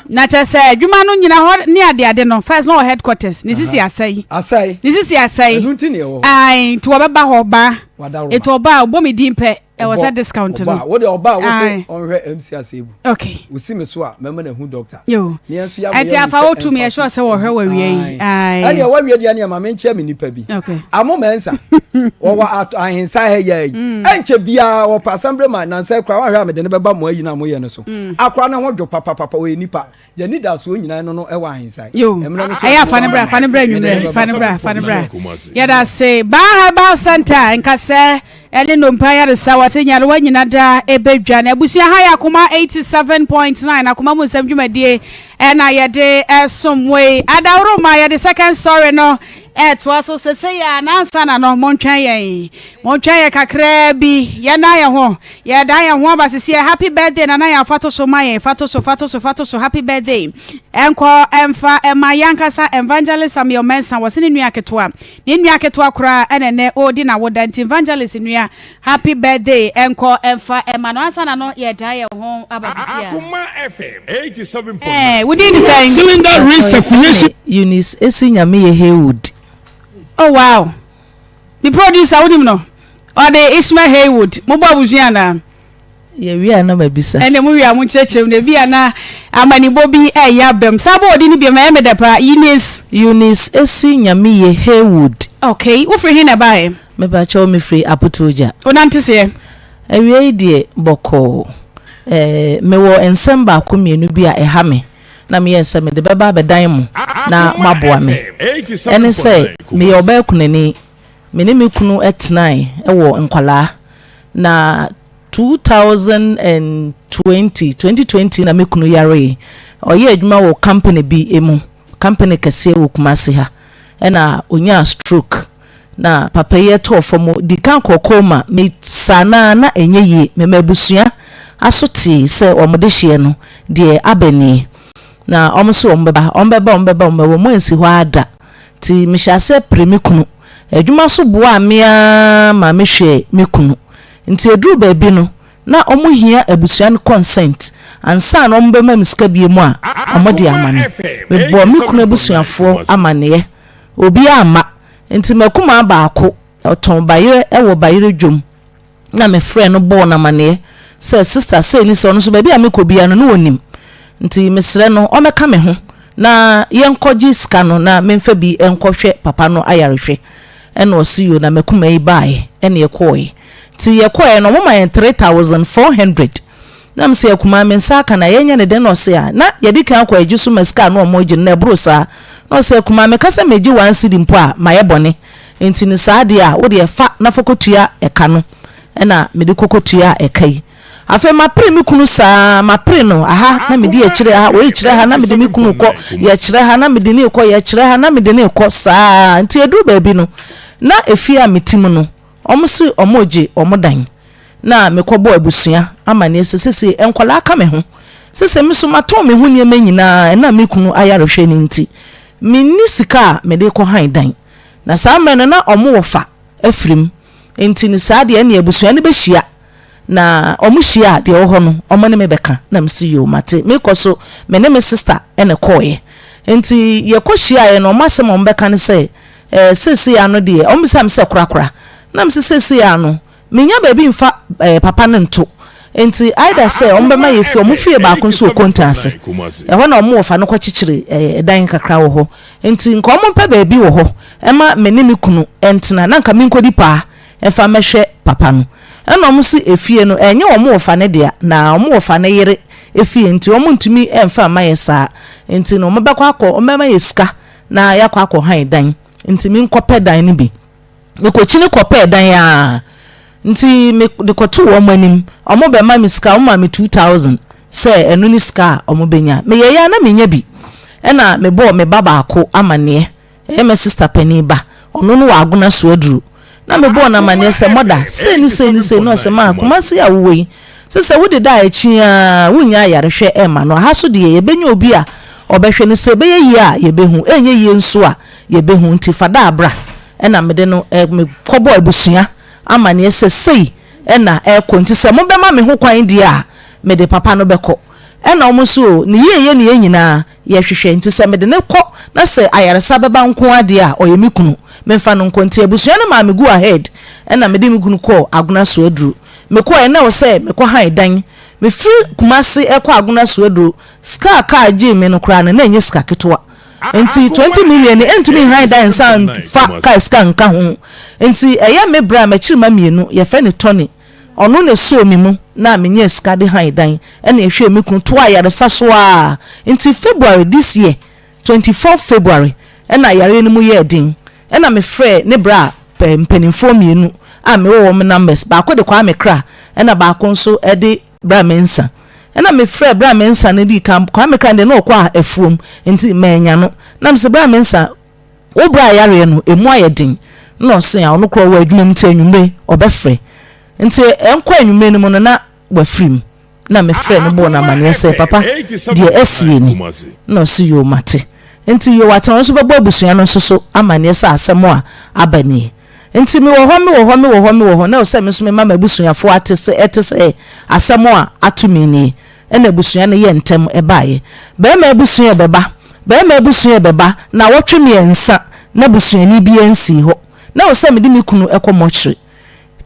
na kyerɛ sɛ adwuma no nyina hɔ ne adeade no, first na wɔ headquarters ne sisi asɛe. Asɛe. Ne sisi asɛe. Ɛno nti ne ɛwɔ hɔ. Ae, nti wɔbɛba hɔ ba. Wadaworo. Nti ɔba a, ɔbɔ me din pɛ, ɛwɔ sɛ discount no. Ɔba wode ɔba a wose Ae. ɔnhwɛ MC Asebu. Wosi me so a, mɛma no ahu doctor. Yo. Ne yɛn nso yɛama Ɛnti yɛahu afa sɛ wo tumi ɛmfa ɛhyɛ so. sɛ wɔhwɛ wɔ awie yi. Ae. Ae. Ɛneɛ wawie deɛ, neɛ ma menkyɛ me nipa bi. Amo Mɛnsa wɔwɔ ahensa ha yɛ yi. Ɛnkyɛ biara wɔpɛ assembly man nansɛ kora wahwɛ a mede ne bɛba mo ayi no a moyɛ no so. Akora ne ho dwo papapapa, ɔyɛ nipa. Yɛni da soɔ nyinaa no ɛwɔ ahensa yi. Yo. Ɛmmerɛ no so Ɛyɛ afa ne bra, fa ne bra nwummerɛ, fa ne bra, fa ne bra. Yɛda se Baa Herbal Center nkasɛ ɛne nnompa yaresa wɔ se nyarewa nyina da ɛbɛdwa ne abusua ha yɛ Akoma 87.9 Akoma mu nsɛm dwumadie ɛna yɛde ɛsom wei. Adaworo ma yɛde second story no ɛtoa so sese yɛ a nansa na no montwɛn yɛn, montwɛn yɛ kakraa bi. Yɛna yɛn ho yɛda yɛn ho aba sisi. Happy birthday nana yɛn afa to so ma yɛn, fa to so, fa to so, fa to so. Happy birthday ɛnkɔ ɛmfa ɛma yankasa Evangelist Samuel Mensah. Wɔ se ne nua ketewa, ne nua ketewa koraa ɛna ɛnɛ ɔredi na woda, nti Evangelist nua, happy birthday ɛnkɔ ɛmfa ɛma no. Ansa na no yɛda yɛn ho aba sisi a Akoma FM 87.9. Wodi ni sɛn? Cylinder recirculation. Eunice Esi Nyameye Haywood. Oh wow, the producer, wonim no, ɔde Ishmael Haywood mobɔ abusua anaa? Yɛwie a na mabisa. Ɛnna mu wie a, mo nkyerɛkyerɛ mu na ebi a na amanibɔ bi ɛyɛ abam saa bɔ ɔdi ne bi ma ɛyɛ me dɛ paa. Eunice. Eunice Esi Nyameye Haywood. Okay, wofiri he na ɛbaeɛ? Mepakyɛw, mefiri Apotogya. Wonante seɛ? Awia yi deɛ bɔkɔɔ. Ɛɛ mewɔ nsɛm baako mmienu bi a ɛha me na meyɛɛ sɛ mede bɛba abɛdan mo na moaboa me. Ɛne sɛ meyɛ ɔbaa kunani. Me ne me kunu tenae wɔ nkwadaa na 2020, 2020 na me kunu yaree. Ɔyɛ adwuma wɔ company bi mu, company kɛseɛ wɔ Kumasi ha, ɛna onyaa stroke na papa yi ɛtɔɔ fam di kan kɔ coma. Me saa naa na ɛnyɛ yie. Mema abusua aso tee sɛ wɔn de hyeɛ no deɛ aba nie na wɔn nso wɔn bɛba, wɔn bɛba, wɔn bɛba, wɔn bɛba, wɔn ansi hɔ ada. Nti mehyɛ aseɛ pere me kunu adwuma so boa me ara ma mehwɛ me kunu. Nti ɛduru baabi no na ɔmo hia abusua no consent ansa na ɔmo bɛma me sika biom a ɔmo de ama me. Mebɔɔ me kunu abusuafoɔ amaneɛ, obiara amma. Nti m'akumaa baako ɔtɔn bayerɛ wɔ bayerɛ dwom na mefrɛɛ no bɔɔ no amaneɛ sɛ sister sei ne sei, ɔno nso baabi a mekɔ biara no na ɔnim nti mesrɛ no ɔmmɛka me ho na yɛnkɔgye sika no na memfa bi nkɔhwɛ papa no ayarehwɛ. Ɛna ɔse yoo na m'akumaa yi baeɛ ɛna yɛkɔeɛ. Nti yɛkɔeɛ no wɔma yɛn 3400 na mese akumaa me nsa aka na yɛnyɛ no dɛn na ɔse a na yɛde kan akɔ agye so ma sika a na wɔgye no na ɛboro saa na ɔse akumaa meka sɛ megye one cedi mpo a mayɛ bɔne nti no saa deɛ a wodeɛ fa na fa kɔtua ɛka no ɛna mede kɔkɔtuaa ɛka yi afei mapere me kunu saa mapere no aha na mede akyire ha wei kyerɛ ha na mede me kunu kɔ yɛkyerɛ ha na mede ne kɔ yɛkyerɛ ha na mede ne kɔ saa nti ɛduru baabi no na efie a mete mu no Wɔn se wɔn regye wɔn dan. Na me kɔ bɔɔ abusua amaneɛ sɛ sesei nkwadaa ka me ho. Sesei me nso matɔn me ho nneɛma nyinaa ɛnam me kunu ayarehwɛ no nti. Me nni sika a mede rekɔ han dan. Na saa mmerɛ no na wɔn wɔfa afiri mu. Nti no saa deɛ ɛneɛ abusua no bɛhyia. Na wɔn hyia a deɛ ɛwɔ hɔ no wɔn ne me bɛka. Na me se yoo mate. Me kɔ so me ne me sister na ɛkɔeɛ. Nti yɛkɔ hyiaeɛ no wɔn asɛm a wɔn bɛka ne sɛ Eh, seesei ara no deɛ, wɔbisa me sɛ korakora. Na mese seesei ara no, mennya baabi mfa eh, papa no nto. Enti either sɛ wɔbɛma yɛafi wɔn fie baako nso wɔ Konta ase. Ɛhɔ na wɔn wɔfa no kɔkyekyere eh, dan kakra wɔ hɔ. Enti nka wɔmpɛ baabi wɔ hɔ mma me ne me kunu ntena, na nka menkɔdi paa mfa mmɛhwɛ papa no. Ɛna wɔn se efie no, ɛnyɛ wɔn wɔfa no dea, na wɔn wɔfa no yere efie, enti wɔntumi mfa mma yɛ saa. Enti no wɔbɛkɔ akɔ, wɔbɛma yɛ sika na yɛakɔ akɔ han dan nti menkɔpɛ dan no bi. Mekɔkyini kɔpɛɛ dan aa nti mede kɔtoo wɔn anim, wɔn bɛma me sika, wɔn maa me 2000 sɛ ɛno ne sika a wɔn bɛnya. Meyɛeɛ a na mennya bi ɛna mebɔɔ me ba baako amaneɛ, ɛyɛ me sister panin ba, ɔno no wɔ Agona so aduru. Na mebɔɔ no amanneɛ sɛ, Mɔda, sei ne sei ne sei. Na ɔse, Maa, Kumasi a wowɔ yi, sɛ sɛ wode da a akyi ara wonnya ayarehwɛ mma no. Aha so deɛ, yɛbɛnya obi a ɔbɛhwɛ no. Sɛ ɛbɛyɛ yie a, yɛbɛhu. Ɛnyɛ yie nso a, yɛbɛhu. Nti fa da bra. Ɛna mede no mekɔbɔɔ abusua amanneɛ sɛ sei na ɛrekɔ. Nti sɛ mobɛma me ho kwan deɛ a, mede papa no bɛkɔ. Ɛna wɔn nso o, ne yieyɛ ne yɛn nyinaa yɛhwehwɛ. Nti sɛ mede no kɔ na sɛ ayaresa bɛba nko ara deɛ a, ɔyɛ me kunu. Memfa no nkɔ. Nti abusua no maa me go ahead ɛna mede me kunu kɔɔ Agona Soaduro. Mekɔeɛ na ɛwɔ sɛ mekɔ han dan. Mefiri Kumasi rekɔ Agona Soaduro, sika a kaa gyee me no koraa no, na ɛnyɛ sika ketewa. Nti 20 million no ɛntumi nhan dan nsan mfa kaa sika nka ho. Nti ɛyɛ me bra m'akyirima mmienu, yɛfrɛ no Tony. Ɔno na ɛsɔɔ me mu na menyaa sika de han dan ɛna ɛhwɛɛ me kunu toaa ayaresa so ara. Nti February this year, 24 February ɛna yareɛ no mu yɛɛ den ɛna me frɛɛ ne bra mpaninfoɔ mmienu a me wɔ wɔn numbers, baako de Kwame Kra ɛna baako nso de Bra Mensah. Ɛna me frɛɛ Bra Mensah no dii kan, Kwame Kra deɛ na ɔkɔ afuom nti mannya no. Na me se Bra Mensah wo bra yareɛ no ɛmu ayɛ den na ɔse a ɔno koraa ɔwɔ adwuma mu nti anwummere ɔbɛfrɛ nti ɛnkɔ anwummere no mu no na wafiri mu na mefrɛ no bɔɔ no amaneɛ sɛ papa deɛ asie ni na ɔse yoo mate nti yoo atena ɔno nso bɛbɔ abusua no nso so amaneɛ sɛ asɛm a aba nie nti mewɔ hɔ mewɔ hɔ mewɔ hɔ mewɔ hɔ na ɛwɔ sɛ me nso mema m'abusuafoɔ ate sɛ ɛte sɛ asɛm a ato me nie Ɛna abusua no yɛɛ ntɛm baeɛ. Barima abusua rebɛba, barima abusua rebɛba, nnawɔtwe mmiɛnsa na busuani biara nsii hɔ. Na ɛwɔ sɛ mede me kunu kɔ mortuary.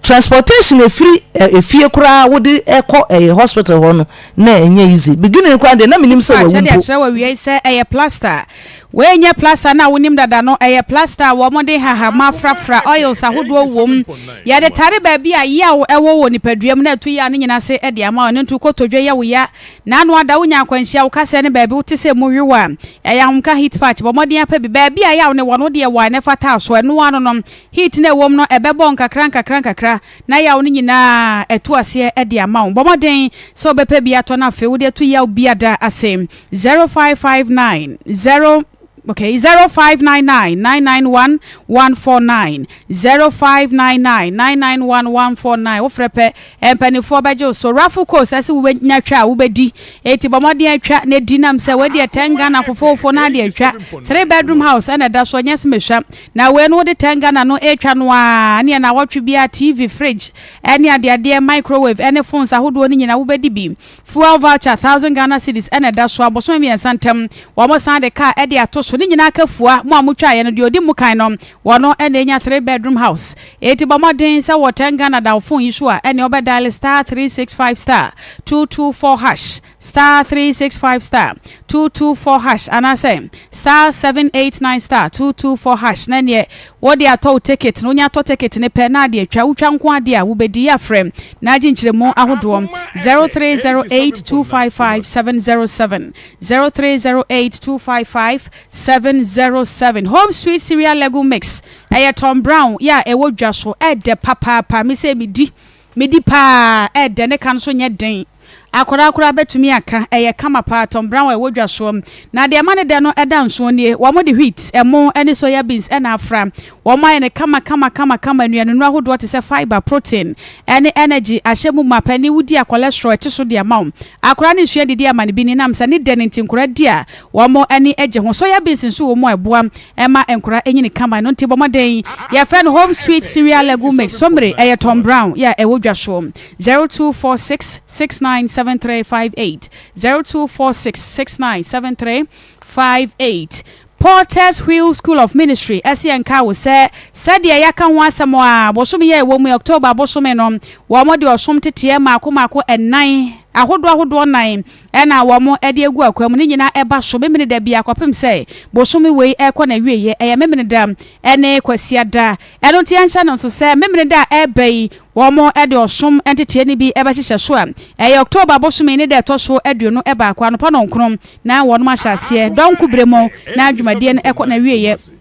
Transportation ɛfiri efie koraa wode kɔ hospital hɔ no, na ɛnyɛ easy. Beginning no koraa deɛ na mennim sɛ wawu Kyɛ de mpo. akyerɛ wɔ awiei sɛ ɛyɛ plaster. Wei nyɛ plaster no a wonim dada no, ɛyɛ plaster a wɔde nhahamma frafra, oils ahodoɔ wom. Yɛde tare baabi a yaw wɔ wɔ nipadua mu na atu yaw no nyina ase de ama wo. Ɛno nti wo kotodwe yɛ wo ya, na ano ada, wonya akwanhyia, wo kasɛɛ ne baabi wote sɛ emu wew a, ɛyɛ ahomka heat patch. Bɔ mmɔden apɛ bi. Baabi a yaw no wɔ no, wode ɛwɔ a na ɛfata so. Ɛno ano no, heat no a ɛwɔ mu no, ɛbɛbɔ nkakra nkakra nkakra na yaw no nyinaa atu aseɛ de ama wo. Bɔ mmɔden sɛ wobɛpɛ bi atɔ na afei wode atu yaw biada ase. 0559 0. Okay, 0599 991 149, 0599 991 149. Wofrɛ pɛ, mpanimfoɔ bɛgye wo so. Raffle Coast ɛsɛ wobɛnya twa a wobɛdi. Eti bɔ mmɔden atwa na di nam sɛ wadi 10 Ghana fofoofo na ade atwa. 3 bedroom house ɛna ɛda so, ɛnyɛ sɛ mehwɛ. Na wei no wode 10 Ghana no ɛretwa no a, ne na wɔtwe biara TV, fridge, ɛne adeadeɛ, microwave, ɛne phones ahodoɔ no nyinaa wobɛdi bi. Fuel voucher 1000 Ghana cedis ɛna ɛda so. Abosome 3 ntam wɔn san de car ɛde ato so. Ne nyinaa ka fua mo a motwaeɛ no, deɛ ɔdi mu kan no wɔno ɛna enya 3 bedroom house. Eti bɔ mmɔden sɛ wɔ 10 Ghana da wo phone yi so a, ɛne ɔbɛ dial star 365 star 224 hash, star 365 star 224 hash, anaasɛ star 789 star 224 hash, na neɛ wɔde atɔ wo ticket no. Wonya atɔ ticket ne pɛ na ade atwa, wotwa nko adeɛ a wobɛdi. Yɛ afrɛ na agye nkyerɛmu ahodoɔ 0308 255 707, 0308 255 707. Home Sweet Cereal Legume Mix, ɛyɛ Tom Brown yɛ a ɛwɔ dwa so. Ɛdɛ papaapa. Me sɛ medi medi paa. Ɛdɛ ne ka nso nyɛ den, akwadaa koraa bɛtumi aka. Ɛyɛ kama paa. Tom Brown a ɛwɔ dwa soɔ na deɛ ɛma ne dɛ no ɛda nsoɔ nie: wɔn de wheat, ɛmo ɛne soya beans ɛna afra. Wɔn ayɛ no kama kama kama kama. Nnuane ahodoɔ te sɛ fibre, protein ɛne energy ahyɛ mu ma panin. Wodi a, cholesterol ɛte so de ama wo. Akwadaa ne nsua didi ama ne bi ne nam sɛ ne dɛ ne nti nkwadaa di a, wɔn ani gye ho. Soya beans nso wɔ mu a ɛboa ɛma nkwadaa ɛnyini kama no. Nti bɔ mmɔden, yɛfrɛ no Home Sweet Cereal Legume Mix. Somere ɛyɛ Tom Brown yɛ ɛwɔ dwa soɔ. 0246 697358, 0246 697358. Porters Wheel School of Ministry ɛsi nka wo sɛ sɛdeɛ yɛaka ho asɛm a, bosome yɛ ɛwɔ mu, October bosome no, wɔn de ɔsom teteɛ mmaako mmaako ɛnan ahodoɔ ahodoɔ nan ɛna wɔn de agu akwa mu. Ne nyinaa ɛba so Memene da bi akɔpem sɛ bosome wei ɛkɔ na wieɛ. Ɛyɛ Memene da ɛne Kwasiada. Ɛno nti yɛnhyɛ no nso sɛ Memene da a ɛreba yi, wɔn de ɔsom nteteɛ no bi ɛbɛhyehyɛ so a ɛyɛ October bosome ne da ɛtɔ so 21 anɔpa 9 na wɔn ahyɛ aseɛ dɔnko bere mu na dwumadie no ɛkɔ na wieɛ.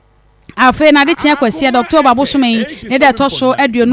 Afei na ade kyɛn Kwasia da, October bosome yi ne da ɛtɔ so 22,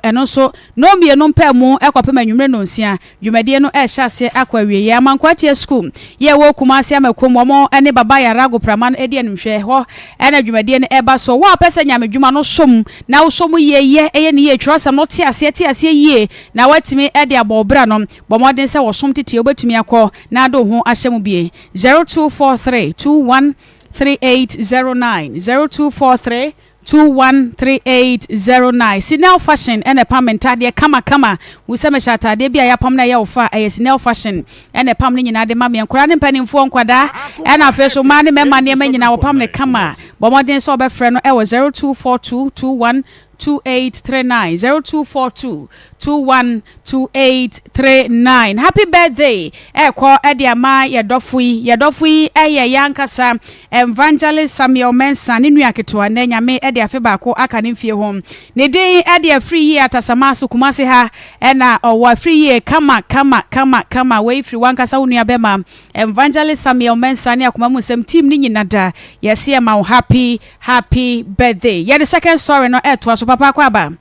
ɛno nso 2:30 mpɛ mu ɛkɔpem anwummerɛ 6:00, dwumadie no ɛrehyɛ aseɛ akɔ awieɛ. Amankwatia School yɛ wɔ Kumase Amakom, wɔn ne Baba Yara Agoprama no adi animhwɛ hɔ ɛna dwumadie no ɛba so. Wɔn a pɛ sɛ nyame dwuma no som na wosom yie yɛ ɛyɛ ne yie, twerɛsɛm no te aseɛ te aseɛ yie na watumi ɛde abɔ ɔbra no, bɔ mmɔden sɛ wɔsom tete wobɛtumi akɔ na ade wo ho ahyɛ mu bie. 0243 21 3809, 0243 213809. Sinel Fashion ɛna ɛpam ntadeɛ kamakama. Wusɛ mehyɛ atadeɛ bi a yɛapam no ɛyɛ wo fa, ɛyɛ Sinel Fashion ɛna ɛpam no nyinaa de ma me. Nkwadaa ne mpanimfoɔ, nkwadaa ɛna afei so mmaa ne mmarima nneɛma nyinaa wɔpam ne kama. Bɔ mmɔden sɛ wɔbɛfrɛ no ɛwɔ 0242 21 2839, 0242 21 2839. Happy birthday ɛkɔ ɛde ama yɛdɔfo yi. Yɛdɔfo yi ɛyɛ yɛankasa Evangelist Samuel Mensa ne nua ketewa. Nɛ Nyame ɛde afe baako aka ne mfie ho. Ne din ɛde afiri yie Atasama so Kumase ha ɛna ɔwɔ. Afiri yie kama kama kama kama. Wei firi wankasa wo nua bɛma Evangelist Samuel Mensa ne Akoma mu Nsɛm team ne nyina da yɛsi ɛma wo happy happy birthday. Yɛde second story no ɛtoa so. Papa, akɔ aba.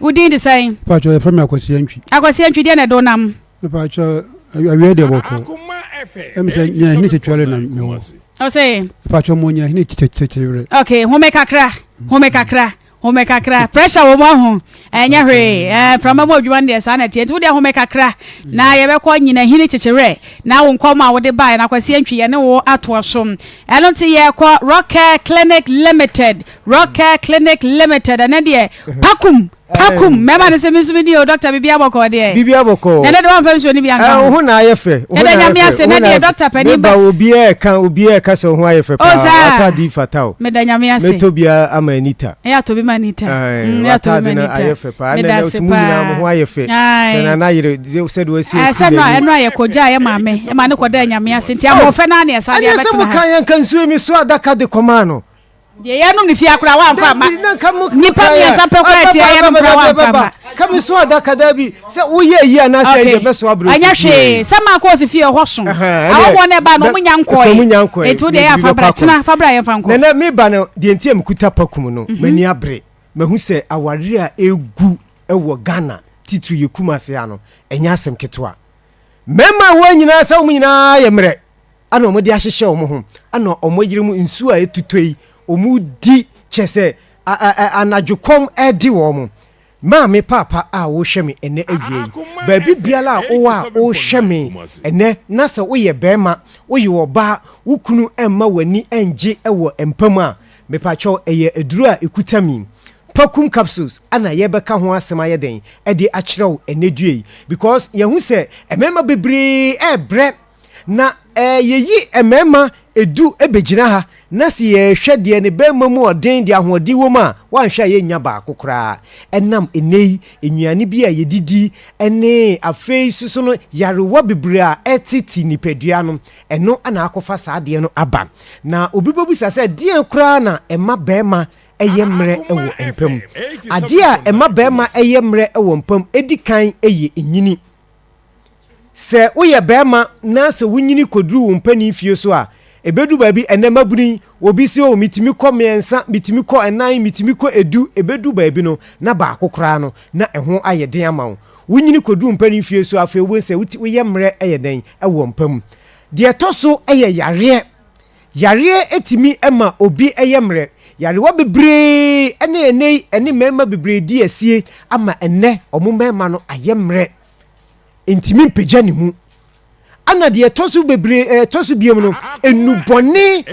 Wo din de sɛn? Paatwa, yɛfrɛ me Akwasi Antwi. Akwasi Antwi, deɛ na ɛdo nam? Paatwa, awie deɛ bɔkɔ. Ɛmi sɛ Nyinahene Kyekyɛre na mewɔ. Ɔsɛ? Paatwa, mo Nyinahene Kyekyɛre. Okay, home kakra, home kakra, home kakra. Pressure wɔ mu aho, ɛnyɛ hwee. Mframa mu adwuma no deɛ saa na ɛteɛ, nti wodeɛ home kakra na yɛbɛkɔ Nyinahene Kyekyerɛ na wo nkɔm a wode baeɛ na Akwasi Antwi yɛne wo atoa so. Ɛno nti yɛkɔ Rockcare Clinic Limited. Rockcare Clinic Limited, ɛnɛ deɛ pakum pakum mɛma ne sɛ me nso meni o. Doctor, biribi abɔkɔ deɛ? Biribi abɔkɔ. Ɛnɛ de wamfa nsuo no bi anka ho. Ho na ayɛ fɛ. Ɛdɛ Nyame ase. Nɛ deɛ doctor panin ba obiara ɛka, obiara ɛka sɛ ho ayɛ fɛ paa. Wataade fata o. Meda Nyame ase. Mɛtɔ biara ama Anita. Ɛyɛ atɔ bi ma Anita. Ɛyɛ atɔ bi ma Anita. Ayɛ fɛ paa. Meda ase paa. Nyinaa mo ho ayɛ fɛ. Sɛ nana yere sɛ de wasi esi n'ani. Ɛsɛ no ɛno ayɛ kɔgya ayɛ maame ɛma ne kɔda Nyame ase nti ahoɔfɛ naa ne ɛsa de abɛtena ha. Ɛne sɛ mo kan yɛn ka nsuo mi so adaka de kɔmaa no. Deɛ yɛnom ne fie akora wamfa ma nnipa 3 pɛ kora ɛteɛ yɛnom kora wamfa ma. Kami so adaka da bi sɛ woyɛ yi anaasɛ ɛdeɛ mɛso abrɛ. Ɛnyɛ hwee sɛ maa kɔɔ si fie hɔ so awɔwɔ no ɛba no ɔmo nya nkɔɛ, nti wodeɛ yɛ afa bra kyena, fa bra yɛmfa nkɔ. Nana, meba no deɛ nti a mekuta pakum no, m'ani abere mahu sɛ awareɛ a ɛgu wɔ Ghana, titiri yɛ Kumase ha no, ɛnyɛ asɛm ketewa. Mmarima a wɔn nyinaa sɛ wɔn nyinaa yɛ mmerɛ. Ana wɔde ahyehyɛ wɔn ho, ana wɔn yere mu nsuo a ɛtutɔ yi, wɔdi kyɛ sɛ anadwo kɔm ɛde wɔn. Maame, paapa a wohwɛ me ɛnɛ awia yi, baabi biara a wowɔ a wohwɛ me ɛnɛ na sɛ woyɛ barima, woyɛ ɔbaa, wo kunu mma w'ani ngye wɔ mpa mu a, mepakyɛw ɛyɛ aduro a ɛkuta mi. Pakum capsules ana yɛbɛka ho asɛm ayɛ dɛn ɛde akyerɛ wo ɛnɛ dua yi because yɛhu sɛ mmarima bebree ɛrebrɛ. Na yɛyi mmarima edu bɛgyina ha, na sɛ yɛrehwɛ deɛ ne barima mu ɔden, deɛ ahoɔden wɔ mu a, woanhwɛ a yɛnnya baako koraa. Ɛnam ɛnnɛ yi nnuane bi a yɛdidi ne afei nso so no yarewa bebree a ɛtete nipadua no, ɛno na akɔfa saa adeɛ no aba. Na obi bɛbisa sɛ, deɛn koraa na ɛma barima yɛ mmerɛ wɔ mpa mu? Adeɛ a ɛma barima yɛ mmerɛ wɔ mpa mu, ɛdi kan yɛ nyini. Sɛ woyɛ barima na sɛ wonyini kɔduru wo mpanin fie so a, ɛbɛduru baabi, ɛnnɛ mmabunu yi, obi se, oh, metumi kɔ mmiɛnsa, metumi kɔ nnan, metumi kɔ edu, ɛbɛduru baabi no, na baako koraa no, na ɛho ayɛ den ama wo. Wonyini kɔduru wo mpanin fie so a, afei wobɛhu sɛ wote, woyɛ mmerɛ yɛ dɛn wɔ mpa mu. Deɛ ɛtɔ so yɛ yareɛ. Yareɛ tumi ma obi yɛ mmerɛ. Yarewa bebree ne ɛnnɛ yi, ɛne mmarima bebree di asie ama ɛnnɛ wɔn mmarima no ayɛ mmerɛ. ntumi mpagya ne mu. Ɛna deɛ ɛtɔ so bebree ɛtɔ so biom no, nnubɔne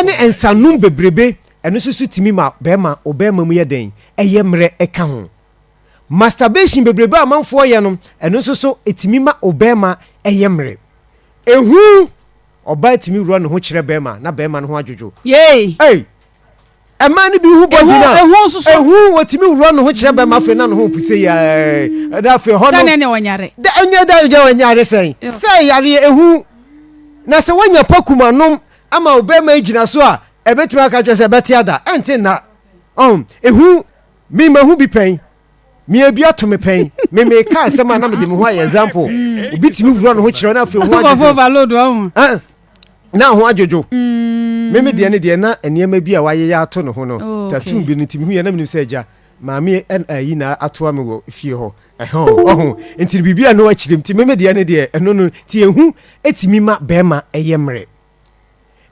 ne nsanom bebrebe, ɛno nso so tumi ma bɛrima ɔbɛrima mu yɛ dɛn ɛyɛ mmerɛ ɛka ho. Masturbation bebrebe a amanfoɔ yɛ no, ɛno nso so ɛtumi ma ɔbɛrima ɛyɛ mmerɛ. Ehu, ɔbaa tumi wura ne ho kyerɛ bɛrima na bɛrima no ho adwodwo. Yay! Hey! Ɛmaa no bi hu bɔdi no a, ehu nso so. Ehu wɔtumi wura ne ho kyerɛ bɛma afei na ne ho puse yɛɛ ɛna afei hɔ no. Sɛ ne ɔnyare. Dɛ ɛnyɛ dɛ ɛnyɛ ɔnyare sɛn. Sɛ yareɛ ehu na sɛ woanya pakum anom ama wo bɛrima gyina so a ɛbɛtumi aka kyerɛ sɛ ɛbɛte ada ɛnte nna. Ɔn ehu me mahu bi pɛn. Me ebi ato me pɛn. Me me ka asɛm a na mede me ho ayɛ example. Obi tumi wura ne ho kyerɛ na afei ho adwodwo. Overload ɔho. Na ho adwodwo. Me me deɛ ne deɛ na nneɛma bi a wayeyɛ ato ne ho no. Oh, Tattoo bi no nti mehu yɛ na menim sɛ agya maame ayi na atoa me wɔ fie hɔ. Ɛhɔ ɔho nti biribi a no akyerɛ nti me me deɛ ne deɛ ɛno no nti ehu etumi ma bɛrima ɛyɛ mmerɛ.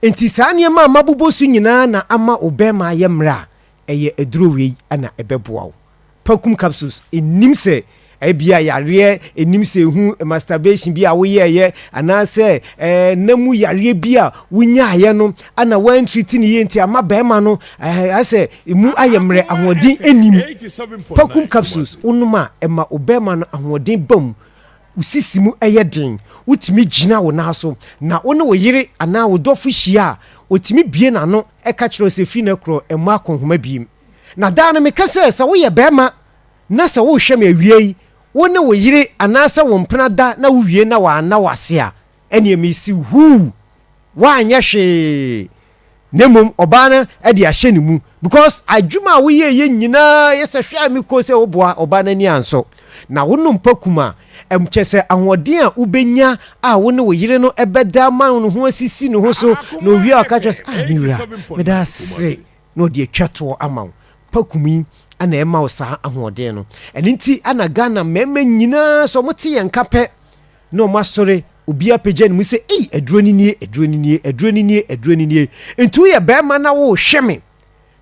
Nti saa nneɛma a mabobɔ so nyinaa na ama wo bɛrima ayɛ mmerɛ a ɛyɛ aduro wei na ɛbɛboa wo. Pakum capsules nnim sɛ ebia yareɛ, nnim sɛ ehu masturbation bi a woyɛɛyɛ anaasɛ ɛɛ nna mu yareɛ bi a wonyaeɛ no ana woantriti ne yie nti ama bɛrima no ɛɛ asɛ emu ayɛ mmerɛ ahoɔden nnim. Pakum capsules wonom a ɛma wo bɛrima no ahoɔden ba mu, wo sisi mu yɛ den, wotumi gyina wo nan so na wo ne wo yere anaa wo dɔfo hyia a, ɔtumi bue n'ano ka kyerɛ wo sɛ fi nnɛ korɔ mmɔ akɔnhoma biem. Na daa no meka sɛ, sɛ woyɛ barima na sɛ worehwɛ me awia yi, wo ne wo yere anaasɛ wo mpena da na wowie na wanna wo ase a, ɛnneɛ mesi huu, woanyɛ hwee. Na mmom ɔbaa no de ahyɛ ne mu because adwuma a woyɛeɛ nyinaa yɛ sɛ hwɛ a mekɔ sɛ woboa ɔbaa no ani ansɔ. Na wonom pa kum a, kyɛ sɛ ahoɔden a wobɛnya a wo ne wo yere no bɛda ama ne ho asisi ne ho so na owie a ɔka kyerɛ sɛ, ah me wura, meda ase. na ɔde atwa toɔ ama wo. Pakum yi na ɛma wo saa ahoɔden no. Ɛno nti na Ghana mmarima nyinaa sɛ wɔte yɛn nka pɛ na wɔn asɔre, obiara pagya ne mu sɛ ei aduro no nie, aduro no nie, aduro no nie, aduro no nie. Nti woyɛ barima na wohwɛ me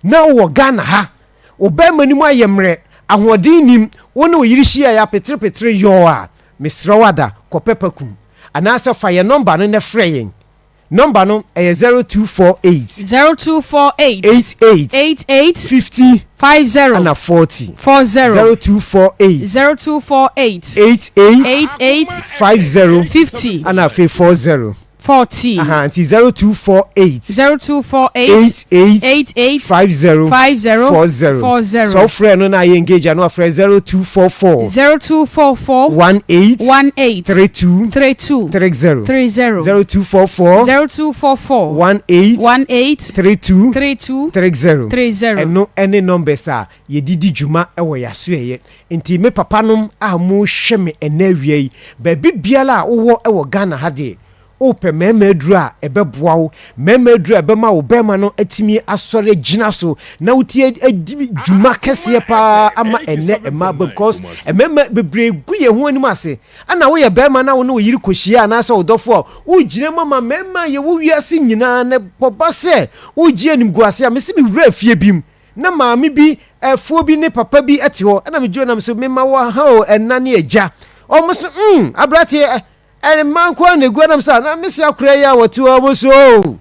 na wowɔ Ghana ha, wo barima no mu ayɛ mmerɛ, ahoɔden nim, wo ne wo yere hyia yɛ apeterepetere yɔɔ a, mesrɛ wo ada kɔpɛ pakum anaasɛ fa yɛn nɔmba no na frɛ yɛn. Nɔmba no ɛyɛ 0248. 0248. 88. 88. 50. 50. Ana 40. 40. 0248. 0248. 88. 88. 50. 50. Ana afei 40. 40. Aha, nti 0248. 0248. 88. 88. 50. 50. 40. 40. Sɛ wofrɛ no na ayɛ engage a na wafrɛ 0244. 0244. 18. 18. 32. 32. 30. 30. 0244. 0244. 18. 18. 32. 32. 30. 30. Ɛno ne numbers a yɛde di dwuma wɔ yɛn asoɛeɛ. Nti me papanom a mohwɛ me ɛnnɛ awia yi, baabi biara a wowɔ wɔ Ghana ha deɛ, Wopɛ mmarima aduru a ɛbɛboa wo, mmarima aduru a ɛbɛma wo bɛrima no atumi asɔre agyina so na woti adi dwuma kɛseɛ paa ama ɛnɛ mmaa ba because mmarima bebree gu yɛn ho anim ase. Ɛna woyɛ bɛrima na wo ne wo yere kɔhyia anaasɛ wo dɔfo a wogyina mu ama mmarima a yɛwɔ wiase nyinaa na bɔba sɛ wogye animguase a mese mewura fie bi mu na maame bi ɛfoɔ bi ne papa bi te hɔ ɛna megye nam so mema wɔ ha o ɛna ne agya ɔmo so mm aberanteɛ Ɛne mmaa nko ara na egu anam saa na mese akora yi a wɔte hɔ mo so oo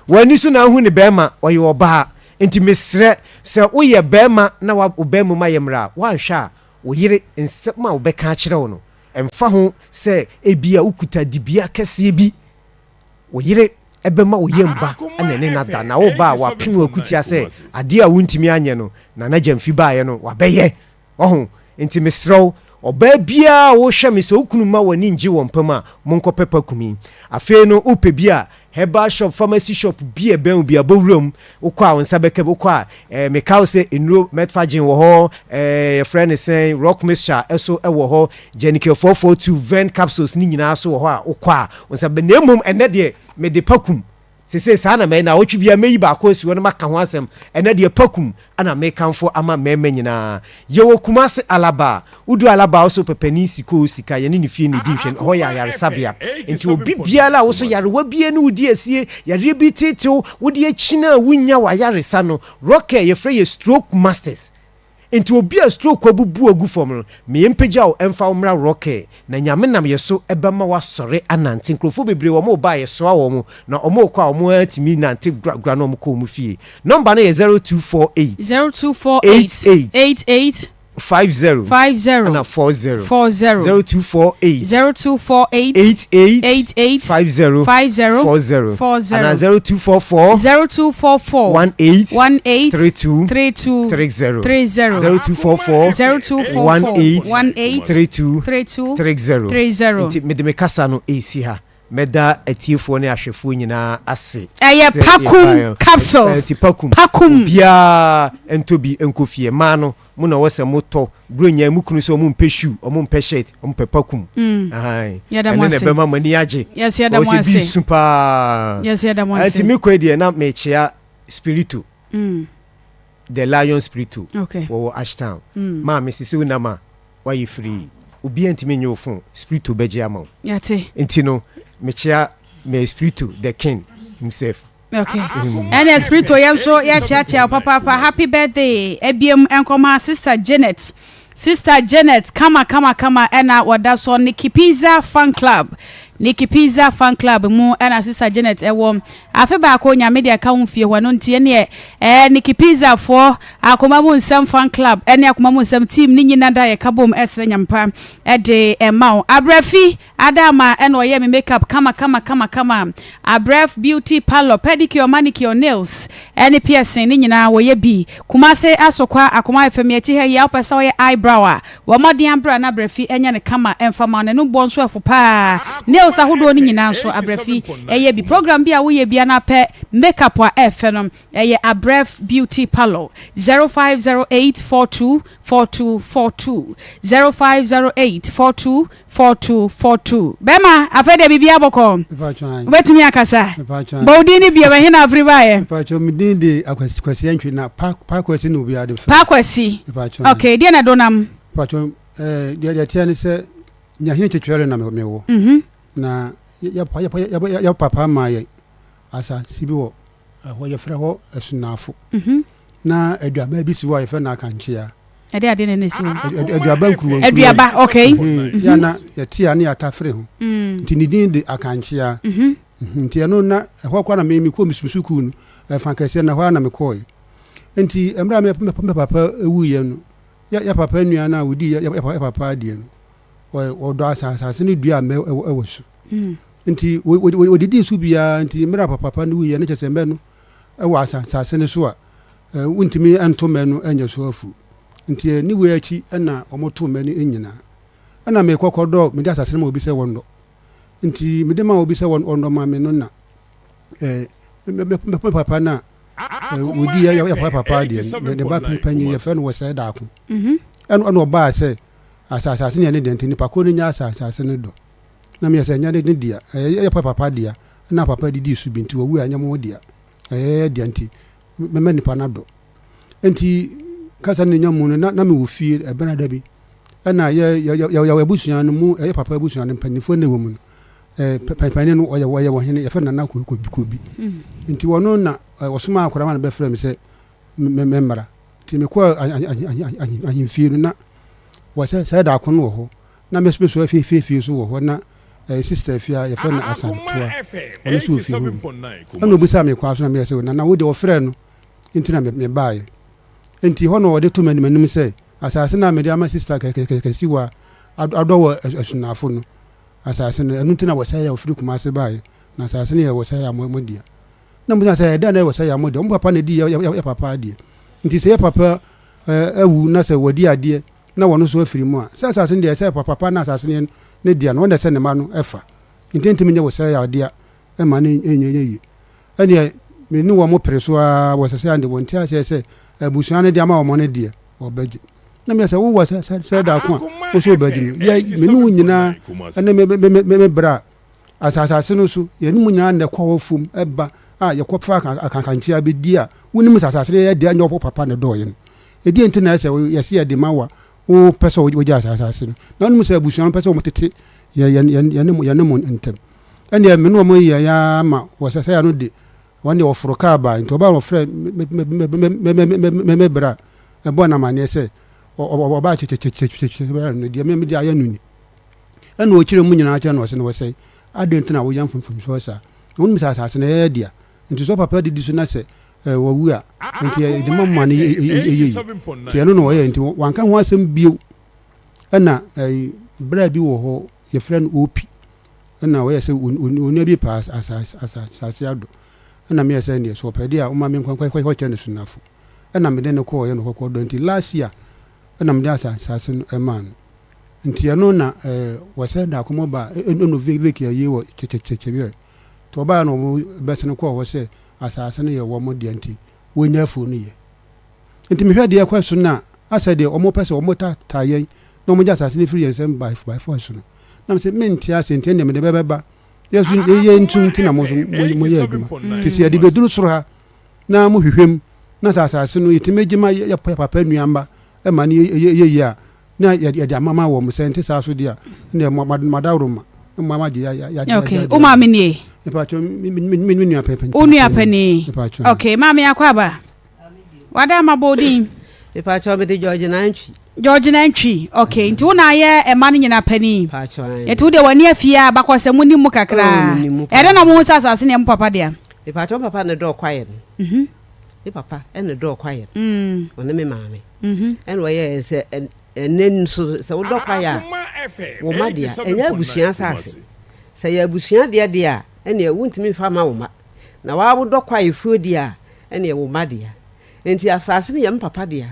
w'ani so na ahu ne bɛrima ɔyɛ ɔbaa nti mesrɛ sɛ woyɛ bɛrima na wo bɛrima mu ayɛ mmerɛ a woanhwɛ a wo yere nsɛm a wobɛka akyerɛ wo no ɛmfa ho sɛ ebia wokuta dibea kɛseɛ bi wo yere ɛbɛma wo yam ba na ɛne no ada na wo ba a wapem wakutia sɛ adeɛ a wontumi anyɛ no Nana Gyamfi baeɛ no wabɛyɛ Wahu? Nti mesrɛ wo, ɔbaa biara a wohwɛ me, sɛ wo kunu mma w'ani ngye wɔ mpa mu a, monkɔpɛ pakumi. Afei no, wopɛ bi a, herbal shop, pharmacy shop bi a ɛbɛn wo biara, bɔ wura mu. Wokɔ a, wo nsa bɛka bi. Wokɔ a, eh, meka wo sɛ nnuro, Metfagin wɔ hɔ, eh, yɛfrɛ no sɛn, Rock Mixture nso wɔ hɔ, Genical 442, Ven capsules ne nyinaa nso wɔ hɔ a, wokɔ a, wo nsa bɛ. Na mmom, ɛnnɛ deɛ, mede pakum. Seesei saa na mɛyɛ, naawɔtwe biara mɛyi baako asi hɔ na maka ho asɛm. Ɛnnɛ deɛ Pakum na mekamfo ama mmarima nyinaa. Yɛwɔ Kumase Alaba. Wodu Alaba a wosɛ wopɛ panin Sikoo Sika, yɛne ne fie na ɛdi nhwɛni. Ɛhɔ yɛ ayaresabea. Enti obi biara a wosɔ yarewa bi ne wo di asie, yareɛ bi tetew, wode akyini a wonnya w'ayaresa no, Rockcare yɛfrɛ yɛ Stroke Masters. Nti obi a stroke abubu agu fam no, me yɛmpagya wo mfa wo mmra Rockcare, na Nyame nam yɛ so bɛma woasɔre anante. Nkurɔfoɔ bebree wɔn reba a yɛsoa wɔn, na wɔn rekɔ a wɔn ara tumi nante guragura na wɔn kɔ wɔn fie. Number no yɛ 0248 0248 88 88 50 50 ɛna 40 40 0248 0248 88 88 50 50 40 40 anaa 0244 0244 18 18 32 32 30 30 0244 0244 18 18 32 32 30 30. Nti mede me kasa no ɛresi ha. Mɛda atiefoɔ ne ahwɛfoɔ nyinaa ase. Ɛyɛ sɛ Pakum yɛbaeɛ. capsules. Nti Pakum. Pakum. Obiara ntɔ bi nkɔ fie. Mmaa no, mo na ɛwɔ sɛ motɔ. Buronya yi, mo kunu sɛ ɔmo mpɛ shoe, ɔmo mpɛ shirt, ɔmo pɛ pakum. Ahan. Yɛda mo Ɛno na ase. ɛbɛma mo ani agye. Yes, yɛda mo Ɔsɛ bi ase. su paa. Yes, yɛda mo ase. Nti me kɔ yi deɛ na mekyea Spirito. The Lion Spirito. Okay. Wɔwɔ Ashtown. Maame sisi wo nam a wayɛ free. Obiara ntumi nye wo phone. Spirito bɛgye ama wo. Yɛte. Nti no mekyea me Spirito the king himself. Okay. Ɛne Espirito yɛn nso yɛkyeakyea wo papaapa. Happy birthday. Ebiem nkɔma Sister Janet. Sister Janet kama kama kama ɛna wɔda so Nikki Pizza Fan Club. Nikki Pizza Fan Club mu ɛna Sister Janet ɛwɔ. Afe baako nyame de aka ho fie hɔ ɛno nti ɛneɛ ɛɛ Nikki Pizza foɔ akoma mu nsɛm fan club ɛne akoma mu nsɛm team ne nyina da yɛka bom ɛsrɛ nyampa ɛde ɛma wo. Abrɛfi Adama ɛna ɔyɛ me makeup kama kama kama kama Abrɛf beauty parlour pedicure manicure nails ɛne piercing ne nyinaa wɔyɛ bi Kumase Asokwa Akoma FM akyi ha yi a wopɛ sɛ woyɛ eyebrow a bɔ mmɔden abra na Abrɛfi ɛnyɛ no kama ɛmfa ma wo n'anum bɔ nso ɛfo paa nails ahodoɔ no nyinaa nso Abrɛfi ɛyɛ bi program bi a woyɛ bia na pɛ makeup a ɛfɛ no ɛyɛ Abrɛf beauty parlour 0508 42 42 42 0508 42 4242 Bɛma, afei deɛ biribiara bɔkɔɔ. Wobɛtumi akasa. Bɔ wo din no bio, ɛhe na afiri baeɛ? Mepakyɛw, me din de Akwasi Kwasi Antwi na Pa Pa Kwasi na obiara de frɛ. Pa Kwasi. Mepakyɛw. Okay, deɛ na ɛdo nam? Mepakyɛw, ɛɛ deɛ deɛ teɛ ne sɛ Nyahene Kyekyerɛre na mewɔ. Mhm. Na yɛ yɛ yɛ yɛ papa maa yɛ asase bi wɔ ɛhɔ yɛfrɛ hɔ Asunafo. Mhm. Na aduaba bi si hɔ a yɛfrɛ no akankyea. Ɛde ade na ɛna esi hɔ. Aduaba nkuruwa nkuruwa. Aduaba, okay. Mm. Ya na yɛte a ne yɛatafere ho. Mm. Nti ne din de akankyea. Mm-hmm. Mhm. Nti ɛno na ɛhɔ koraa na me mekɔɔ me sukuu no ɛfa kɛseɛ na ɛhɔ ara na mekɔɔe. Nti mmerɛ a me papa wuiɛ no, yɛ papa nua no a ɔdii yɛ papa adeɛ no, ɔdɔ asase no dua mmɛ wɔ so. Mm. Nti wɔdidii so biara nti mmerɛ a papa no wuiɛ no kyerɛ sɛ mmɛ no wɔ asase no so a wontumi nto mmɛ no nyɛ so afu. Nti ne wei akyi na wɔto mmɛ no nyinaa. Ɛna mekɔ kɔdɔ mede asase no ma obi sɛ wɔnnɔ. Nti mede ma obi sɛ wɔnnɔ ma me no na me papa no a wɔdi yɛ papa deɛ ne ba panyin yɛfrɛ no Wɔsɛe Daako. Mhm. Ɛna ɔbaa sɛ asase no yɛ ne deɛ nti nipa koro no nya asase no dɔ. Na meyɛ sɛ ɛnyɛ ne dea, ɛyɛ yɛ papa dea, ɛna papa didii so bi nti ɔwui a ɛnyɛ mo dea, ɛyɛ yɛ dea nti mɛma nipa no adɔ. Nti kasa no nya mu no na na mewɔ fie ɛbɛn da bi ɛna yɛ yɛ yɛ yɛ abusua no mu ɛyɛ papa abusua no mpanimfoɔ na ɛwɔ mu no ɛɛ panin no ɔyɛ ɔyɛ ɔhene yɛfrɛ no Nana Kobi Kobi mm. nti ɔno na ɔsoma akwadaa ma no bɛfrɛ me sɛ memmra nti mekɔɔ ahemfie no na wɔsɛ sɛ daako no wɔ hɔ na me so afiefie so wɔ hɔ na ɛyɛ sister fie a yɛfrɛ no Asantewa ɔno nso wɔ fie hɔ bi ɛna obisaa me kwan so na meyɛ sɛ nana wo deɛ ɔfrɛ no nti na mebaeɛ nti hɔ na ɔde to m'anim anim sɛ asase no a mede ama sister kɛsiwa adɔ wɔ asunafo no asase no ɛno nti na wɔsɛ yɛ ɔfiri Kumase baeɛ na asase no yɛ wɔsɛ yɛ mo dea na mo sɛ ɛdɛn na ɛwɔ sɛ yɛ mo dea ɔmo papa na ɛdi yɛ papa adeɛ nti sɛ yɛ papa awu na sɛ wɔdi adeɛ na wɔn nso afiri mu a, sɛ asase no deɛ ɛsɛ papa na asase no yɛ ne dea no, wɔn na ɛsɛ ne mma no fa. Nti ɛntumi nyɛ wo sɛ yɛ adeɛ ma no nyɛ yie. Ɛnneɛ me ne wɔn pere so ara wɔ sɛ sɛ ande wɔn ti aseɛ sɛ abusua no de ama wɔn no deɛ wɔbɛgye. Na meyɛ sɛ wowɔ sɛ sɛ sɛ daako a wo so wobɛgye no. Yɛ me ne wo nyinaa ne me me me me bra Asase no so, yɛne mo nyinaa na ɛkɔ hɔ fam ba a yɛkɔfa akankankyea bɛdi a, wonim sɛ asase no yɛ dea nyɛ wo papa na ɛdɔɔeɛ no. Ɛdeɛn nti na ɛsɛ yɛse yɛde ma wo a wopɛ sɛ wogye asase no? Na wonim sɛ abusua no pɛ sɛ wɔtete yɛne mo ntam. Ɛnneɛ me ne wɔn yɛeɛ ara ma wɔsɛsɛeɛ no de, wɔn deɛ wɔforo kaa baeɛ. Nti ɔbaa wɔfrɛ me bra ɛbɔɔ no amanneɛ sɛ ɔbaa kyekyekyekyekye no deɛ me mede ayɛ no ni. Ɛnna ɔkyerɛɛ mu nyinaa kyerɛɛ no, ɔse no, wɔsɛe, adɛn nti na woyɛ mfomsoɔ saa? Na wonim sɛ asase no ɛyɛ dea, nti sɛ ɔpapa didi so na sɛ wawu a, nti yɛde ma ma no yɛ yie. Nti ɛno na ɔyɛ, nti wanka ho asɛm bio. Ɛnna berɛ bi wɔ hɔ yɛfrɛ no OP, ɛnna ɔyɛ sɛ onua bi pɛ asase adɔ. Ɛnna meyɛ sɛ ɛndeɛ sɛ ɔpɛ deɛ a, woma menkɔkyerɛ no sunafo. Ɛnna mede no kɔɔeɛ na ɔkɔkɔdɔ, nti last year ɛnna mede asase no maa no. Nti ɛno na wɔsɛ da akɔmɔ ba ɛno veki ayie wɔ kyɛkyɛkyɛkyɛwiɛ nti ɔbaa na wɔn bɛsene kɔɔ hɔ sɛ asaase no yɛ wɔn deɛ nti wɔnya afuo no yɛ nti mehwɛ deɛ ɛkɔ so no a asɛ deɛ wɔn pɛ sɛ wɔn ta ta yɛn na wɔn gye asaase no firi yɛn nsam by by force no na mesɛ mente ase nti ɛndeɛ mede bɛbɛba yɛ so yɛ ntum nti na mo so mo yɛ adwuma nti sɛ yɛde bɛduru soro ha na mo hwehwɛ mu na sɛ asaase no yɛtumi gye ma yɛ papa nnuamba ma no yɛ yie a na yɛde ama ma wɔn sɛ nte saa so deɛ a ɛnna madaworo ma ma ma gye ya ya ya. okay wo maame nie. mepatwa me me me nua pɛpɛ. wo nua panin okay maame akɔ aba wada ama bɔ odin. mepatwa mede George Nantwi. George Nantwi okay nti wo na ayɛ ɛma no nyina panin nti wo deɛ w'ani afie a bakɔsɛ mo nim mu kakra oh, ɛdɛ na mo ho sɛ asase ne ɛmo papa deɛ. mepatwa papa ne dɔɔ kwaeɛ no. Mhm. Me papa ne dɔɔ kwaeɛ no mm. ɔne me maame. Ɛna ɔyɛɛ sɛ ɛnnɛ nso sɛ wodɔ kwaeɛ a, wo mma dea. Ɛnyɛ abusua asase. Sɛ ɛyɛ abusua deɛ deɛ a, ɛnneɛ wontumi mfa mma wo mma. Na wo ara wodɔ kwaeɛ fuo deɛ a, ɛnneɛ wo mma dea. Enti asase no yɛ me papa dea.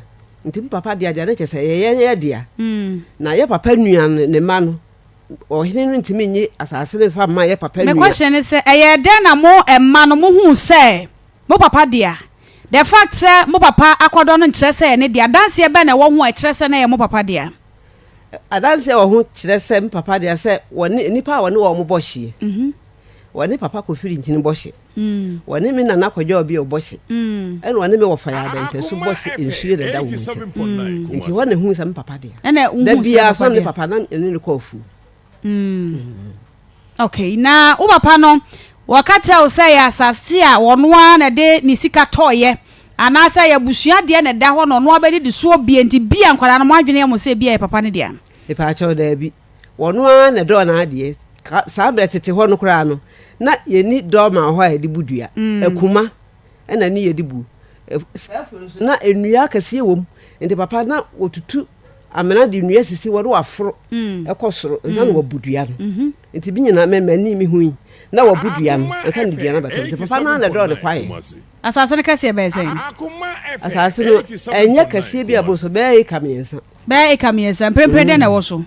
Nti me papa dea deɛ na kyerɛ sɛ ɛyɛ yɛn yɛn dea. Na yɛ papa nua no, ne mma no, ɔhene no ntumi nnye asase no mfa mma yɛ papa Me nua. question ne sɛ, ɛyɛɛ dɛn na mo mma no mohuu sɛ Mo papa dea. The fact sɛ mo papa akɔdɔ no nkyerɛ sɛ ɛyɛ ne dea. Adanseɛ bɛn na ɛwɔ ho a ɛkyerɛ sɛ na ɛyɛ mo papa dea? Adanseɛ wɔ ho kyerɛ sɛ me papa dea sɛ wɔne nnipa a wɔne wɔn bɔ hyeɛ. Wɔne papa Kofi Nkyini bɔ hye. Wɔne me nana Kwadwo Obio bɔ hye. Ɛna wɔne me wɔfa Yaa Dɛntɛso bɔ hye nsuo na ɛda wɔn ntam. Nti hɔ na ehuu sɛ me papa dea. Ɛna Da wohuu sɛ biara papa so ne dea. papa na ne no kɔ afuo. Okay, na wo papa no, wɔka kyerɛ wo sɛ ɛyɛ asase a ɔno ara na ɛde ne sika tɔeɛ anaasɛ ɛyɛ abusua deɛ na ɛda hɔ na ɔno ara bɛdidi soɔ bie nti bia nkwadaa no mo adwene yɛ mo sɛ ebia ɛyɛ papa no dea? Mepaakyɛw, daabi. Ɔno ara na ɛdɔɔ n'adeɛ. Ka, saa berɛ tete hɔ no koraa no, na yɛnni dɔɔma wɔ hɔ a yɛde bu dua. Akuma na ne yɛde bu. Saa afuo no nso, na nnua akɛseɛ wɔ mu. Nti papa na wɔtutu amena de nnua sisi hɔ na waforo kɔ soro ansa na wabu dua no. Nti bi nyinaa mɛ m'ani mehu yi na wabu dua no ansa na dua no abɛtɔ. Nti papa no ara na ɛdɔɔ ne kwaeɛ. Asase no kɛseɛ bɛyɛ sɛn? Asase no ɛnyɛ kɛseɛ bi a ɛboro so, bɛyɛ eka mmiɛnsa. Bɛyɛ eka mmiɛnsa. Mprempren dɛn na ɛwɔ so?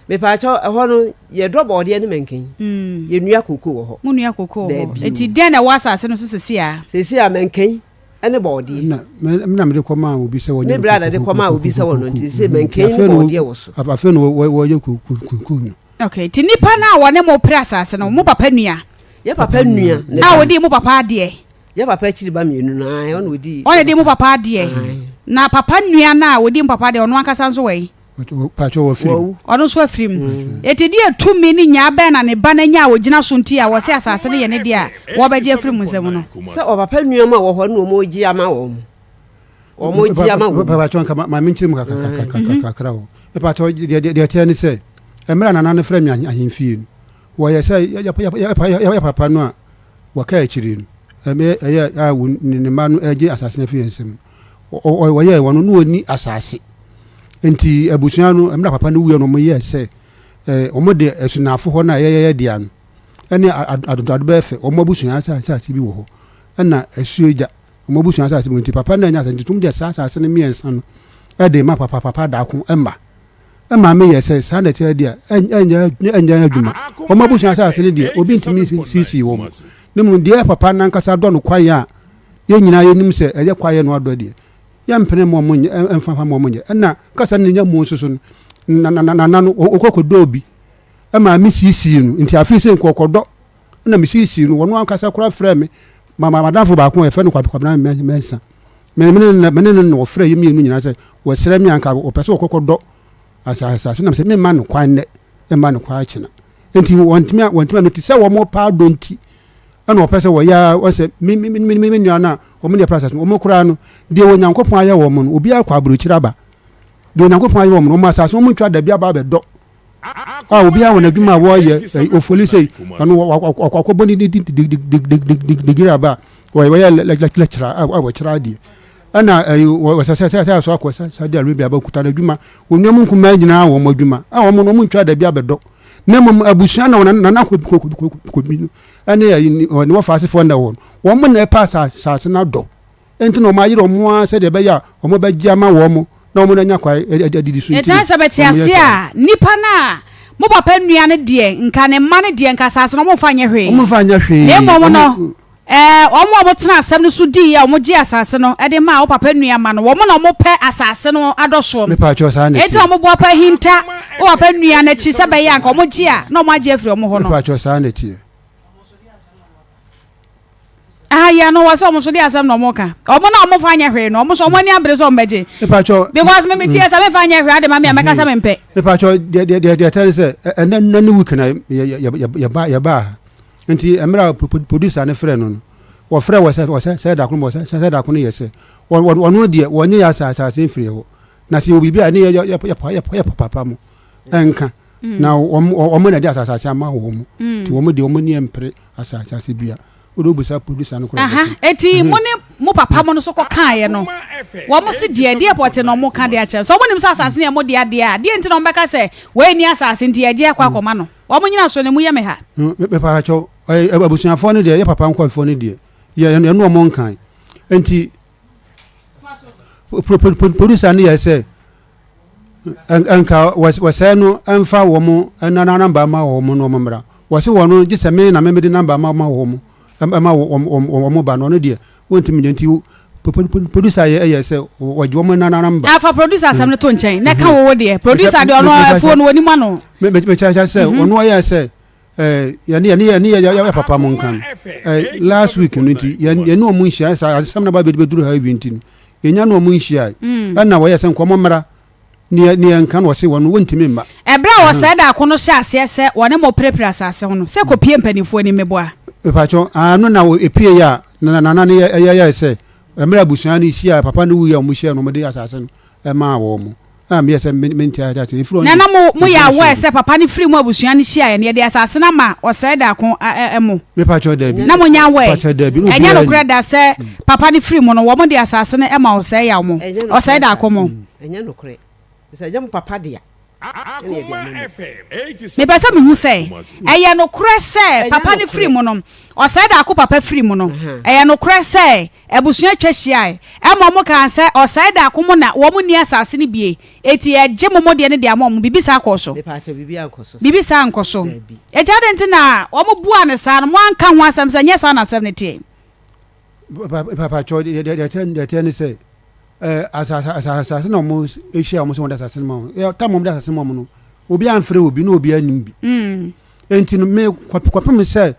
Mepaakyɛw, ɛhɔ no yɛdɔ bɔɔdeɛ ne mankan. Yɛnnua kookoo wɔ hɔ. Monnua kookoo wɔ hɔ. Daabi. Nti dɛn na ɛwɔ asase no so seesei a? Seesei a mankan ne bɔɔdeɛ. Na me na mede kɔmaa obi sɛ wɔnyɛ Me bra na de kɔmaa obi sɛ wɔnɔ nti seesei mankan ne bɔɔdeɛ wɔ so. Afei na wɔyɛ kookoo no. Okay, nti nipa no a wɔne mo pere asase no, mo papa nua? Yɛ papa nua. A ɔdii mo papa adeɛ? Yɛ papa akyiri ba mmienu no, ae, ɔna ɔdii. Ɔna di mo papa adeɛ. Na papa nua no a ɔdi mo papa adeɛ, ɔno ankasa nso wɔ yi? Pakyɛ wɔ firi mu. Ɔno nso afiri mu. Eti deɛ tumi ne nyaa bɛn na ne ba no anya a ɔgyina so nti a wɔse asase no yɛ ne deɛ a wɔbɛgye afiri mo nsam no? Sɛ ɔpapa nua mu a wɔ hɔ no na wɔgye ama wɔn. Wɔgye ama wɔn. Pakyɛ nka ma menkyerɛ mu kakra o. Pakyɛ deɛ ɛteɛ ne sɛ, mmerɛ a nana no frɛ me ahemfie no, wɔyɛ sɛ yɛ papa no a wɔka akyire no, ɛyɛ a ne mma no regye asase no afiri yɛn nsam no, wɔyɛɛ wɔn no na wɔnni asase. Nti abusua no, mmerɛ papa no wuiɛ no, wɔyɛɛ sɛ wɔde asunafo hɔ no a ɛyɛ yɛ dea no, ɛne adodado bɛyɛ fɛ, wɔn abusua asase bi wɔ hɔ, ɛna asuo gya, wɔn abusua asase bi nti papa no anya asase nti wɔn de saa asase no mmiɛnsa no ɛde ma papa papa daako mma. Ɛma meyɛ sɛ saa na ɛteɛ deɛ ɛnyɛ ɛnyɛ adwuma. Wɔn abusua asase no deɛ obi ntumi nsiesie wɔn. Ne mu deɛ papa nankasa dɔ no kwaeɛ a yɛn nyinaa yɛnim sɛ ɛyɛ kwaeɛ no adɔ deɛ yɛmpene ma wɔn nyɛ ɛmfa mfa ma wɔn nyɛ. Ɛna kasa no nya mu nso so no na na na nana no ɔkɔ kɔdɔ obi ɛma me siesie no nti afei sɛ nkɔkɔdɔ ɛna me siesie no wɔn ankasa koraa frɛ me ma ma madamfo baako a yɛfrɛ no Kwabena Mensah Me ne no me ne no na wɔfrɛ yɛ mmienu nyinaa sɛ wɔsrɛ me anka wɔpɛ sɛ wɔkɔkɔ dɔ asase nam sɛ memma no kwan nnɛ mma no kwan akyena nti wɔntumi wɔntumi ano ti sɛ wɔn paa dɔ nti ɛna wɔpɛ sɛ wɔyɛ wɔsɛ me me me me nua no a wɔn ne ɛpɛ asase wɔn koraa no deɛ Onyankopɔn ayɛ wɔn no obiara kɔ aburokyire aba deɛ Onyankopɔn ayɛ wɔn no wɔn asase wɔn ntwa dabi aba abɛdɔ a obiara wɔ n'adwuma a wɔreyɛ ofoli sei ɔno wakɔbɔ ne digiri aba a wɔyɛ lɛkyerɛ a wɔkyerɛ adeɛ ɛna ɛyi wɔsɛ sɛ sɛ sɛ akɔ Saudi Arabia abɛkuta n'adwuma onua mu nkumaa nyinaa wɔn adwuma a wɔn no wɔn ntwa dabi abɛdɔ na mmom abusua na wɔn nana kobi no ɛne ɛyi ne wɔfa asefoɔ na wɔn wɔn na ɛpɛ asase no adɔ Enti na wɔayere wɔn ara sɛdeɛ ɛbɛyɛ a wɔbɛgye ama wɔn na wɔn anya kwan adidi so nti Ɛtaa sɛ bɛte wɔyɛ aseɛ saa. a, nnipa no a mo papa nua no deɛ, nka ne mma no deɛ, nka asase no wɔmfa nyɛ hwee. Wɔmfa nyɛ hwee. Na mmom Wɔn, no, ɛɛ, wɔn a wɔtena asɛm no so diiɛ a wɔgyee asase no de maa wo papa nua mma no, wɔn na wɔpɛ asase no adɔsoɔ. Mepaakyɛw, saa na Enti ɛteɛ. na wɔboapa ahinta wo papa nua no akyi sɛ ɛbɛyɛ a nka wɔgye a, na wɔagye afiri wɔn hɔ no. Mepaakyɛw, saa na ɛteɛ. Aha yi ano wɔ sɛ ɔmo so de asɛm na ɔmo ka. Ɔmo na ɔmo fa nyɛ hwee no, ɔmo so ɔmo ani abere sɛ ɔmo bɛgye. Mepatwɔ. Because me me tie sɛ me fa nyɛ hwee ade ma me a mɛka sɛ me mpɛ. Mepatwɔ deɛ deɛ deɛ deɛ tɛne sɛ ɛnɛ nɛ ne week na yɛ yɛ yɛ yɛ ba yɛ ba ha. Nti mmerɛ a producer no frɛ no no, wɔfrɛ wɔ sɛ wɔ sɛ sɛ dako no wɔ sɛ sɛ dako no yɛ sɛ wɔ wɔ ɔno deɛ wɔnyɛ yɛ asase mfiri hɔ. Na sɛ yɛ wɔ biribi a ɛne yɛ yɛ yɛ yɛ papa mo ɛnka. Na wɔn wɔn na de asase ama wɔn. Nti wɔn deɛ wɔn ani mpere asase bia. Wode wobisa producer no koraa Aha, eti mo ne mo papa mo no so kɔkaeɛ no, wɔn se deɛ, deɛ pɔte na wɔn ka de akyerɛ. Sɛ wɔn nim sɛ asase no yɛ mo dea deɛ a, deɛ nti na wɔn bɛka sɛ wei nni asase nti yɛgye akɔ akɔma no? Wɔn nyina so no, emu yɛ me ha. Mepa kyɛw, abusuafoɔ no deɛ, yɛ papa nkɔfoɔ no deɛ, yɛ ɛno wɔn nkan. Nti producer no yɛ sɛ nka wɔsɛe no mfa wɔn nana namba ma wɔn na wɔn mmra wɔse wɔn no gye sɛ me na me mede namba ma ma wɔn ma wɔn ba no ɔno deɛ wɔntumi nyɛ nti producer yɛ ɛyɛ sɛ wɔgye wɔn nana namba. afa producer asɛm no to nkyɛn na ɛka wo deɛ producer deɛ ɔno afuo no wɔnim ano. mekyerɛ sɛ ɔno ɔyɛ sɛ yɛne yɛne yɛne yɛ yɛ papa mo nka no last week no nti yɛne ɔmo nhyia saa asɛm na ba bɛduru ha awie nti no yɛnya ne ɔmo nhyia ɛna wɔyɛ sɛ nkɔmɔ mmra ne yɛ nka na wɔse wɔn wɔntumi mma. Ɛberɛ a wɔsɛe daako no hyɛ aseɛ sɛ wɔne mo pirepire asase ho no, sɛ kɔpie mpanimfoɔ anim meboa. Mepakyɛw, ano na epie yɛ a na nana no yɛ yɛ sɛ mmerɛ abusua no hyia papa no wuiɛ a wɔn hyia no wɔn de asase no ɛmaa wɔn. a meyɛ sɛ mente ase ase ɛfiri Na na mo mo yɛ aware sɛ papa no firi mo abusua no hyiaeɛ no yɛde asase no ama ɔsɛe daako mo? Mepakyɛw daabi. Na mo nyɛ aware? Mepakyɛw daabi. Ɛnyɛ nokorɛ da sɛ papa no firi mu no wɔn de asase no ma ɔsɛe yaw mo, ɔsɛe daako mo? Ɛnyɛ nokorɛ. Sɛ ɛnyɛ mo papa dea. Mepɛ sɛ mehu sɛ ɛyɛ nokorɛ sɛ papa no firi mu no, ɔsɛe daako papa firi mu no, ɛyɛ nokorɛ sɛ abusua twa hyiae ma wɔn kaa sɛ ɔsɛe daako mo na wɔn nni asase no bie, enti yɛgye mo mo deɛ no de ama wɔn, biribi saa kɔɔ so? Biribi saa ankɔ so. Enti adɛn nti na wɔn buaa no saa no, moanka ho asɛm sɛ nyɛ saa na asɛm no teɛ? Papakyɛw, deɛ ɛteɛ ne sɛ, asase na wɔn ahyia wɔn sɛ wɔn de asase no ma wɔn. Tam wɔn de asase no ma wɔn no. Obi amfrɛ obi na obi anim bi. Enti no me kɔpem sɛ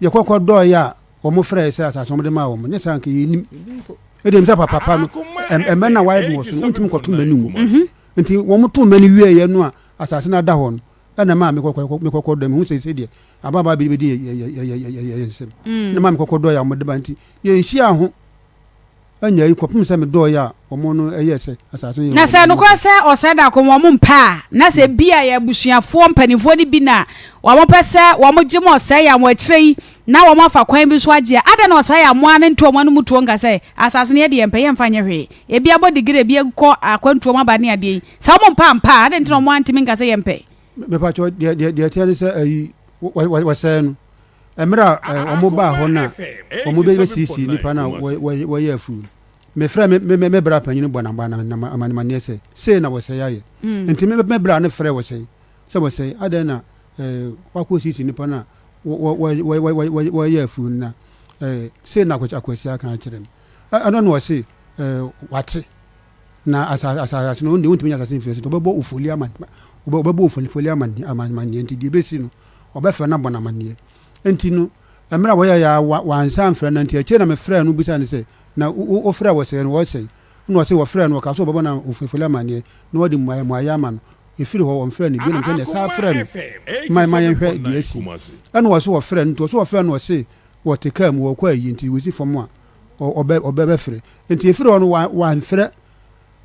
yɛkɔkɔ dɔɔeɛ a wɔn frɛɛ sɛ asase wɔn de maa wɔn nyɛ saa nka yɛnim. Ɛdeɛ sɛ papa no ɛmɛ na wayɛ no wɔ so no wontumi nkɔto mmɛ no ngu. Nti wɔn to mmɛ no wieeɛ no a asase no ada hɔ no ɛna maa mekɔkɔ mekɔkɔ dɔ mehu sɛ sɛ deɛ ababaa bi bɛdi yɛ nsam na maa mekɔkɔ dɔɔeɛ a wɔn de ba nti yɛnhyia ho. Anya yi kɔpem sɛ medɔeɛ a wɔn no ɛyɛɛ sɛ asase no yɛ Na wɔn sɛ dea. nokorɛ sɛ ɔsɛe da ko wɔn mpɛ a, na sɛ ebia yɛ abusuafoɔ mpanimfoɔ no bi na wɔn pɛ sɛ wɔn gye mo ɔsɛe a mo akyire yi na wɔn afa kwan bi so agye a, adɛn na ɔsɛe a mo ara no nto wɔn anom tuo nka sɛ, Asase no yɛde yɛmpɛ, yɛmfa nyɛ hwee, ebi abɔ digire, ebi akɔ akwantuo mu aba ne adeɛ yi. Sɛ wɔn mpɛ ampa a, adɛn nti na wɔn ara ntumi nka sɛ yɛmpɛ? Mepakyɛw, deɛ deɛ deɛ ɛteɛ ne sɛ ayi, wɔ wɔ wɔsɛe no. Mmerɛ a wɔn baa hɔ no a wɔn bɛsiesie nnipa no a wɔyɛ afuo no, mefrɛ me me me bra panyin bɔ no amaneɛ sɛ sei na wɔsɛe ayɛ. Mm. Nti me me bra no frɛ wɔsɛe sɛ wɔsɛe adɛn na wakɔ siesie nnipa no a wɔyɛ afuo no na sei na akwasi aka akyerɛ me. Ɛno na wɔse wate. Na asase asase no, ɔno deɛ wontumi nyɛ asase mfiri so nti ɔbɛbɔ ofoli ama ɔbɛbɔ ofoli ama amanneɛ nti deɛ ɛbɛsi no ɔbɛfrɛ no abɔ no amanneɛ nti no mmerɛ a wɔyɛ yɛ a wansa amfrɛ no nti akyire na mefrɛ no bisa no sɛ na wofrɛ wɔ sɛn wɔsɛn na ɔse wɔfrɛ no ɔka sɛ ɔbɛbɔ no ofoli amanneɛ na wɔde mmuaeɛ ama no ɛfiri hɔ wɔmfrɛ no bio na mesɛ ne saa frɛ no ma ma yɛnhwɛ deɛ asi ɛna ɔse wɔfrɛ no nti ɔse wɔfrɛ no ɔse wɔte kaa mu wɔkɔ ayi nti wɔsi fam a ɔbɛ ɔbɛfrɛ nti efiri hɔ no wa wamfrɛ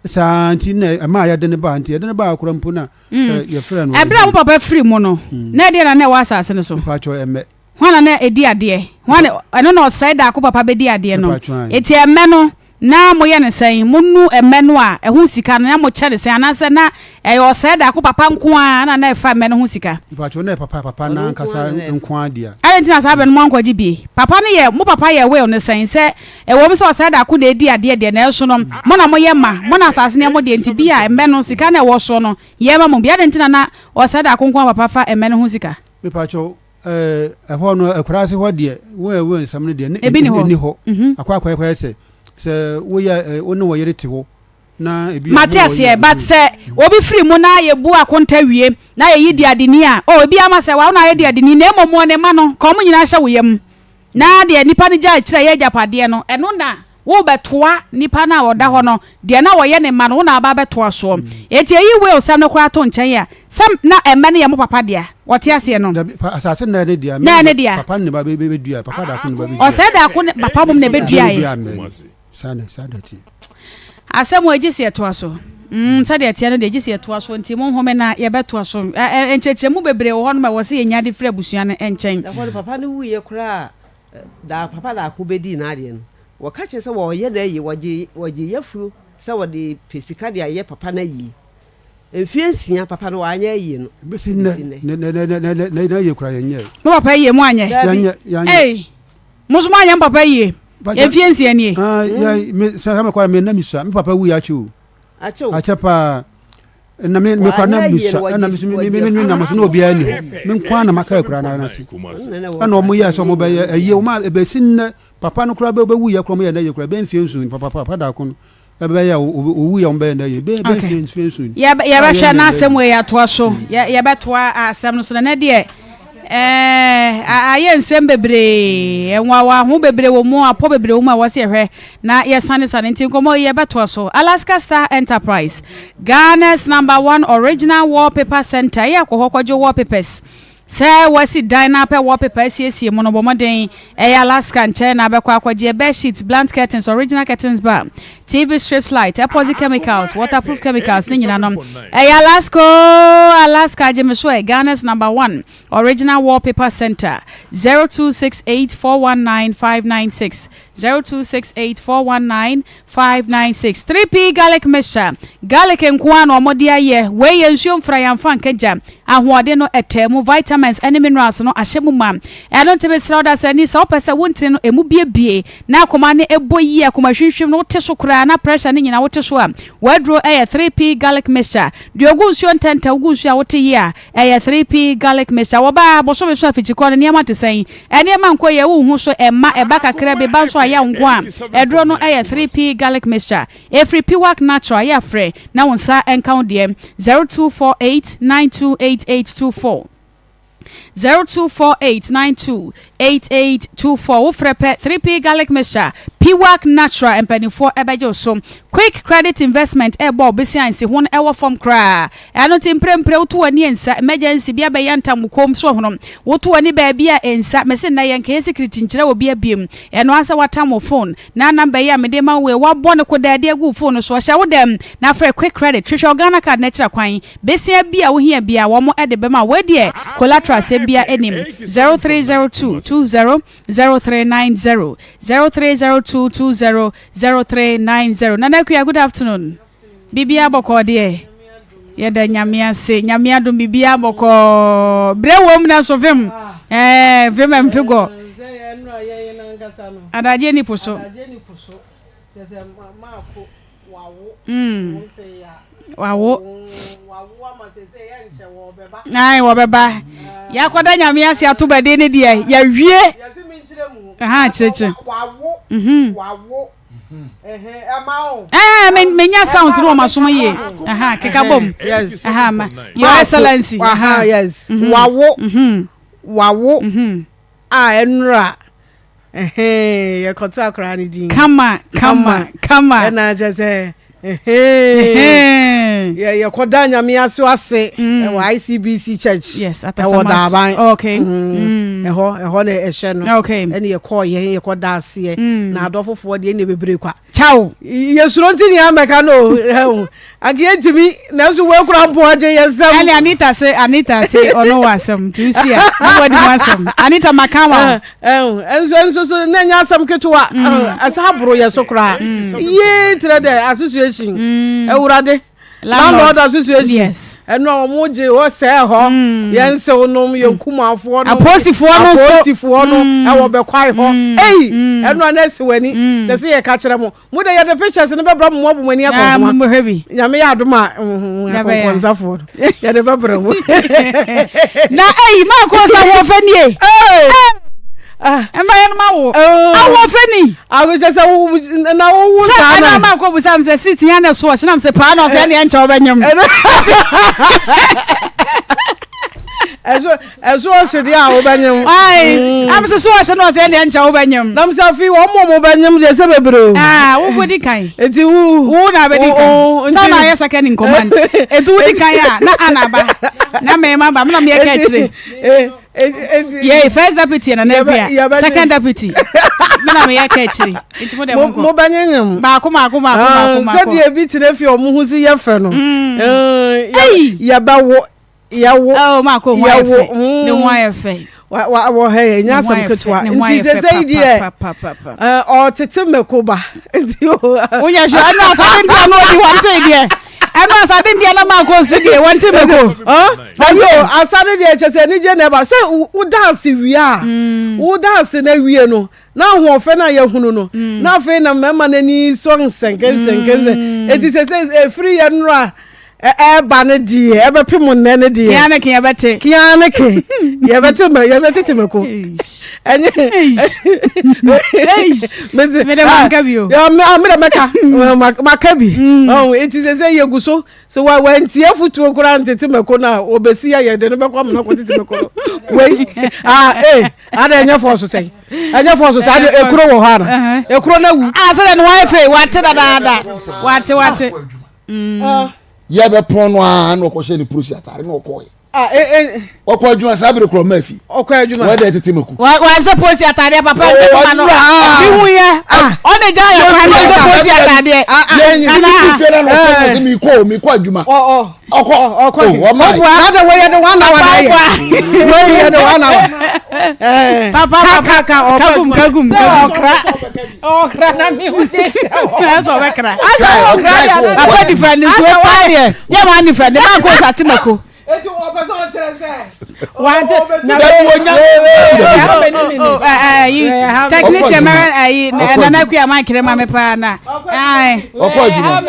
saa nti na ɛmaa yɛde ne baa nti yɛde ne baa kora mpo na mm. yɛfrɛ no. Ɛberɛ a wo papa firi mu no mm. na ɛdeɛ na na ɛwɔ asase no so. Mpatsɔ ɛmɛ. Hwan na na ɛdi adeɛ hwan ɛno na ɔsɛe daako papa bɛdi adeɛ no eti ɛmɛ no Na moyɛ no sɛn? Monu mmɛ no a, ɛho sika no, na mokyɛ no sɛn? Anaasɛ na ɛyɛ ɔsɛe daako papa nko ara na na ɛfa mmɛ no ho sika? Mpakyɛw, na ɛyɛ papa papa no ankasa nko ara dea. Adɛn nti na saa bere no moankɔgye bi? Papa no yɛ, mo papa yɛ will no sɛn? Sɛ ɛwom sɛ ɔsɛe daako na edi adeɛ deɛ, nanso no, mo na moyɛ mma, mo na asase no yɛ mo deɛ, nti bi a mmɛ no, sika no a ɛwɔ soɔ no, yɛmma mo bi. Adɛn nti na na ɔsɛe daako nko ara papa fa mmɛ no ho sika? Mepakyɛw, ɛhɔ no akuraase hɔ deɛ wo ɛwɔ nsɛm no deɛ ne ɛni hɔ mhm. akɔ akɔ akɔyɛ sɛ sɛ woyɛ wo ne wɔ yere te hɔ na ebi mate aseɛ but sɛ obi firi mu na yɛbu akonta wie na yɛyi di adeni a oh ebi ama sɛ wa na ayɛ di adeni na mmom wɔ ne ma no ka wɔn nyinaa hyɛ wo yam na deɛ nipa no gya akyire yɛ agyapadeɛ no ɛno na Worebɛtoa nipa no a ɔda hɔ no, deɛ na ɔyɛ ne mma no, wo na aba abɛtoa soɔ. Enti ɛyi will sɛm no koraa to nkyɛn a, sɛ na ɛmmɛ no yɛ mo papa dea. Wɔte aseɛ no? Dabi, pa, asase no na ɛyɛ ne dea. Na ɛyɛ ne dea. Papa ne ne ba bɛ, bɛdua, papa daako ne ba bɛdua. Ɔsɛe daako ne papa mom na ɛbɛduaeɛ. Bɛdua mmɛ no. Saa na, saa na ɛteɛ. Asɛm wɔ gye sɛ yɛtoa so. Mm, sɛdeɛ ɛteɛ no deɛ gye sɛ yɛtoa so, nti monhome na yɛbɛtoa so. Ɛ, ɛ, nkyerɛkyerɛmu bebree wɔ hɔnom a ɛwɔ sɛ yɛnya de firi abusua no nkyɛn. Ɛhɔ no, papa no wuiɛ koraa Da papa daako bɛdii n'adeɛ no, wɔka kyerɛ sɛ wɔreyɛ no ayie, wɔgye wɔgye yafunu sɛ wɔde pɛ sika de ayɛ papa no ayie. Mfeɛ nsia, papa no wanyɛ ayie no. Bɛsi nnɛ, nɛ nɛ nɛ nɛ nɛ n'ayie koraa yɛnyɛɛ. Mo papa ayie mo anyɛ? Daabi. Yɛnyɛ, yɛanyɛ. Ei, mo nso mo anyɛ mo papa ayie? Mfeɛ nsia nie. Ah, yɛ, me, sɛ sɛ mekɔ a, me na mesua. Me papa wuiɛ akyɛ o. Akyɛ o. Akyɛ paa. Na me me kora na mesua ɛna me me me me nam so na obiara ni hɔ me nko ara na maka akura na ase ɛna wɔn yɛ sɛ wɔn bɛyɛ ɛyie wɔn a ebesi nnɛ papa no kora bɛwu yɛ kora wɔn yɛ n'ayie kora bɛn fie nson papa papa daako no ɛbɛyɛ owu yɛ wɔn bɛyɛ n'ayie bɛn bɛn fie fie nson. Yɛbɛhwɛ n'asɛm wɔ yɛ atoa so yɛbɛtoa asɛm no so na ne deɛ. Ɛɛ, ayɛ nsɛm bebree, nwawaho bebree wɔ mu, apɔ bebree wɔ mu a ɛwɔ sɛ yɛhwɛ na yɛsanesane. Nti nkɔmmɔ yi yɛbɛtoa so. Alaska Star Enterprise, Ghana's number one original wallpaper center. Ɛyɛ kɔ hɔ kɔgye wallpapers. Sɛ woasi dan na apɛ wallpaper asiesie mu no, bɔ mmɔden. Ɛyɛ Alaska nkyɛn na abɛkɔ akɔgye bed sheets, blunt curtains, original curtains bar, TV strips light, epoxy chemicals, waterproof chemicals ne nyina no. Ɛyɛ Alaska oo, Alaska gye me so ɛ, Ghana's number one original wallpaper center, 0268 419 596, 0268 419 596. 3P garlic mixture, garlic nko ara na wɔde ayɛ, wei yɛ nsuo mfra yɛamfa anka gya, ahoɔden no ɛtaa mu, vitamins ne minerals no ahyɛ mu ma. Ɛno nti mesrɛ wo dasani sɛ wopɛ sɛ wo ntini no ɛmu biebie na akoma no ɛbɔ yie, akoma hwimhwim no wote so koraa na pressure no nyina wote so a, w'aduro ɛyɛ 3P garlic mixture. Deɛ ɔgu nsuo ntɛntɛm, wogu nsuo a wote yie a, ɛyɛ 3P garlic mixture. Wɔbaa bosome so afikyikɔ no nneɛma te sɛn? Nneɛma nkɔ yie, wonhu so, ɛmma, ɛba kakra bi, ba nso a. a ɛyɛ wo nko a, aduro no yɛ 3P Garlic Mixture. Ɛfiri Piwak Natural, yɛ a frɛ na wo nsa nka wo deɛ, 0248 928824. 0248928824 Wo frɛ pɛ 3P Garlic Mixture, Piwak Natural mpanimfoɔ bɛgye wo so. Quick Credit Investment rebɔ wo bosea nsiho no wɔ fam koraa. Ɛno nti mprempren woto w'ani nsa, emergency bi abɛyantam wo kɔn so hono. Woto w'ani baabi a nsa, mese nnɛ yɛnkɛyɛ security nkyerɛ obi abiem. Ɛno ara sɛ woatam wo phone na number yi a mede rema wo yi woabɔ no kodaa de agu wo phone no so. Hyɛ wo dɛm na frɛ Quick Credit. Hwehwɛ wo Ghana card no akyira kwan. Besia bi a wohia biara wɔn de bɛma wo. Wei deɛ collateral asɛm biara nnim. 0302 20 0390 0302 20 0390 Nana Akua good afternoon. Biribiara bɔkɔɔ deɛ? Yɛda Nyame ase. Nyame adom biribiara bɔkɔɔ. Berɛ wom nanso vem. Ɛɛ vem ɛmfegɔ. Adagyeɛ ni po so. Mm. Wawo. Ayi wɔbɛba. Yɛakɔda nyame ase ato bɛden ne deɛ yɛwie. Aha kyerɛkyerɛ. Mhm. Eh, me menya sounds no wɔn asom yie. Aha keka bom. Yes. Aha ma. Your Excellency. Aha yes. Mhm. Wawo. Mhm. Wawo. Mhm. A ɛnora ɛhee yɛkɔto akwaraa no din. Kama kama kama. Ɛna kyɛ sɛ ɛhee yɛkɔda nyame aso ase mm. ɛwɔ ICBC church. Yes, ɛwɔ Daaban. Okay. Mm. Ɛhɔ ɛhɔ na ɛhyɛ no. Okay. Ɛna yɛkɔɔ yɛn yɛkɔda aseɛ. Mm. Na adɔfofoɔ deɛ ɛna bebree kwa. Ciao. Yɛsuro nti nea mɛka no o. Anka yɛntumi nanso wei kora mpo agye yɛn nsam. Ɛne Anita se Anita se ɔno wɔ asɛm nti wosi a na wadi ho asɛm. Anita maka ma wo. Nso nso so na ɛnyɛ asɛm ketewa ɛsɛ aboro yɛ so koraa. Yee kyerɛ dɛ association awurade landlord association yes. ɛno a wɔn gye hɔ sɛɛ hɔ yɛn nsew nom yɛn kumafoɔ nom apolisifoɔ no nso apolisifoɔ no ɛwɔ bɛkwae hɔ eyi ɛno a na ɛsi wɔ ani sɛ sɛ yɛ ka kyerɛ mo. Mo de yɛde pictures no bɛbra mo mo ani akɔ ho. Mo hwɛ bi. Nyame yɛ adom a akɔnkɔnsafoɔ no yɛde bɛbrɛ mo. Na eyi maa kɔ sa wɔ fɛ nie. Ɛmba yɛn ma wo. Awɔ fɛ ni. Awo kyɛ sɛ wo na wo wo saa na. Sɛ ɛna maa kɔ busa mi sɛ seat yɛn na so ɔhyɛ na mi sɛ paa na ɔsɛ ɛna ɛnkyɛ ɔbɛnyam. Ɛso Ɛso ɔhye deɛ a wobɛnyem. Ayi, mm. am sɛ so ɔhye no ɔsɛ deɛ nkyɛ wobɛnyem. Nam sɛ afei wɔn mo bɛnyem deɛ sɛ bebree o. Aa wo bɔ di kan. Eti wo. Wo na bɛ di kan. Sɛ na ayɛ second in command. Eti wo di kan a na ana ba. Na mɛma ba mena meyɛ ka akyire. Yei first deputy na na bia second deputy. Mena meyɛ ka akyire. Nti mo deɛ mo nkɔ. Mo bɛnyenyem. Baako baako baako baako baako. Sɛdeɛ ebi tena fie ɔmo ho si yɛ fɛ no. Yɛbɛwo. yɛwo oh, maako ho ayɛ fɛ mm. ne ho ayɛ fɛ wɔ hɛ yɛ nya asɛm ketewa nti sɛ sɛ yi deɛ ɔtete mako ba nti wonya hwɛ ɛno asade ndeɛ no ɔdi wɔnte deɛ ɛno asade ndeɛ na maako nso deɛ wɔnte mako ɛno asade deɛ kyɛ sɛ anigye na ɛba sɛ wo danse wie a mm. wo danse na wie no na ahoɔfɛ no a yɛhunu no mm. na afei na mmarima no ani sɔ nsɛnkɛnsɛnkɛnsɛn mm. eti sɛ sɛ efiri yɛ nnora ɛɛba no deɛ ɛbɛpem nnɛ no deɛ kea ne ke yɛbɛte kea ne ke yɛbɛte mɛ yɛbɛtete mɛ ko ɛnyɛ mese mede manka bi o mede mɛka maka bi ɔn eti sɛ sɛ yɛgu so sɛ wa wantie afutuo koraa ntete mɛ ko no a wɔbɛsi yɛ yɛde no bɛkɔ amena kɔ tete mɛ ko no wei ah ee ada ɛnyɛ fɔɔso sɛn ɛnyɛ fɔɔso sɛ ade ekuro wɔ hɔ ana ekuro no awu ah sɛ dɛ no wɔayɛ fei wate dadaada wate wate. Yɛ bɛ pɔn no ara na ɔkɔhyɛ ne polisi atare na ɔkɔɛ. Ɔkɔ adwuma saa bere korɔ ɔma afi. Ɔkɔ adwuma. Wɔn dɛ tete mako. Wɔahyɛ polisi atadeɛ papa nti papa no. Mihu yɛ. Ɔne gya yɛ kwan na ɔhyɛ polisi atadeɛ. Yɛn ní ti fie na ɔkɔ sɛ mi kɔ mi kɔ adwuma. Ɔkɔ ɔkɔ ɔma yi. N'adɛ wɔyɛ de one hour na yɛ. Wɔyɛ de one hour. Papa papa kagum kagum. Ɔkra. Ɔkra na mi hu de sɛ ɔ. Ɛsɛ ɔbɛkra. Asɛ ɔkra deɛ. Papa nifa ni nsuo paa deɛ. Yɛ maa nifa ne maa ko sa te mako. Eti ɔpɛ sɛ ɔkyerɛ sɛ. Wante na bɛ wo technician mɛrɛ ayi nana kuya maa kere ma mi paa na. Ɔkɔ adwuma.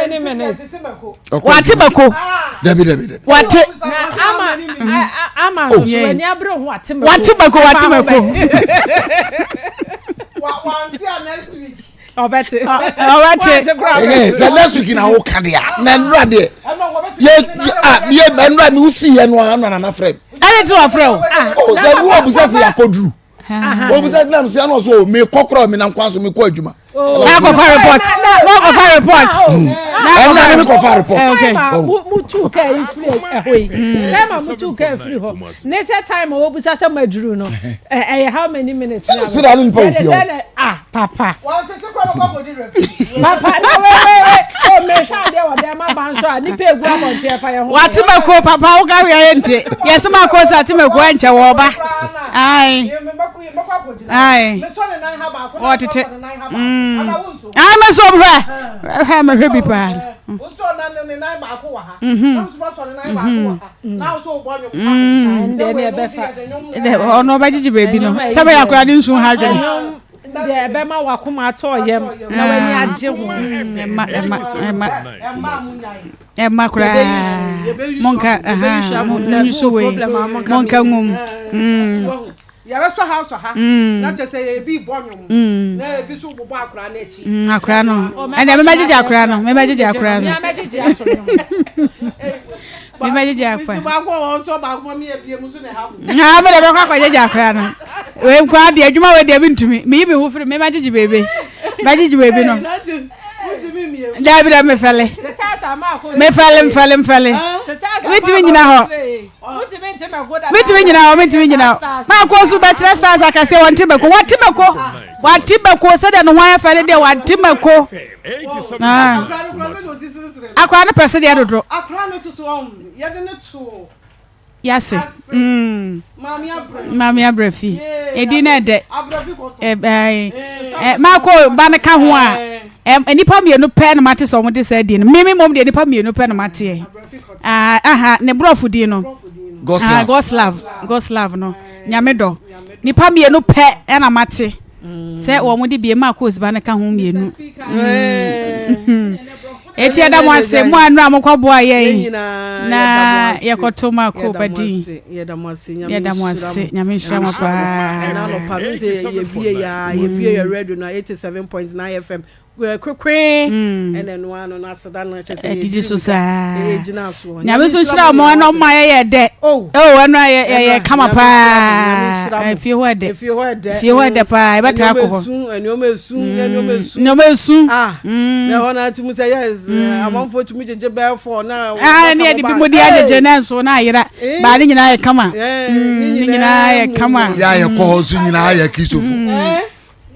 Wate mako. Dabi dabi dabi. Wate. Ama ama nso wani abere ho wate mako. Wate mako wate mako. Ɔbɛte. Ɔbɛte. Ɛhɛn sɛ next week na woka deɛ a na nnura deɛ yɛ a yɛ nnura mi wosi yɛ no a na nana frɛ mi. Ɛne ti wɔ frɛ o. O sɛ mi wɔ bisa sɛ yakɔduru. O bisa nam sɛ ɛna ɔsɛ o mi kɔ kora mi nam kwan so mi kɔ adwuma. Na akɔfa report. Na akɔfa report. Ɛnna ne mi kɔfa report. Time a mo tu kaa yi firi ɛhɔ yi. Time a mo tu kaa firi hɔ. Ne sɛ time a wɔbusa sɛ mo aduru no. Ɛyɛ how many minutes? Sɛ sɛ ne nipa wɔ fie hɔ. Ah papa. Papa na wei wei wei o mehwɛ adeɛ wɔ dɛm aba nso a nipa egu abɔnten ɛfa yɛn ho. Wate mako papa wo ka wia yɛ nti yɛsɛ mako sɛ ate mako ɛnkyɛ wɔ ɔba. Ae. Ae. Wɔtete. Mm. Ae me so hwɛ. Hwɛ mehwɛ bi paa. Mhm. Mhm. Ɔno ɔbɛgyegye baabi no sɛ bɛyɛ akora ne nsu ha adwene. Deɛ ɛbɛma wakoma atɔ yam na w'ani agye ho. Ɛma ɛma ɛma ɛma koraa monka aha monyi so wei monka ngum. Yɛbɛsɔ ha sɔ ha na kyɛ sɛ ebi bɔ nnwom na ebi nso bobɔ akora no akyi. Akora no ɛnna mɛmɛgyegye akora no mɛmɛgyegye akora no. Mɛmɛgyegye akora no. Baako wɔ nso baako ma mi ebie mu nso na ɛha mu. Haa mi de bɛkɔ akɔgyegye akora no. Wei nko adeɛ adwuma wei deɛ mi ntumi meyi mi ho firi mɛmɛgyegye beebe mɛgyegye beebi no. Daabi dɛ mefɛle mefɛle mfɛle mfɛle mentumi nyina hɔ mentumi nyina hɔ mentumi nyina hɔ maakɔ so bɛkyerɛ stars akɛseɛ wɔnte mako wɔte mako wɔte mako sɛdeɛ ne ho ayɛ fɛ ne deɛ wɔte mako akora no pɛ sedeɛ dodo Yase mm Maame Abrafi edin no ɛdɛ ɛɛ maako ba no ka ho a nnipa mmienu pɛ na mate sɛ wɔn de saa din no mímí mom deɛ nnipa mmienu pɛ na mateɛ aha ne borɔfo din no ah Goslav Goslav no nyame dɔ nnipa mmienu pɛ ɛna mate sɛ wɔn de bie maako ba no ka ho mmienu. Eti yɛda mo ase mo a nnora mokɔboa yɛn na yɛkɔto mo akɔ badi. Yɛda mo ase yɛda mo ase nyame nhyira mo paa. Ɛna anɔpa no sɛ yɛbie yɛ yɛbie yɛ radio na 87.9 FM kwekwe ɛna ɛno ano no aseda no kyɛ sɛ ɛdidi so saa yɛgyina soɔ nyame nso nhyira mo ɛna ɔma yɛyɛ dɛ oh ɛno a yɛyɛ kama paa efie hɔ ɛdɛ efie hɔ ɛdɛ efie hɔ ɛdɛ paa yɛbɛtaa akɔ hɔ nneɛma esu nneɛma esu nneɛma esu ah na ɛhɔ na tumi sɛ yes amanfoɔ tumi gyegye bɛɛ fɔ na ah ne yɛde bi mu de agyegye na nso na ayera baa ne nyinaa yɛ kama ne nyinaa yɛ kama yɛ a yɛkɔ hɔ nso nyinaa yɛ kristofo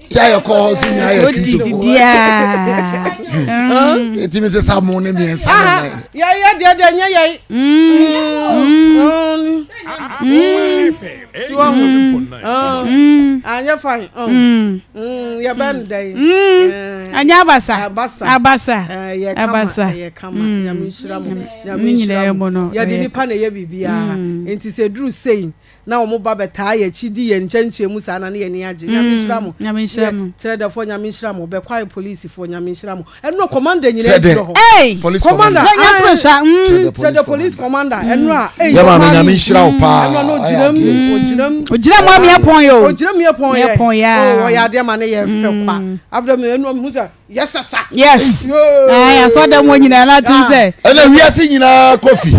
yɛ a yɛkɔ hɔ nso nyinaa yɛ kristofo ɛtumi sɛ sa mo ne mmiɛnsa ne nan yɛyɛ deɛ deɛ nyɛ yɛi anyɛ fine yɛbɛn dɛn anyɛ abasa abasa abasa yɛ kama nyame nhyira mo nyame nhyira mo yɛde nipa na ɛyɛ biribiara nti sɛ duru sei na wɔn ba bɛtaa yɛn akyi di yɛn nkyɛnkyɛn mu saa na ne yɛn ani agye nyame nhyira mo nyame nhyira mo kyerɛdɛfoɔ nyame nhyira mo bɛkwae polisifoɔ nyame nhyira mo ɛno commander nyinaa gyina hɔ hey police commander commander kyerɛdɛ police commander ɛno a ɛyɛ yɛ maame nyame nhyira wo paa ɛno no ogyina mu ogyina mu ogyina mu amia pɔn yɛ o ogyina mu yɛ pɔn yɛ o ɔyɛ adeɛ ma ne yɛ fɛ kwa after mi ɛno mi hu sɛ Yes sir. Yes. Ayi asɔdɛm wɔ nyinaa na tum sɛ. Ɛna wiase nyinaa kofi.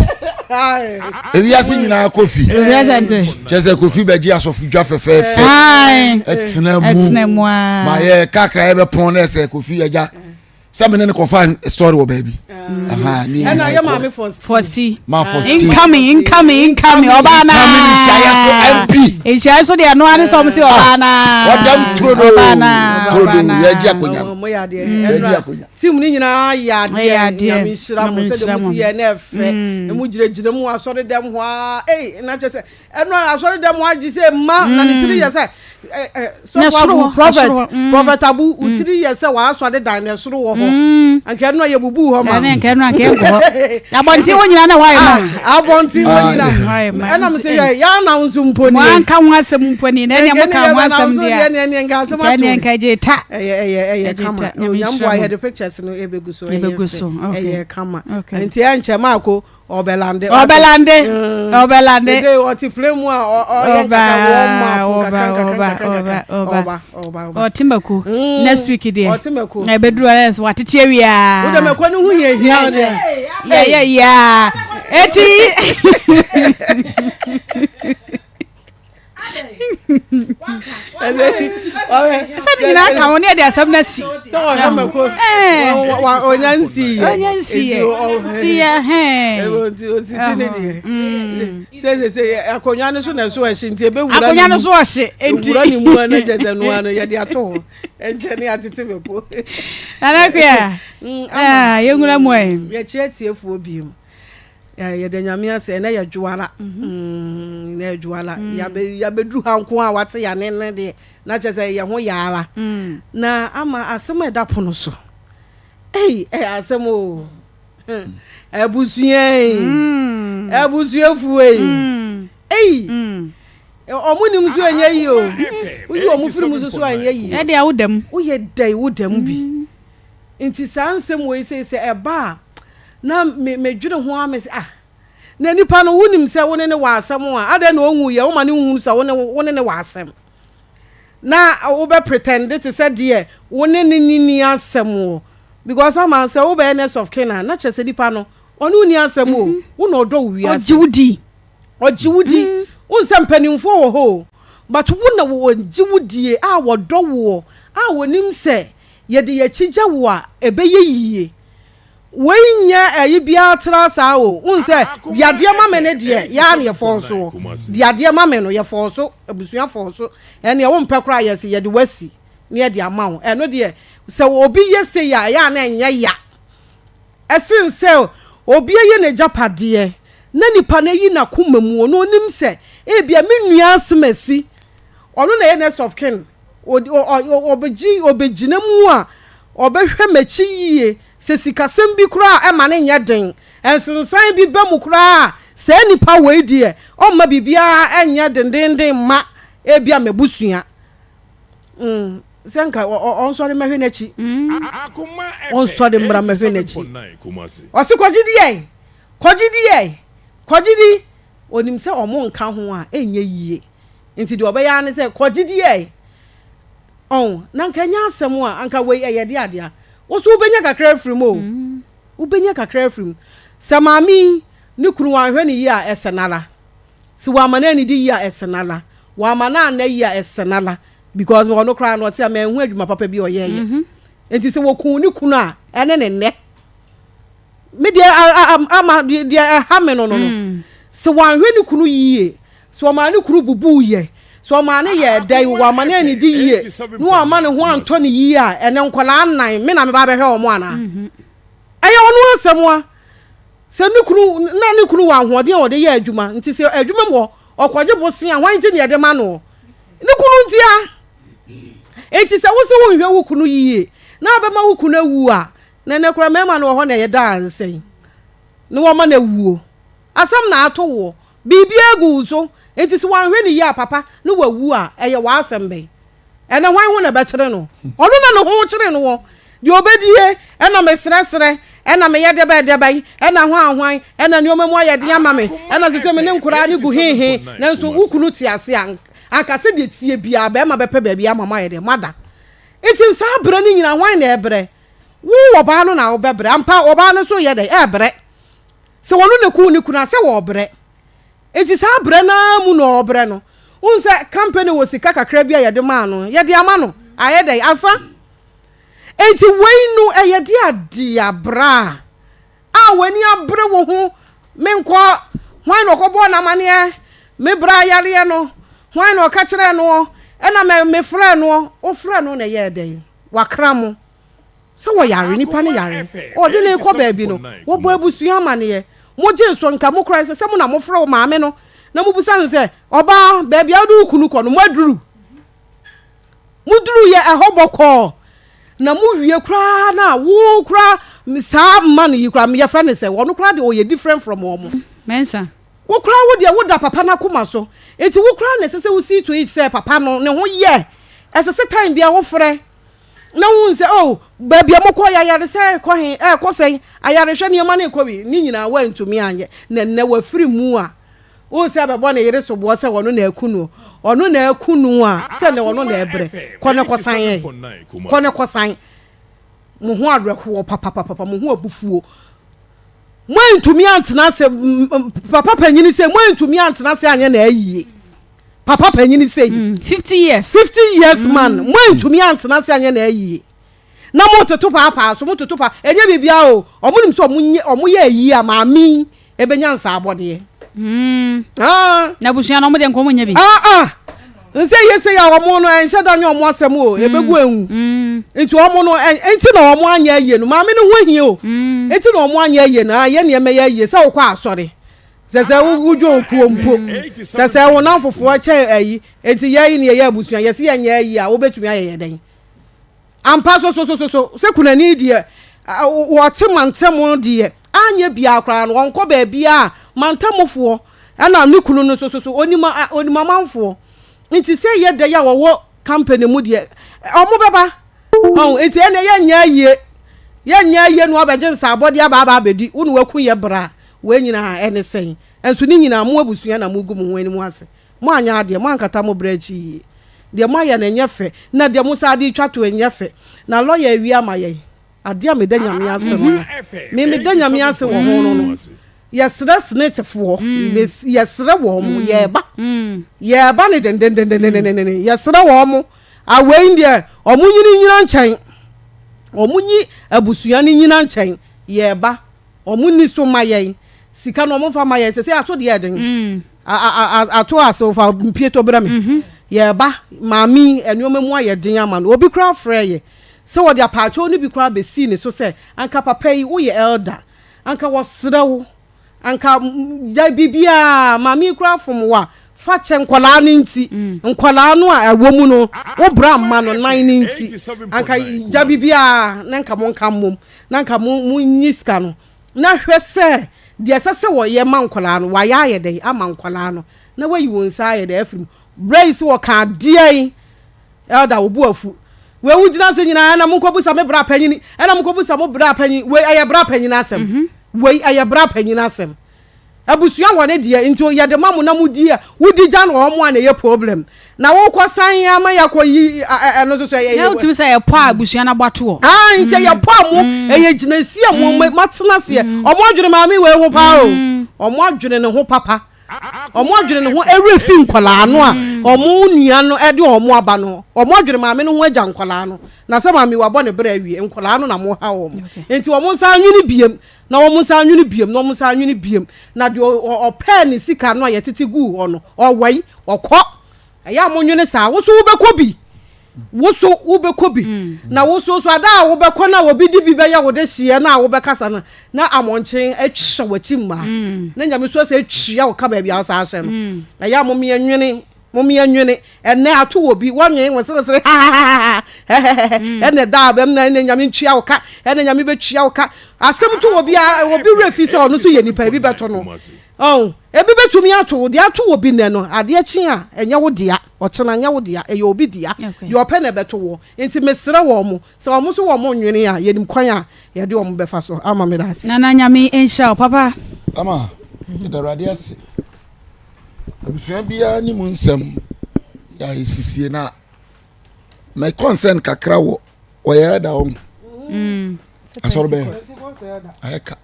Wiase nyinaa kofi. Wiase nte. Kyɛ sɛ kofi bɛgye asɔfo dwa fɛfɛɛfɛ. Ɛtena mu. Ɛtena mu aa. Ma yɛ kakra yɛ bɛ pɔn na ɛsɛ kofi agya. Sɛ mene ne kɔfa story wɔ baabi. Ɛna yɛ maame Fosti. Ma Fosti. Incoming incoming incoming ɔbaa naa. Incoming nhyia so MP. Nhyia so deɛ noa ne sɛ ɔmo si ɔbaa naa. Ɔdam turodo. Ɔbaa naa. Turodo yɛ gye akonya. Mo yɛ adeɛ. Ɛnura team ni nyinaa yɛ adeɛ. Nyame nhyira mo sɛ de mo si yɛ na ɛfɛ. Emu gyinagyina mu asɔre dɛm hɔ aa. Ei na kyɛ sɛ ɛno asɔre dɛm hɔ agye sɛ mma na ne tiri yɛ sɛ sɔfo abu prophet prophet abu wo tiri yɛ sɛ w'asɔre dan na ɛsoro wɔ hɔ anka ɛno a yɛbubu hɔ ma ɛne nka ɛno anka ɛnkɔ hɔ abɔnten hɔ nyinaa na hɔ ayɛ ma abɔnten hɔ nyinaa ɛna mo sɛ yɛ yɛn na nso mpo nie mo ankasa. anka ho asɛm mpo ni na ɛneɛ mo ka ho asɛm deɛ nka ɛneɛ nka gye ta. Ɛyɛ ɛyɛ ɛyɛ kama. Onyamboa yɛde pictures no ebegu so. Ebegu so. Okay. Ɛyɛ kama. Nti ɛnkyɛ maako ɔbɛlande. Ɔbɛlande. Ɔbɛlande. Ɛsɛ ɔte plane mu a ɔyɛ nkaka wɔn mu ako nkaka nkaka nkaka ɔba ɔba ɔba. Ɔte mako next week deɛ. Ɔte mako. Na ebeduru ɔyɛ sɛ watete awia. Wode mako no ho yɛ hia deɛ. Yɛ yɛ yɛ eti. Sɛ ne nyinaa ka ho ne yɛde asɛm no asi. Sɛ ɔhwɛ mako ɔnya nsi yɛ. Ɔnya nsi yɛ. Ti yɛ hɛn. Nti osisi ne deɛ. Sɛ sɛ sɛ akonnwa no so na ɛso ɛhye nti ebe wura ne mu. Akonnwa no so ɔhye nti. Ewura ne mu a na kyɛ sɛ noa no yɛde ato hɔ nkyɛn ne atete mako. Nana Akua. Yɛnwura mu ɛ. Yɛkyerɛ tiefoɔ biem. Yɛda Nyame ase ɛnɛ yɛ dwoala mm, ɛnɛ yɛ dwoala mm. Yɛabɛduru ha nko a wate yane no deɛ na kyerɛ sɛ yɛ ho yaara mm. Na ama asɛm a ɛda pono so ei ɛyɛ asɛm o abusua yi mm. Abusuafoɔ yi mm. Ei mm. Ɔmo nim so ɛnyɛ yi o woyi ɔmo firi mu so so ɛnyɛ yi ɛde a woda mu woyɛ dɛn woda mu bi Nti saa nsɛm wei sei sɛ ɛba a na me medwene ho ara me sɛ ah na nipa no wonim sɛ wo ne ne wɔ asɛm a adɛn na ɔnwu yɛ woma ne nhunu sɛ wo ne wo ne ne wɔ asɛm na wobɛ pretend te sɛ deɛ wo ne ne ni ni asɛm o because ama sɛ wobɛyɛ next of kin a na kyerɛ sɛ nipa no ɔne wo ni asɛm o mhm. Wo na ɔdɔ wo wiase ɔgye wo di ɔgye wo di mm. Wohu sɛ mpanimfoɔ wɔ hɔ o but wo na wɔgye wo die a wɔdɔ woɔ a wɔnim sɛ Yɛde yɛn akyi gya wo a, ɛbɛyɛ yie. Wei nyɛ ayi biara tra saa o. Wohu sɛ, di adeɛ ma me no deɛ, yɛ ara na yɛfɔɔ soɔ. Di adeɛ ma me no, yɛfɔɔ so, abusua fɔɔ so. Ɛnneɛ wompɛ koraa a, yɛse yɛde wo asi na yɛde ama wo. Ɛno deɛ, sɛ obi yɛ sei a, ɛyɛ a na ɛnyɛ ya. Ɛsen sɛ obi ayɛ n'agyapadeɛ na nipa no ayi n'akoma mu, ɔno ɔnim sɛ ebia me nua asem asi, ɔno na ɛyɛ next of kin. Ɔbɛgye, ɔbɛgyina mu a, ɔbɛhwɛ m'akyi yie. Sɛ sikasɛm bi koraa a, ɛmma no nyɛ den. Nsensan bi ba mu koraa a, saa nipa wei deɛ, ɔmma biribiara nyɛ dendeenden mma ebia m'abusua. Mm, sɛ nka ɔnsɔre mmɛhwɛ n'akyi. Ɔnsɔre mmra mmɛhwɛ n'akyi. Ɔse kɔgye di ɛ, kɔgye di ɛ, kɔgye di. Ɔnim sɛ ɔmo nka ho a, ɛnyɛ yie. Nti deɛ ɔbɛyɛ ara ne sɛ kɔ gyidi ɛ. Ɔn, na anka ɛnyɛ asɛm a, anka wei ɛyɛ de adea. Wo nso wobɛnya kakra afiri mu o. Wobɛnya kakra afiri mu. Sɛ maame yi ne kunu wanhwɛ no yie a, ɛsɛ no ara. Sɛ wamma no annidi yie a, ɛsɛ no ara. Wamma no anna yie a, ɛsɛ no ara. Because ɔno koraa no, ɔte a manhu adwuma papa bi a ɔyɛeɛ. Nti sɛ wɔkuu ne kunu a, ɛne ne nnɛ. Me deɛ ama deɛ ɛha me no no no. Mm. Sɛ wanhwɛ ne kunu yie, sɛ ɔmaa ne kunu bubuu yɛ, sɛ ɔmaa ne yɛ ɛdɛn, wama ne anidi yie, na wama ne ho antɔ ne yie a, ɛnɛ nkwadaa nnan, me na meba abɛhwɛ wɔn anaa? Mm-hmm. Ɛyɛ ɔno asɛm a. Sɛ ne kunu na ne kunu wɔ ahoɔden a ɔde yɛ adwuma, nti sɛ adwuma mu hɔ ɔkɔgye bosea, hwan nti na yɛde ma no? Ne kunu ntia. Nti sɛ wo sɛ wonhwɛ wo kunu yie na abɛma wo kunu awu a, Na ɛnɛ koraa mmarima no wɔ hɔ na ɛyɛ daa nsɛn na wɔma no awuo. Asɛm na ato woɔ. Biribiara gu wo so. Enti sɛ wanhwɛ no yie a papa na wawu a, ɛyɛ w'asɛm bɛn? Ɛnɛ hwan ho na ɛbɛkyere no? Ɔno na ne ho kyere noɔ. Deɛ ɔbɛdie, ɛna mesrɛsrɛ, ɛna meyɛ dɛbɛn dɛbɛn, ɛna hwan hwan, ɛna nneɛma mu ayɛ den ama me, ɛna sese me ne nkoraa no gu hehe. Nanso wo kunu te ase a, anka sɛdeɛ ɛteɛ biara barima bɛpɛ baabi ama moayɛ dɛn? Moada. Enti saa berɛ no nyinaa hwan na ɛbrɛ? Wo ɔbaa no na wobɛbrɛ. Ampa, ɔbaa no nso reyɛ dɛn? Ɛrebrɛ. Sɛ ɔno na ɛkuu ne kunu a, sɛ ɔrebrɛ. Enti saa brɛ no ara mu na ɔrebrɛ no. Wohu sɛ company wɔ sika kakra bi a yɛde maa no, yɛde ama no. Ayɛ dɛn? Asa. Enti wei no, ɛyɛ de adeɛ bra a w'ani abere wo ho. Menkɔ, hwan na ɔkɔbɔɔ no amaneɛ? Me bra yareɛ no, hwan na ɔka kyerɛɛ noɔ? Ɛna me mefrɛɛ noɔ. Wofrɛɛ no na ɛyɛɛ dɛn? Wakra mo. Sɛ wɔyare, nipa no yare, ɔde no rekɔ baabi no, wɔbɔ abusua amaneɛ. Mogye nso nka mo koraa ɛsɛ sɛ mo na mofrɛ wo maame no na mobisa no sɛ, ɔbaa, baabi a wode wo kunu kɔ no, moaduru? Moduru yɛ ɛhɔ bɔkɔɔ na mowie koraa na wo koraa saa man yi koraa yɛfrɛ no sɛ ɔno koraa deɛ ɔyɛ different from wɔn. Mensah. Wo koraa wo deɛ woda papa no akoma so nti wo koraa na ɛsɛ sɛ wo see to it sɛ papa no ne ho yɛ. Ɛsɛ sɛ time biara wofrɛ na wohu sɛ oh baabi a mokɔ yɛ ayaresa ɛkɔ he ɛkɔ sɛn ayarehwɛ nneɛma no ɛkɔ wi ne nyinaa woantumi anyɛ na nnɛ wafiri mu a wohu sɛ bɛbɔ ne yere soboɔ sɛ ɔno na aku no ɔno na aku no a sɛ nnɛ ɔno na ɛbrɛ kɔ ne kɔsan ɛ kɔ ne kɔsan mo ho awerɛhoɔ papapapa mo ho abufuo Moantumi antena ase, papa panyini sei, moantumi antena ase anyɛ na ayie. Papa panyini sei. 50 years. 50 years man, moantumi antena ase anyɛ na ayie. Na mo toto paapaa so, mo toto pa, ɛnyɛ biribiara o. Ɔmo nim sɛ ɔmo nye, ɔmo yɛ ayie a maame yi ebenya nsaabɔdeɛ. Ah. Na abusua no ɔmo deɛ nka ɔmo nyɛ bi. Ah ah. Nsɛ yɛ sɛ yɛ ɔmo no ɛnhyɛ da nyɛ ɔmo asɛm o, ebegu enwu. Nti ɔmo no nti na ɔmo anyɛ ayie no. Maame no ho hia o. Nti na ɔmo anyɛ ayie no. Ah yɛ nneɛma yɛ ayie sɛ wokɔ asɔre. Sɛ sɛ wodwo okuo mpo. Sɛ sɛ wo namfofoɔ kyɛ ayi. Nti yɛ ne yɛyɛ abusua yɛse yɛnyɛ ayie a wobɛtumi ayɛ yɛ dɛn? Ampa so so so so sɛ kunani deɛ wɔte mantam deɛ anyɛ biara koraa no ɔnkɔ baabiara mantamfoɔ ɛna ne kunu no so so so onim onim amanfoɔ nti sɛ yɛ dɛ yɛ a wɔwɔ company mu deɛ ɔmo bɛba ɔn nti ɛnna yɛnyɛ ayie yɛnyɛ ayie no abɛgye nsaabɔdeɛ aba aba abɛdi wo na waku yɛ bra wei nyinaa ɛne sɛn nso ne nyinaa mo abusua na mo gu mo ho anim ase. Moanyɛ adeɛ, moankata mo berɛ akyi yie. Deɛ moayɛ no ɛnyɛ fɛ, na deɛ mosan de retwa to ɛnyɛ fɛ. Na lɔya awie ama yɛn. Adeɛ a meda Nyame ase no no, me meda Nyame ase wɔ ho no no, yɛsrɛ Senetefoɔ, yɛsrɛ wɔn, yɛreba, yɛreba no dendendendendenden, yɛsrɛ wɔn, awei deɛ wɔn nyini nyina nkyɛn, wɔn nyi abusua no nyina nkyɛn, yɛreba. Wɔn nni so mma yɛn. Sika no wɔn mfa mma yɛn. Sese ato deɛ ɛden. Ato ase fa mpie to brɛ me. Yɛba maame yi nneɛma mu ayɛ den ama no. Obi koraa frɛ yɛ sɛ wɔde apaakyɛw no bi koraa bɛsii ne so sɛ anka papa yi woyɛ elder anka wɔsrɛ wo anka gyae biribiara maame yi koraa fom wo a fa kyɛ nkwadaa no nti nkwadaa no a ɛwɔ mu no wo bra mma no nan no nti anka gya biribiara na nka mo nka mmom na anka mo monyi sika no na hwɛ sɛ deɛ ɛsɛ sɛ wɔyɛ ma nkwadaa no wɔayɛ ayɛ dɛn ama nkwadaa no na wayi wɔn nsa ayɛ dɛn afiri mu berɛ yi sɛ wɔka adeɛ yi elder wo bo afu wei wo gyina so nyinaa ɛna monkɔbusa me bra panyini ɛna monkɔbusa mo bra panyin wei ɛyɛ bra panyin asɛm mhm. wei ɛyɛ bra panyin asɛm Abusua wɔ ne deɛ nti yɛde ma mo na mo di a wodi gya no wɔn a na ɛyɛ problem na wokɔ san ama yɛakɔ yi ɛno nso so ɛyɛ. Na wotumi sɛ ɛyɛ pɔ a abusua no abɔ ato hɔ. Ah nti ɛyɛ pɔ a mo ɛyɛ gyinasie a mo matena aseɛ wɔn adwene maame wei ho paa o wɔn adwene ne ho papa wɔn adwene ne ho ɛwerɛ fi nkwadaa no a wɔn nua no ɛde wɔn aba no wɔn adwene maame no ho agya nkwadaa no na sɛ maame wabɔ ne brɛ awie nkwadaa no na mo ha wɔn nti wɔn nsa anwene biem Na wɔn nsa anwene biom, na wɔn nsa anwene biom, na deɛ ɔpɛɛ ne sika no a yɛtete guu hɔ no, ɔwɛn, ɔkɔ. Ɛyɛ a monwene saa, wo so wobɛkɔ bi, wo so wobɛkɔ bi, mm. na wo so so ada a wobɛkɔ na obi de bi bɛyɛ wo de hyeɛ na a wobɛkasa no, na amɔnkyen atwa w'akyi mmaa, mm. na nyame so sɛ atwia wo ka baabi a wo saa ahyɛ no. Mm. Ɛyɛ a momeɛ nwene Mom yɛnwene, ɛnɛ ato wɔ bi, wɔnwen wo seresere hahahaha hɛhɛhɛhɛ, mm. ɛnɛ da abɛm na ɛnɛ nyame ntua wo ka, ɛnɛ nyame bɛtua wo ka. Asɛm to wɔ bi a, obi werɛ fi sɛ ɔno nso yɛ nipa, ebi bɛto no. Ɔn, ebi bɛtumi ato wo, deɛ ato wɔ bi nnɛ no, adeɛ kye a, ɛnyɛ wo dea, ɔkyena nyɛ wo dea, ɛyɛ obi dea, deɛ ɔpɛ na ɛbɛto woɔ. Nti mesrɛ wɔn mo, sɛ wɔn nso wɔn nwene a, yɛnim kwan a yɛde wɔn bɛfa so. Ama meda ase. Nana Nyame nhyira wo papa. Ama, yɛda Awurade ase. Abusua biara ne mu nsɛm yɛ a ɛsisie na my concern kakra wɔ wɔyɛ ɛda wɔn mm. asɔre bɛn ayɛ ka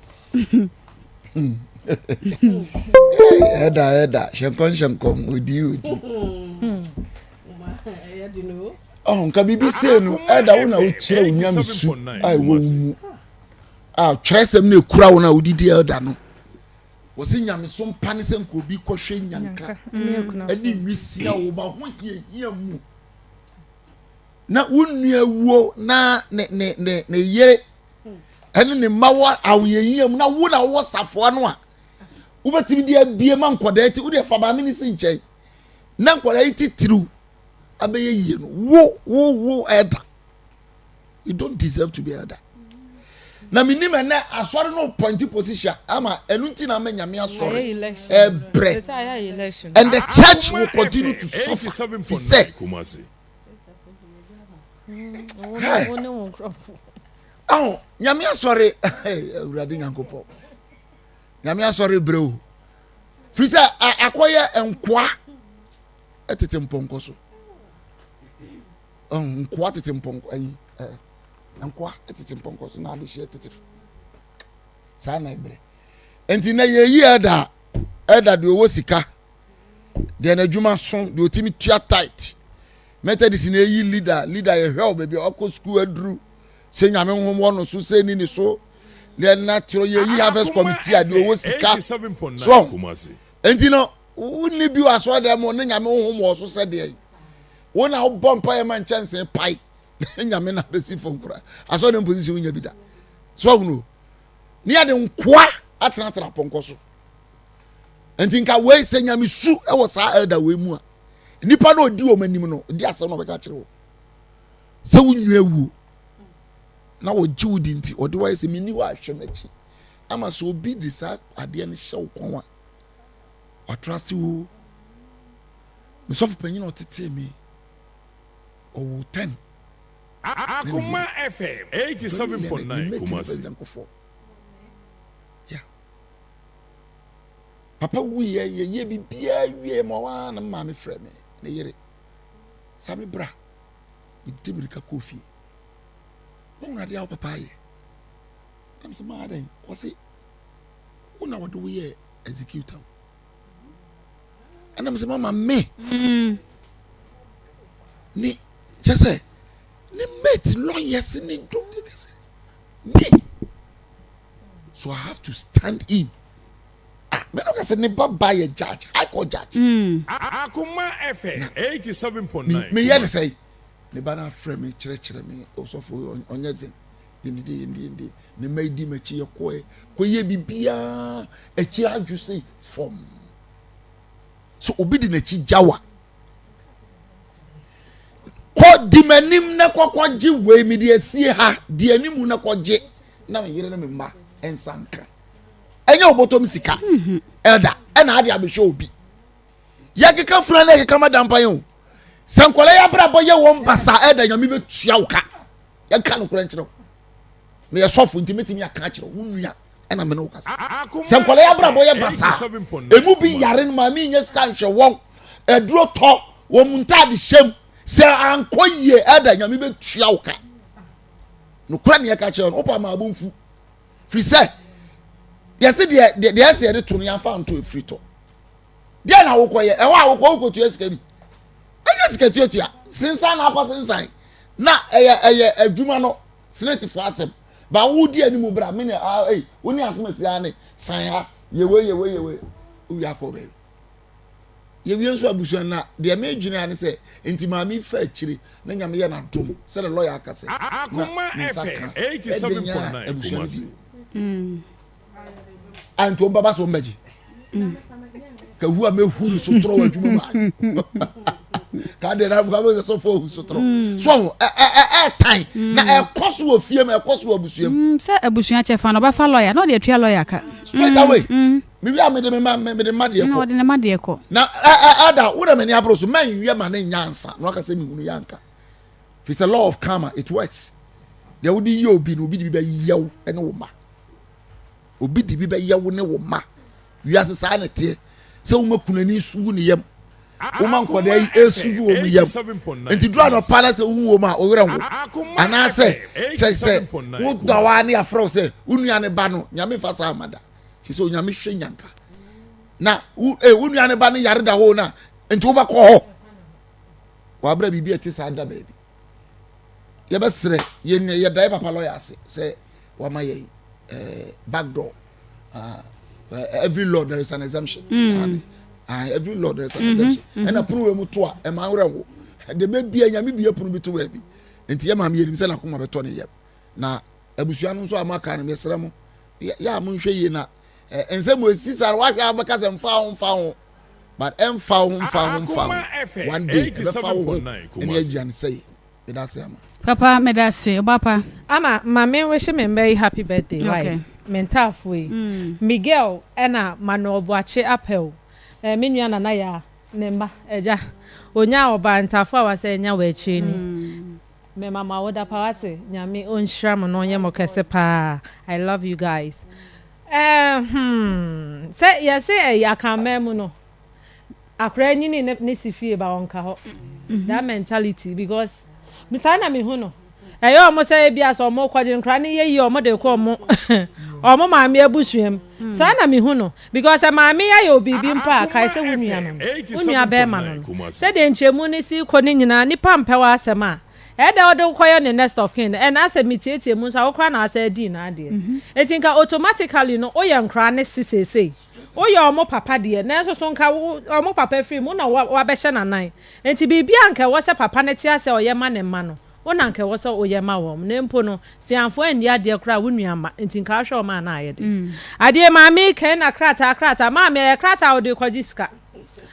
ɛda ɛda hyɛnkɔn hyɛnkɔn odi odi ɔho nka biribi sei no ɛda wo na wokyerɛ wo nyamesu a ɛwɔ wo mu a twerɛsɛm no ɛkura wo no a wodidi ɛda no Wɔsi nyamesom pa ne sɛ nka obi kɔhwɛ nyanka ne nwisia wɔ wɔn ahohiahia mu na wo nua wuo na ne ne ne ne yere ɛne ne mma wɔ ahohiahia mu na wo na wowɔ safoa no a wobɛtumi de abie ma nkɔdaa ti wode fa maame ne si nkyɛn na nkɔdaa yi titiriw abɛyɛ yie no wo wo wo ɛda you don't deserve to be elder. Na menim ɛnɛ asɔre no pointi position ama ɛno nti na ama nyame asɔre ɛbrɛ and the church will continue to suffer fi sɛ aho nyame asɔre awurade nyankopɔn nyame asɔre brɛ o firi sɛ akɔyɛ nkoa tete mpɔnkɔ so nkoa tete mpɔnkɔ ayi nkoa tete mpɔnkɔ so na adehyeɛ tete saa na ɛbrɛ nti na yɛyi ɛda ɛda deɛ ɔwɔ sika deɛ n'adwuma so deɛ ɔtumi tua tight methodist na eyi leader leader yɛhwɛ wɔ baabi a ɔkɔ sukuu aduru sɛ nyame nhom wɔ no so sɛ ni ne so deɛ na twerɛ yɛyi harvest committee a deɛ ɔwɔ sika so nti no wonni bi wɔ asɔre dɛm ne nyame honhom wɔ so sɛ deɛ wo na wobɔ mpa yɛ ma nkyɛnsee pae nyame na bɛsi fam kora asɔre dɛm position wonya bi da so ahunu ne yɛde nkoa atenatena pɔnkɔ so nti nka wei sɛ nyame su wɔ saa ɛda wei mu a nipa na ɔdi wɔn anim no di asɛm na ɔbɛka kyerɛ wɔ sɛ wonwia wuo na wɔgye wo di nti ɔde wayɛ sɛ menni hɔ ahwɛ m'akyi ama sɛ obi de saa adeɛ no hyɛ wo kɔn a Watra ase oo. Me sɔfo panyin a ɔtetee me, ɔwoo tɛn. Akoma FM 87.9 Kumasi. President Kufuor. Yeah. Papa wuyɛ yɛyɛ biribiara wie ma waa na maame frɛ me ne yere. Sa me bra. Medi mirika kɔɔ fie. Wɔn adeɛ a wo papa ayɛ. Na mesɛ maa dɛn? Ɔse wo na wɔde wo yɛɛ executor o ɛna mesɛ mama me mm. ne kyɛ sɛ ne mate lawyers ne duplicate me so I have to stand in ah me no ka sɛ ne ba ba yɛ judge high court judge. Mm. Akoma FM 87.9. Me yɛ ne sɛ ne ba no afrɛ me kyerɛkyerɛ me ɔsɔfo ɔnyɛ dzen yɛndidi yɛndi yɛndi ne mma yi di m'akyi yɛkɔɛ kɔyɛ biribiara akyiri adwo sei fam so obi di n'akyi gyawa kɔ di m'anim na kɔkɔ gye wei mi de asie ha di anim na kɔ gye na me yere ne me mma nsa nka ɛnyɛ ɔbɔtɔm sika mhm. ɛda ɛna ade abɛhwɛ obi yɛkeka funa na yɛkeka ma dampan o sɛ nkɔla yɛ abrabɔ yɛ wɔn basa ɛda nyame bɛtua wo ka yɛnka nokorɛ nkyerɛ wo meyɛ sɔfo nti mɛtumi aka akyerɛ wo nua ɛna mene wo kasa sɛ nkɔla yɛ abrabɔ yɛ basaa ɛmu bi yare no maame nyɛ sika nhwɛ wɔn aduro tɔ wɔn mu ntaade hyɛm sɛ ankɔ yie ɛda nyame bɛtua wo ka nokorɛ ne yɛka kyerɛ no wopa ma abo mfu firi sɛ yɛse deɛ deɛ ɛsɛ yɛde to no yɛmfa nto ɛfiri tɔ deɛ na wokɔyɛ ɛhɔ a wokɔ wokɔtua sika bi ɛnyɛ sika tuatua sensan na akɔ sensan na ɛyɛ ɛyɛ adwuma no senetifoɔ asɛm ba wodi anim bra me ne ah ei wo ne asɛm asi ha ne san ha yɛwei yɛwei yɛwei wowie akɔ baabi yɛwie nso abusua na deɛ medwene a ne sɛ nti maame fa akyire na nyame yɛ n'adom sɛdeɛ lɔya aka sɛ na ne nsa ka ɛde nya abusua no bi a nti wɔn bɛba so wɔn bɛgye ka hu a mɛhu no sotorɔ wɔ adwuma mu a ka deɛ na ka bɛ sɛ sɔfo ahu sotorɔ mm. so ɔho ɛɛtan na ɛkɔ so wɔ fie mu ɛkɔ so wɔ abusua mu. Mm, sɛ abusua kyɛ fa no ɔbɛfa lɔya na ɔde atua lɔya ka. straight away mi wi a mi de mi ma mi de ma deɛ kɔ. ɔde ne ma deɛ kɔ. na ɛ ɛ ɛda wo na mɛ ni aboro so mɛ nwia ma ne nya nsa na waka sɛ mi hunu yɛ anka fi sɛ law of karma it works deɛ wode yɛ obi no obi de bi bɛyɛ wo ne wo ma obi de bi bɛyɛ wo ne wo ma wiase saa na ɛteɛ sɛ woma kunani su gu ne yam woma nkwadaa yi esu gu wɔn yam nti duro anɔpa na sɛ wohu wɔn a wo werɛ ho anaasɛ sɛ sɛ wodɔ wa ne afrɛ wo sɛ wo nua ne ba no nyame fa saa ama da fi sɛ onyame hwɛ nyanka na wo eh, wo nua ne ba no yare da hɔ na nti wobɛkɔ hɔ Wabra biribi a ɛte saa da baabi. Yɛbɛsrɛ yɛn yɛda yɛ papa lɔya ase sɛ wama yɛn eh, back door. Uh, every law there is an exemption. Mm. Uh, every law there is an mm -hmm. exemption. Mm-hmm. Ɛna pono wɔ mu to a ɛma awura wo. De bɛ bia nyame bia pono bi to baabi. Nti yɛ maame yɛnim sɛ n'akoma bɛtɔ ne yam. Na abusua no nso a moaka no yɛsrɛ mo yɛ a monhwɛ yie na nsɛm wɔ esi saa wahwɛ a wobɛka sɛ mfa ho mfa ho but ɛmfa wo ho mfa ho mfa ho one day ɛbɛfa wo ho ɛne aduane sɛe meda ase ama. Papa meda ase ɔba pa. Ama ma me wishe me mma yi happy birthday wai Okay. me ntaafoɔ yi Miguel ɛna Manuel Boakye Apɛw eh, me nua Nana Yaa ne mma agya onyaa ɔbaa ntaafoɔ a wasɛ anya wɔ akyire ni me ma mo awoda pa wate Nyame ɔnhyira mo na ɔnyɛ mo kɛse paa I love you guys eh, hmm sɛ yɛse ɛyi Akanman mu no Akwadaa nyini ne ne si fie ba ɔnka hɔ that mentality because saa na mehu no ɛyɛ ɔmo sɛ ebi asɛ ɔmo kɔgye nkora ne yɛ yie ɔmo de kɔ ɔmo ɔmo maame abusua mu saa na mehu no because sɛ maame yɛ ayɛ obibi mpo a kae sɛ wo nua no no wo nua bɛrima no no sɛdeɛ nkyɛmu ne si kɔ ne nyinaa nipa mpɛ w'asɛm a ɛdɛ ɔde kɔyɛ ne next of kin ɛna asɛ metietie mu nso a wokora na asɛ adi n'adeɛ eti nka automatically no woyɛ nkora ne si seesei. Woyɛ wɔn papa deɛ, nanso so nka wo, wɔn papa firi mu, wo na woabɛhyɛ n'anan. Enti biribi a anka ɛwɔ sɛ papa no te ase a ɔyɛ ma ne mma no, wo na anka ɛwɔ sɛ woyɛ ma wɔn. Na mpo no, Sianfoɔ anni adeɛ koraa a, wo nua mma, enti nka wohwɛ wɔn a na ayɛ den. Adeɛ maame yi kɛn na krataa krataa, maame ɛyɛ krataa a wode rekɔgye sika.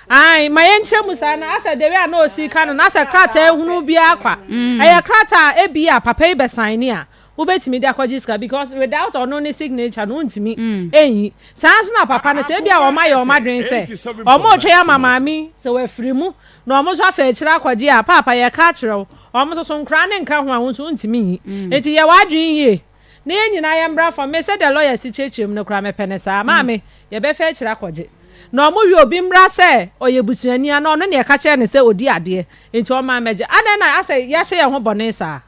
Ae, ma yɛnkyerɛ mu saa na asɛ the way a na ɔsi ka no, na asɛ krataa hunu biara kwa. Ɛyɛ krataa a ebia papa yi bɛsaene a, wobɛtumi de akɔgye sika because without ɔno ne signature no wontumi nyi. Saa nso na papa no sɛ ebia wɔn ayɛ wɔn adwene sɛ wɔn retwɛn ama maame yi sɛ wafiri mu na wɔn nso afa akyire akɔgye a, paapa yɛka akyerɛ wo wɔn nso so nkoraa no nka ho a wo nso wontumi nyi. Nti yɛ w'adwene yie na yɛn nyinaa yɛmmra fam. Me sɛdeɛ lawyer si kyerɛkyerɛ mu no koraa mepɛ no saa. Maame yɛbɛfa akyire akɔgye na wɔn wie obi mmra sɛ ɔyɛ busuani anaa ɔno na yɛka kyerɛɛ no sɛ ɔdi adeɛ nti ɔmma mmɛgye. Adɛn na asɛ yɛahyɛ yɛn ho bɔne saa?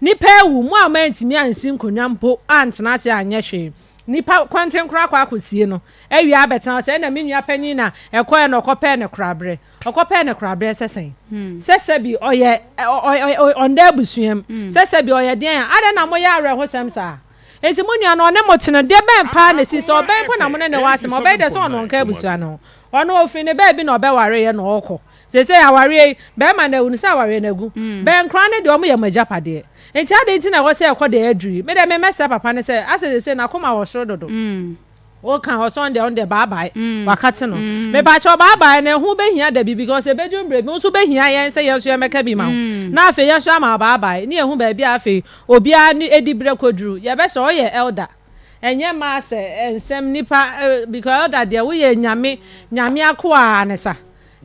Nnipa awu, mo a moantumi ansi nkonnwa mpo antena ase anyɛ hwee. Nnipa kɔnten koraa kɔ akɔsie no awie abɛtena hɔ sɛ ɛna me nua panyin na ɛkɔɛ na ɔkɔpɛɛ ne koraberɛ. Ɔkɔpɛɛ ne koraberɛ sɛ sɛn? Sɛ sɛbi ɔyɛ ɔnda abusua mu. Sɛ sɛbi ɔyɛ deɛn a, adɛn na moyɛ awerɛhosɛm saa? Enti mo nua no ɔne mo tena, deɛ bɛn paa na ɛsi? Sɛ ɔbɛn mpo na mo ne no wɔ asɛm a, ɔbɛyɛ dɛ sɛ ɔno ɔnka abusua no ho. Ɔno ɔfiri ne baabi na ɔbɛwareeɛ na ɔrekɔ. Seesei awareɛ yi, bɛrima no awu no, sɛ awareɛ no agu. Bɛnkora no deɛ, wɔyɛ mo agyapadeɛ. Enti adɛn nti na ɛwɔ sɛ ɛkɔ deɛ aduru yi? Me deɛ, memmɛsrɛ papa no sɛ, asɛ seesei n'akoma wɔ soro dodo. Woka hɔ sɛ ɔno deɛ, ɔno deɛ bye bye, wakate no. Mepakyɛw, bye bye no, ɛho bɛhia da bi because ɛbɛduru mmerɛ bi, wo nso wobɛhia yɛn sɛ yɛn nso yɛmmɛka bi ma wo. Na afei yɛn nso yɛama wo bye bye, ne yɛahu baabi a afei obiara ne diberɛ kɔduru. Yɛbɛsrɛ, woyɛ elder. Ɛnyɛ mmaa sɛ nsɛm nipa because elder deɛ woyɛ nyame nyame akoa ne sa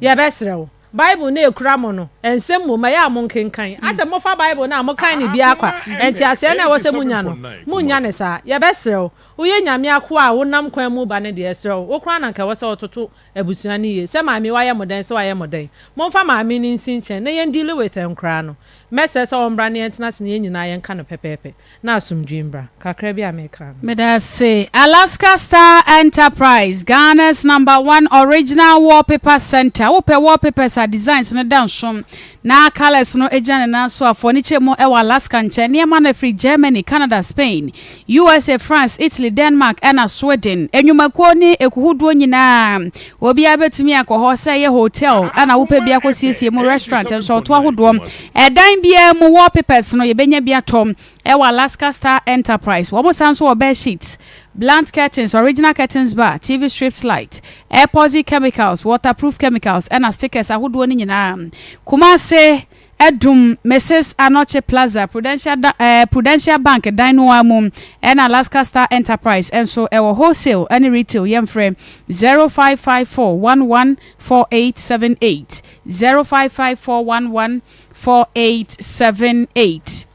yɛbɛsrɛ wo bible no ekura mo no nsɛm mmom ɛyɛ a monkenkan asɛ mofa bible no a mokan ne biara kwa nteaseɛ no a ɛwɔ sɛ monya no monnya ne saa yɛbɛsrɛ wo woyɛ nyame akoa a wonam kwan mu ba no deɛ ɛsrɛ wo wo koraa na nka ɛwɔ sɛ wototo abusua no yie sɛ maame wayɛ mo dɛn sɛ wayɛ mo dɛn momfa maame no nsi nkyɛn na yɛn deal with nkoraa no mɛsrɛ sɛ wɔmmra na yɛntena ase na yɛn nyinaa yɛnka no pɛpɛɛpɛ Na asomdwee mbra. Kakra bi a meka no. Medase. Alaska Star Enterprise, Ghana's number one original wallpaper center. Wopɛ wallpapers a designs no da nso na colours no gyina ne nan so a, fa w'ani kyerɛ mu wɔ Alaska nkyɛn. Nneɛma no firi Germany, Canada, Spain, USA, France, Italy, Denmark ɛna Sweden. Nnwumakuo ne ekuhodoɔ nyinaa, obiara bɛtumi akɔ hɔ sɛ ɛyɛ hotel ɛna wopɛ bi akɔsiesie mu, restaurant, nsɔwto ahodoɔ. Ɛdan biara mu wallpapers no yɛbɛnya bi atɔ wɔ Alaska Star Enterprise. Wɔn san nso wɔ bed sheets, blunt curtains, original curtains bar, TV strips light, epoxy chemicals, waterproof chemicals ɛna stickers ahodoɔ no nyinaa. Kumase, Adum, Mrs. Anokye Plaza, Prudential, da, eh, Prudential Bank dan no ara mu ɛna Alaska Star Enterprise nso ɛwɔ wholesale ɛne retail. Yɛmfrɛ 0554 11 4878 055411 4878.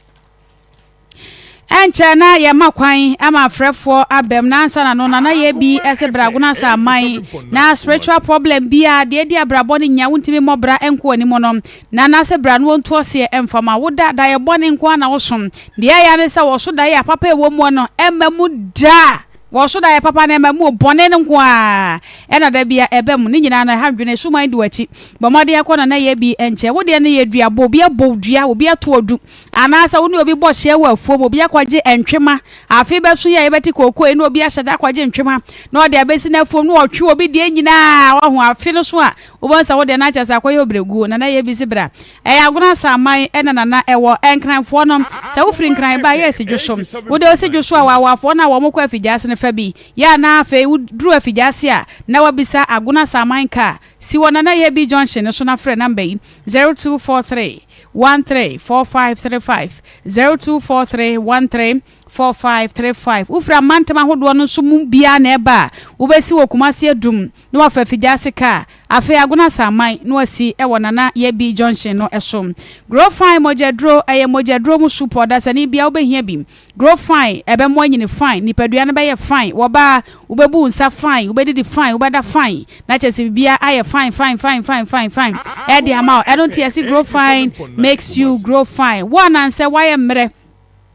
Ɛnkyɛ na yɛma kwan ama afrɛfoɔ abam na ansa na no na na yɛ bi ɛsɛ brago no asa aman na spiritual problem biara deɛ ɛdi abrabɔ no nya wontumi mmɔ bra ɛnko anim no na na sɛ bra no wɔntu ɔseɛ ɛmfa ma wo da daeɛ bɔne nko ara na wosom deɛ ɛyɛ ne sɛ wɔso daeɛ a papa ɛwɔ mu no ɛmma mu da. Wɔ so daeɛ papa no ɛma mu o, bɔne no nko ara ɛna da bia ɛba mu. Ne nyinaa no ɛha dwene, suman di w'akyi. Bɔ mmɔden kɔ na na yɛ bi nkyɛ. Wo deɛ no yɛ dua bɔ, obi abɔ wo dua, obi ato adu, anaasɛ wo ne obi bɔ hyeɛ wɔ afuom, obi akɔgye ntwema. Afe bɛso yi a yɛbɛte kookoo yi na obi ahyɛ da akɔgye ntwema na ɔde abɛsi n'afuom na ɔtwe obi deɛ nyinaa. Wahu afe no so a, wobɛhu sɛ wo deɛ no akyɛ sɛ akɔyɛ obrɛguo. Nana yɛ bi se bra. Ɛyɛ Agona Asaman na Nana ɛwɔ Nkranfoɔ no. Sɛ wofiri Nkran ba a, yɛ Asidwo so. Wode Osidwo so a, Wawafoɔ no a wɔn kɔ Afigyaase no fa bi. Yɛ a na afei woduru Afigyaase a, na wabisa Agona Asaman kaa. Si wɔ Nana Yebi Junction no so na frɛ number yi, 0243 13 4535, 0243 13 4535. Wofiri amantam ahodoɔ no nso mu biara na ɛba a, wobɛsi wɔ Kumasi Adum na wafa Afigya-Ase kaa, afei Agona Asaman na wasi wɔ Nana Yebi Junction no so. Grow Fine Mogyaduro, ɛyɛ mogyaduro mu supɔ, dasani biara wobɛhia bi. Grow fine, ɛbɛmo anyini fine, nipadua no bɛyɛ fine, wɔba a, wobɛbu wo nsa fine, wobɛdidi fine, wobɛda fine, na kyerɛ sɛ biribiara ayɛ fine fine fine fine fine fine ɛde ama wo. Ɛno nti yɛse grow fine makes you grow fine. Wo anansɛ woayɛ mmerɛ,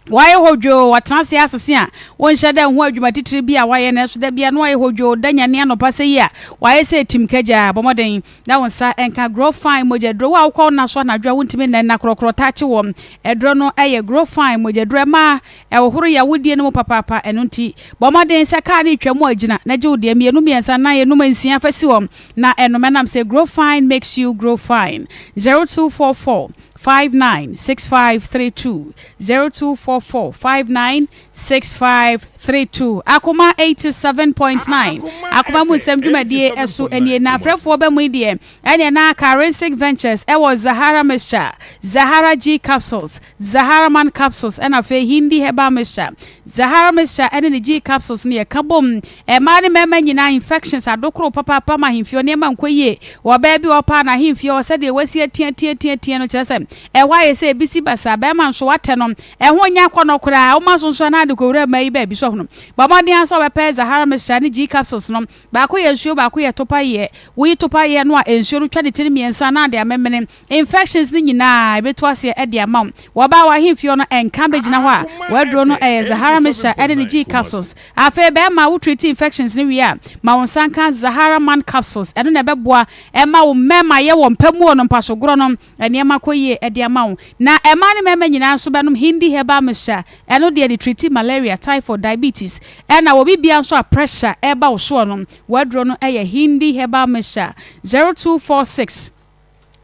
woayɛ hodwoo, watena ase asese a, wonhyɛ da nhu adwuma titire bi a woayɛ nanso da biara na woayɛ hodwoo, da nyane anɔpa sɛ yi a, woayɛ sɛ tim kagyaa. Bɔ mmɔden na wo nsa nka Grow Fine mogyaduro. Wo a wokɔ wo nna so anadwo a wontumi nna nna korɔkorɔ taakye wɔ aduro no yɛ Grow Fine mogyaduro. Ɛma ɛhohoro yawodie no mu papaapa. Ɛno nti bɔ mmɔden sɛ kaa no retwa mu a gyina na gye wo deɛ mmienu, mmiɛnsa, nnan, enum, nsia fa si hɔ na ɛnom. Ɛnam sɛ Grow Fine makes you grow fine. 0244 59 6532 0244 59 6532 Akoma 87.9 Akoma mu nsɛm dwumadie ɛso nie na afrɛfoɔ bɛ mu yi deɛ ɛneɛ na Karinsic Ventures ɛwɔ Zahara Mixture, Zahara G Capsules, Zahara Man Capsules ɛna afei Hindi Herbal Mixture. Zahara Mixture ɛne ne G Capsules no yɛka bom mmaa ne mmarima nyinaa infections adokoro papaapa ma ahemfie nneɛma nkɔ yie wɔ ɔbaa bi wɔ paa na ahemfie hɔ sɛdeɛ wasi atiatiatiatia no kyerɛ sɛ ɛhɔ ayɛ sɛ ebi si basaa bɛrima nso watɛ no Ɛho nyɛ akɔnnɔ koraa. Woma so nso a na ade kɔwura mmaa yi baabi. So ahunu? Bɔ mmɔden ara sɛ wobɛpɛ Zahara mixture ne G capsules no. Baako yɛ nsuo, baako yɛ topaeɛ. Woyi topaeɛ no a, nsuo no twa ne tiri mmiɛnsa na ade amemene. Infections no nyinaa, ɛbɛtu aseɛ de ama wo. Wɔbaa w'ahemfie hɔ no, ɛnka bɛgyina hɔ a, w'aduro no yɛ Zahara mixture ne ne G capsules. Afei bɛrima, wo treat infections no wie a, ma wo nsa nka Zahara man capsules. Ɛno na ɛbɛboa ma wo mmarima ayɛ wɔn pɛ mu wɔ no mpasogorɔ no. Nneɛma kɔ yie de ama wo. Na mmaa ne mmarima nyinaa nso bɛnom Hindi herbal mixture. Ɛno deɛ de treati malaria, typhoid, diabetes. Ɛna wɔ biribiara nso a pressure ɛreba wo soɔ no, w'aduro no yɛ Hindi herbal mixture. 0246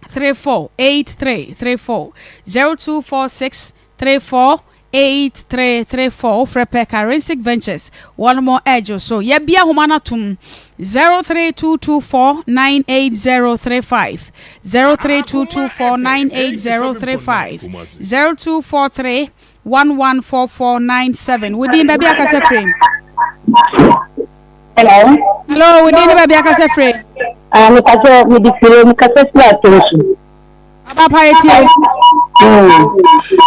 34 83 34 0246 34 8334 wofrɛ pɛ Karinsic Ventures wɔn mo ɛgye so yɛbia nhoma no atom 0322498035 0322498035 0243 114497 wodin baabi akasa firi. Hello. Hello, wodin ne baabi akasa firi. Ah, mekasa mede firi mekasa firi atɛnsu. Aba pa yɛ tie.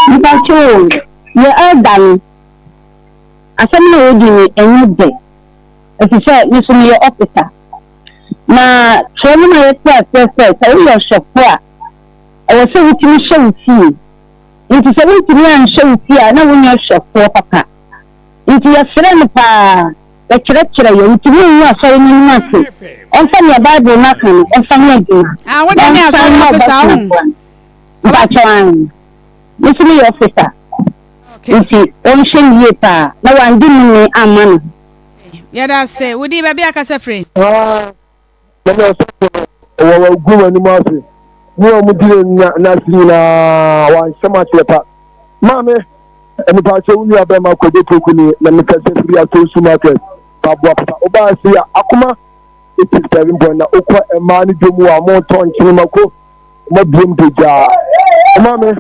Nipa kyɛw yɛ elder no asɛm na ɔdi no ɛnyɛ dɛ efisɛ me nso meyɛ officer na kyerɛ no ma yɛte aseɛ sɛ sɛ woyɛ ɔhwɛfo a ɛwɔ sɛ wotumi hyɛ wo fie nti sɛ wontumi anhyɛ wo fie a na wonyɛ ɔhwɛfoɔ papa nti yɛsrɛ no paa Bɛkyerɛkyerɛ yɛn nti mungu asɔre no anim ase. Ɔmfa nea Bible no aka no ɔmfa nyɛ adwuma. Ah, wo deɛ ne Ɔnsan asɔre mma officer ɔbɛtena wo. boa no. Mpakyɛw ae. Me nso meyɛ officer. Okay. Nti ɔnhwɛ no yie paa na wande nnome amma ne ho. Yɛda ase. Wo din baabi a kasa firi? Ah, na na ɔsɔfo no wɔ wagu m'anim ase ne wɔn di n'ase nyinaa wanhyɛ m aseɛ pa maame mepaakyɛ wo nua bɛma kwadwo poku ni na mekasa firi atonsu market paboa papa wobaa se a akoma 87 point na wokɔ mmaa no dwom a motɔ nkyene mako mabiem pagyaa maame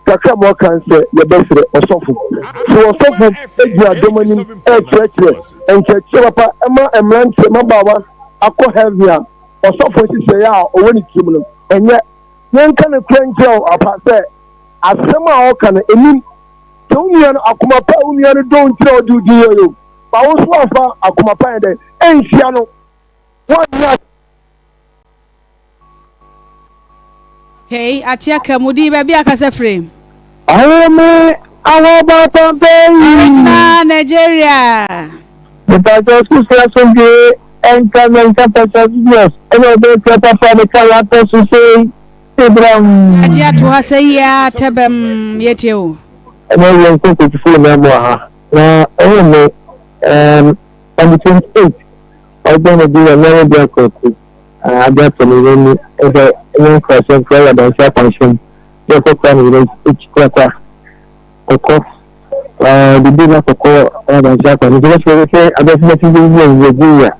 Kakra ma ɔka sɛ yɛbɛsrɛ ɔsɔfo. So ɔsɔfo gyina dɔm anim rekyerɛkyerɛ nkyerɛkyerɛ papa ma mmeranteɛ, mmabaawa akɔ heaven a, ɔsɔfo nhyehyɛeɛ a ɔwɔ ne tirim no, ɛnyɛ. Yɛnka nokorɛ nkyerɛ wo apa sɛ asɛm a ɔka no, ɛnim. Sɛ wo nua no, akoma pa a wo nua no dɔ wo nti na ɔde wo din yɛeɛ o, ma wo nso woamfa akoma pa nyɛ dɛn anhyia no. Woanyɛ Okay, ate aka mu din baabi akasa firi. Ahome ahobata bɛyi. Original Nigeria. Mepatwa sukuu asomdwe ɛnka mɛnka pɛsɛ business ɛna ɔbɛ tia papa ne ka lapɛ so sei ebram. Agye ato ha sɛ yi a tɛbɛm yɛtie o. Ɛna yɛn nko nkotifo na mu ha na ɛwɔ me um, on the 28 Ɔbɔ ne din na ne deɛ kɔku ade atɔ ne yere ani sɛ ɛnyɛ nkurasɛm kura yɛ adansi akwanhyɛm deɛ ɔkɔ kura ne yere akyi korakora kɔkɔ didi na kɔkɔ yɛ adansi akwanhyɛm nti bɛsɛ sɛ adansi bɛsi bi yɛ yɛ bi yɛ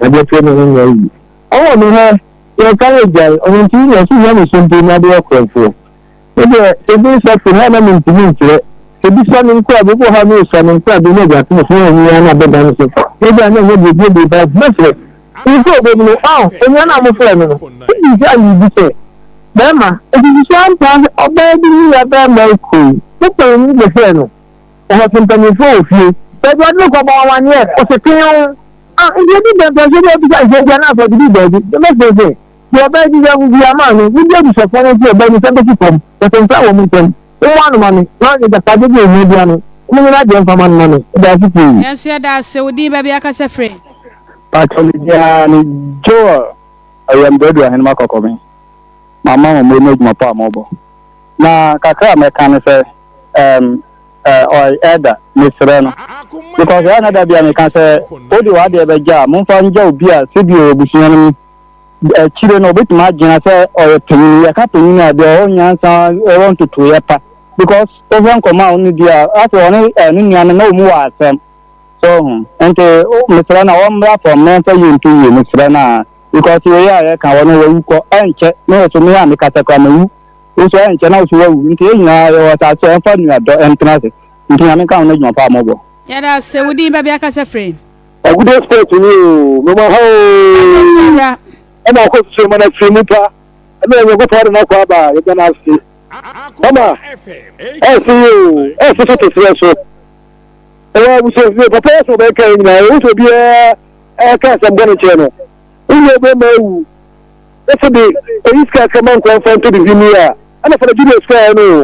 adeɛ pɛ ne ne nyɛ yi ɔwɔ me hɛ. Yɛka yɛ gyae, ɔno nti na ɔsi nya me so mpo na de yɛ korɔmfoɔ. Me deɛ, sɛ bi nsa firi ha na mentumi nkyerɛ. Sɛ bi sua me nkoa bi, wɔ ha no sua me nkoa bi na agya to me so na ɔnyi ara na abɛda me so. Ebia na ɛnyɛ deɛ ebie ba mɛsrɛ. Nso ɔbɛm no, ɔn, onua no a mofrɛ no no, wobisaa biribi sɛ, Bɛrima, ɛsisi so ampa sɛ ɔbaa bi ne nuabarima rekɔ yi, mo panin no bɛhwɛɛ no? Ɔhɔ se mpanimfoɔ wɔ fie. Baabi a ɔde no kɔ bɔ amanneɛ, ɔse teew. Ah, nti ebi bɛn pɛn so bi a obisa nsɛm bi a na afɔ de bi baabi. Mɛsrɛ sɛ, deɛ ɔbaa bi yɛ ho biara maa no, modi abusuafoɔ no nti ɔbaa no nsa bɛsi fam, wɔsɛ nsa wɔ mo ntam. Mommoa no ma me, na agyapadeɛ bi a ɛhia biara no, monyɛ n'adeɛ mfa ma no ma me. Meda ase pii. Yɛn nso yɛda ase. Wo din baabi akasa firi? Pakyɛ me din ara ne Joel Ɔyɛmbrɛdu Ahenema Kɔkɔben. Mama mo mmɔ adwuma pa a mobɔ. Na kakra a mɛka ne sɛ ɛɛm ɛɛ ɔy elder mesrɛ no because ɛyɛ na da bi a meka sɛ wode w'adeɛ bɛgya a momfa ngya obi a sɛbi ɔwɔ abusua no mu akyire no ɔbɛtumi agyina sɛ ɔyɛ panyin yɛka panyin a deɛ ɔwɔ nyansa ɔwɔ ntotoeɛ pa because wohwɛ nkɔmmɔ a ɔne di a asɛ ɔne eh, ne nua no na ɔmu wɔ asɛm so ho nti mesrɛ no a ɔmmra fam na ɛmfa yie nto yie mesrɛ no a because wei a yɛka wɔ no wawu kɔ ɛnkyɛ ne wɔ so me a mekasa kora mawu wo so ɛnkyɛ na wo so wawu nti yɛn nyinaa yɛwɔ asase a ɛmfa nuadɔ ɛntena ase nti nyame nka ho no adwuma pa a mɔbɔ. Yɛda ase, wo din baabi akasa firi. Agude state ni o, mema ha o. Ɛna akɔ susuo ma na firi mu pa. Ɛna Onyankopɔn de n'akɔ aba a yɛda no ase. Mama, ɛse yi o, ɛse so te serɛ so. Ɛwɔ abusuafie, papa yɛ sɛ ɔbɛka yɛ nyinaa, ɛwɔ sɛ obiara ɛka asɛm bɔne kyerɛ no. Woyɛ ɔbɛma awu. Wose de oyi sika kama nkwa mfa nto biribi mu a, ɛna Fada Julius kaeɛ no o.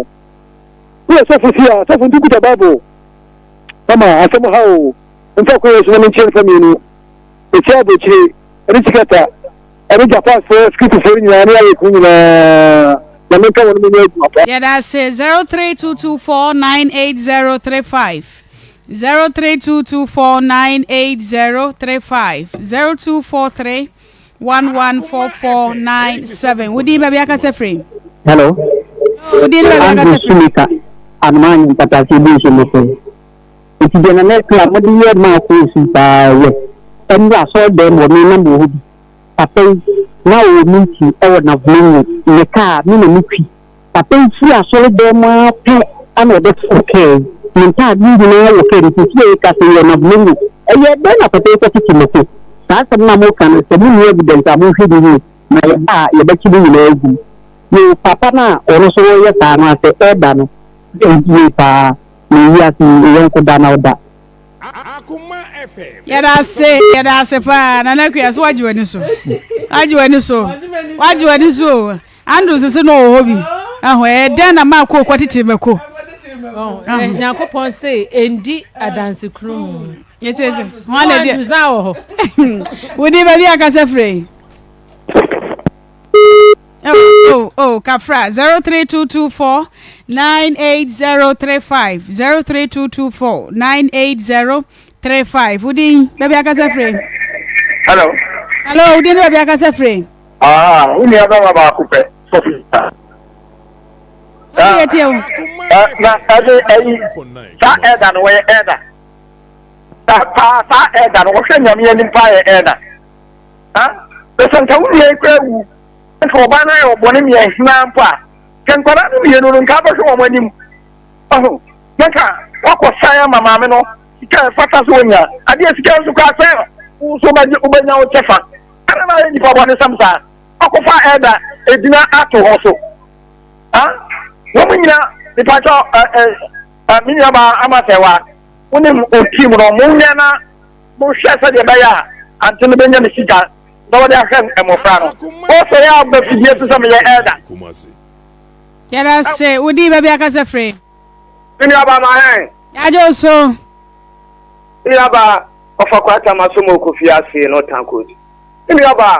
Woyɛ sɔfo si a, sɔfo nti kuta Bible. Mama, asɛm ha o. Mfa kwan yi so na menkyerɛ nipa mmienu. Mekyia abokyire, ɛne Chikata, ɛne Japanfoɔ Sikitifoɔ no nyinaa ne Ayɛku nyinaa. Na menka wɔn mu nyɛ adwuma pa. Yɛda ase 0322498035 0322498035 0243 114497 Wo din baabi akasa firi? Hello. Wo din baabi akasa Andrew firi? Sumika, Anomaa Nyampatase bi nso mo fɛ. Nti deɛ na mɛka a mode yɛ maa koosu paa yɛ ɛnura asɔre dɛm wɔ me nam wɔ hɔ bi. Papa yi na ɔwɔ meeting ɛwɔ Navlongo ne kaa me na me twi. Papa yi firi asɔre dɛm mu ara pɛ ɛna ɔbɛforo kaa yi. Ne ntaade nyinaa wɔ kaa no mu seesei yɛreka sɛ yɛwɔ Navlongo. Ɛyɛɛ dɛn na papa yi kɔtete mako? Saa asɛm no a moreka no sɛ monni evidence a monhwɛ no yie na yɛba a yɛbɛkye mo nyinaa agu mu. Yoo papa no a ɔno nso reyɛ saa no asɛ ɛreba no yie paa. Na wiase yi wo yɔnko da na ɔda. Yɛda ase yɛda ase paa Nana Akua so wagye w'ani so wagye w'ani so wagye w'ani so o Andrew sese no wɔ hɔ bi ɛho ɛyɛ dɛn na maa koo kɔ tete mako. Nyankopɔn se endi adanse kunu mu. Yɛte sɛ wɔn na Andrews na wɔ hɔ. Wodi baabi akasa firi. Oh, oh, oh, Kafra, 03224 98035, 03224 98035. Wodin, baabi akasa firi. Hello. Hello, wodin ne baabi akasa firi. Ah, wo nua bɛma baako pɛ, sɔfo. Sɔfo yɛ tie o. Na ɛde ɛyi, saa ɛda no wɔyɛ ɛda. Paa saa ɛda no wɔhwɛ nyame anim paa yɛ ɛda. Ha? Na sɛ nka wo nua yi koraa wu, nka ɔbaa no ayɛ ɔbɔne nea ɛhia mpo a, nka nkwadaa no mmienu no nka abɛhwɛ wɔn anim. Ɔho, na nka wakɔ san ama maame no sika a ɛfata sɛ onya. Adeɛ sika nso koraa sɛ wo nso wobɛgye wobɛnya wo kyɛfa. Ɛna na ayɛ nipa bɔne sɛm saa. Wakɔfa ɛda egyina ato hɔ so. Ha? Wɔn nyina nipa kyɛ ɛ ɛ ɛ me nuabaa ama sɛ wa wo ne o team no mo nyɛ na Monhwɛ sɛdeɛ ɛbɛyɛ a ante no bɛnya ne sika na wɔde ahwɛ mmɔfra no. Ɔsɛe a aba fidie so sɛ meyɛ elder. Yɛda se wo din baabi akasa firi. Me nua baa ma hɛn. Yagye wo so. Me nua baa ɔfa kwata ma so ma ɔkɔ fie ase no tankot. Me nua baa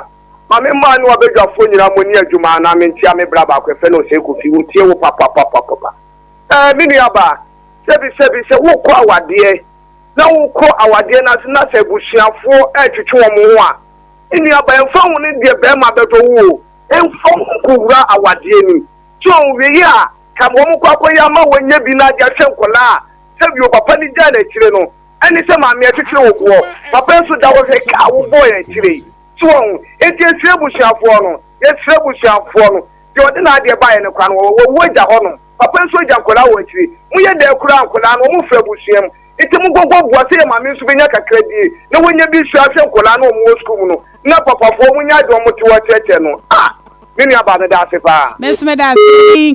ma me mmaa ne wabadwafoɔ nyinaa mo ni adwuma na me nkyia me bra baako ɛfɛ no ɔsɛe kofi wɔtie wo papapapapa. Ɛɛ me nua baa sɛbi sɛbi sɛ wokɔ awadeɛ na wokɔ awadeɛ no ase na sɛ abusuafoɔ retwetwe wɔn ho a, me nuabaa, ɛmfa ho ne deɛ barima bɛdɔ wo o, mfa wo ho nkɔwura awadeɛ no mu. So wei a ka wɔn kɔ akɔyɛ ama wɔanya bi na ade ahwɛ nkwadaa a sɛbi o papa no gyaa no akyire no, ɛne sɛ maame akyekyere wo boɔ, papa nso da hɔ hwɛ ka a wobɔɔ yɛn akyire yi. So wɔn enti yɛsrɛ abusuafoɔ no, yɛsrɛ abusuafoɔ no, deɛ ɔde n'adeɛ baeɛ no koraa no, wɔwɔ agya hɔnom. Papa nso agya nkwadaa wɔ akyire. Moyɛ dɛn koraa nkwadaa no, wɔn firi abusua mu. Nti monkɔnkɔ boa sɛ yɛ maame nso bɛnya kakra die na wɔanya bi nso ahwɛ nkwadaa no wɔn wɔ sukuu mu no. Na papafoɔ monya adeɛ wɔn te hɔ kyerɛkyerɛ no. Ah! Me nua baa meda ase paa. Me nso meda ase.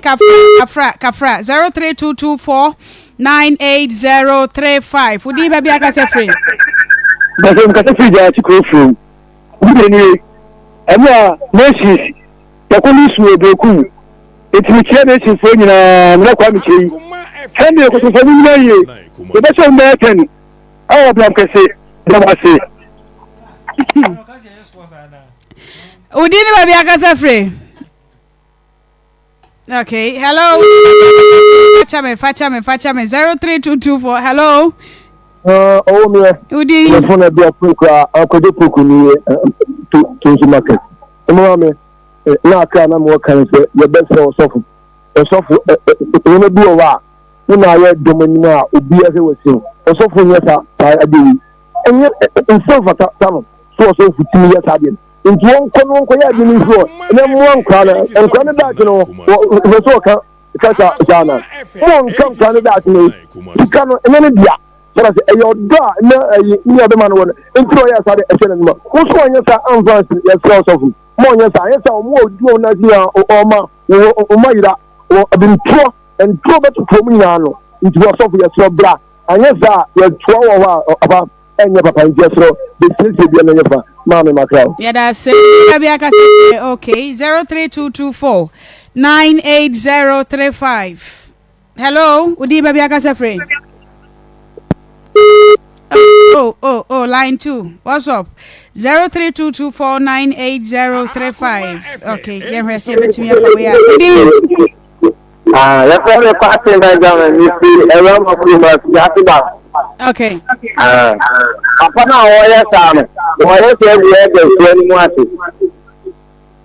Kafra, kafra, kafra. 03224 98035. Wodi baabi akasa firi. Bɛsɛ mkasa firi gya kuro firim. Wodi nie. Ɛmu a nations yɛkɔ ne su obrekum. Enti mekyia nationfoɔ nyinaa mena kwa mekyia yi. Sɛdeɛ kotofo mu nyina yie. Yɛbɛsɛ wɔn bɛyɛ tɛn ɛwɔ blam kɛse blam ase. Wodi ne baabi akasa firi. Okay, hello. Facha me, facha me, facha me. 03224. Hello. Ɔwɔ mi yɛ. Wodi. Mefo na bi akuru kura akɔgye poku ni yɛ to to nso market. Ɛmu mi na akra na mewɔ kan sɛ yɛbɛsrɛ ɔsɔfo. Ɔsɔfo nneɛma bi wɔ hɔ a wo na ayɛ dɔm anim a obi ahwɛ wɔ si ɔsɔfo nyɛ saa saa adeɛ yi. Ɛnyɛ nsɛm fata sa no so ɔsɔfo tumi yɛ saa adeɛ no. Nti wɔnkɔ no wɔnkɔyɛ ade no nsi hɔ na mmoa nkora no nkora no daakye no wɔ sɛ ɔka kasa saa na mo nka nkora no daakye no sika no ɛnyɛ ne dea sɛda sɛ ɛyɛ ɔdɔ a na ɛyi ne ɔbɛma no wɔ no nti na ɔyɛ saa de ɛhyɛ n'anima wo so ɔnyɛ saa amfa nsi yɛsrɛ ɔsɔfo ma ɔnyɛ saa anyɛ saa ɔmo a ɔdi wɔn n'ase nyinaa ɔma ɔma yera wɔ ɛde ntorɔ ntorɔ bɛtotoɔ mu nyinaa no nti ɔsɔfo yɛsrɛ bra anyɛ saa yɛtoa wɔ hɔ a ɔba ɛnyɛ papa nti ɛsrɛ bɛsiesie bia no nyɛ fa maame makra o. Yɛda ase bi akasa okay 03224 98035 hello wodi baabi akasa firi oh oh oh line 2 what's up 0322498035 okay yɛhwɛ sɛ yɛbɛtumi afa wei a wodi Ah, yɛfrɛ me Kwate Benjamin, mefiri Awurama kurom Afiase ba. Okay. Ah, papa no a wɔyɛ saa no, wɔyɛ saa gu ɛda sua no mu ase.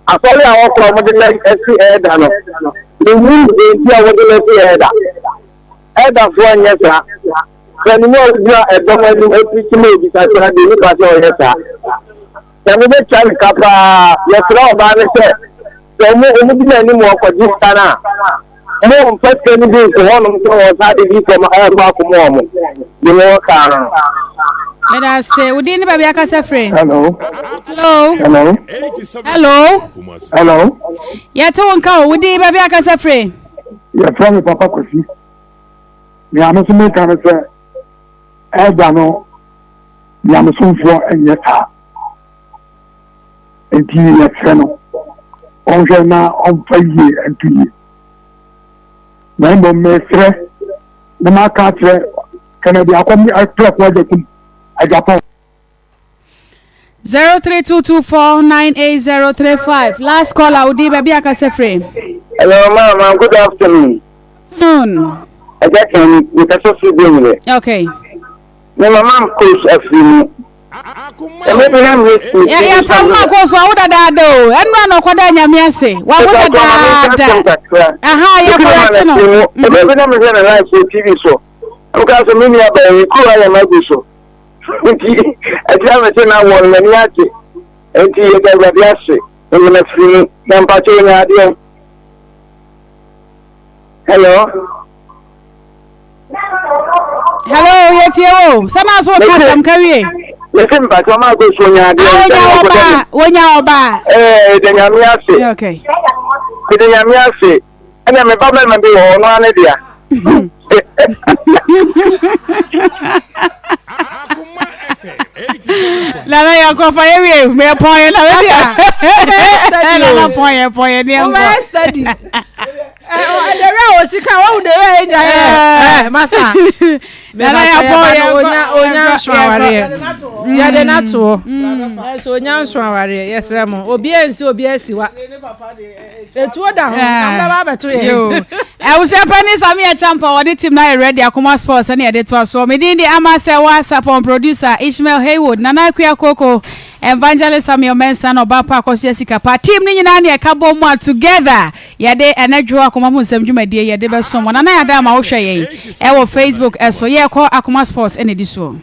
Asɔre a wɔkɔ wɔde no asi ɛda no, mehu nti a wɔde no asi ɛda. Ɛdafoɔ nyɛ saa. Sani mu a wogyina ɛdɔm anim apirikyi ma obi kakra deɛ nipa sɛ ɔyɛ saa. Nyame bɛtua ne ka paa. Yɛsrɛ ɔbaa no sɛ, sɛ ɔmo ɔmo di n'anim ɔkɔgye sika no a, mo mfa sika no bi nto hɔnom sɛ wɔn de bi kɔma ɛkɔ akɔma ɔmo. De mo wɔ kaa no. Meda ase. Wo din ne baabi akasa firi? Hello. Hello. Hello. Hello. Hello. Yɛte wo nka o. Wo din baabi akasa firi? Yɛfrɛ me Papa Kwasi. Nea me nso meka ne sɛ ɛda no nyamesomfoɔ nyɛ saa. Nti yɛsrɛ no ɔnhwɛ na ɔmfa yie nto yie. Na mmom mesrɛ na maka akyerɛ Kennedy akɔm prɛko agyakum agyapɔn. 0322498035 last caller wo din baabi akasa firi. Hello, mama. Good afternoon. Afternoon. Ẹja kan mi, mi kasa firi bi nwere. Okay. Mi mama coach afiri mu. Ẹmi bi na mi si. Yɛ yɛ sɛ mma kɔ so awo dadaada o ɛnu a na ɔkɔ da nyame ase wawo dadaada aha yɛ kɔrɛte no. Ẹmi bi na mi hwɛ na live so TV so. Ɛmu ka so mi nua bɛyɛ kuro ayɛ ma gu so. Nti ɛkyerɛ me sɛ na wɔn m'ani agye. Nti yɛda Awurade ase. Mena firi mu. Na mpakyɛ onya adeɛ. Hello. Hello, yɛtie wo. Sɛ na so ka asɛm ka wie. Mese mpakyɛ ɔma akɔ so onya adeɛ. Ah, onya ɔbaa, onya ɔbaa. Ɛɛ, yɛda Nyame ase. Okay. Yɛda Nyame ase. Ɛna me ba bɛrima bi wɔ hɔ, ɔno ara ne dea. Nana yɛ kɔ fa yɛ wie mɛ pɔn yɛ na bɛ diɛ. Nana pɔn yɛ pɔn yɛ ni ɛnkɔ. Wobɛyɛ steady. Ɛdɛrɛ a wɔsi ka wɔn dɛrɛ a ɛgya yɛ. Ɛɛ masa. Nana yɛ pɔn yɛ kɔ onya onya nso awareɛ. Yɛde n'ato hɔ. Ɛsɛ onya nso awareɛ yɛsrɛ mo obi ansi obi asi wa. Etuo da ho na mbɛba abɛto yɛn. Abusua panin Sammy Acheampong wɔde team no ayɛ ready Akoma Sports ɛne yɛde toa soɔ. Me din de Ama Sɛwa Sapon, producer Ishmael Haywood, Nana Akua Koko, Evangelist Samuel Mensah na ɔba pa Akosua Sika Pa. Team no nyinaa ne ɛka bɔ mu a together yɛde ɛnɛ dwo Akoma ho nsɛm dwumadie yɛde bɛsom. Nana Yada ama wohwɛ yɛn ɛwɔ Facebook ɛso. Yɛkɔ Akoma Sports ɛna ɛdi soɔ.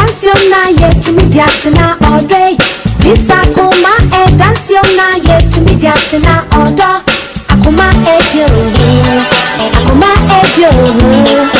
ɛdanseɛ na yɛtumi de atena ɔdɔ yi. This akoma ɛdanseɛ na yɛtumi de atena ɔdɔ. Akoma ɛdi owu, akoma ɛdi owu.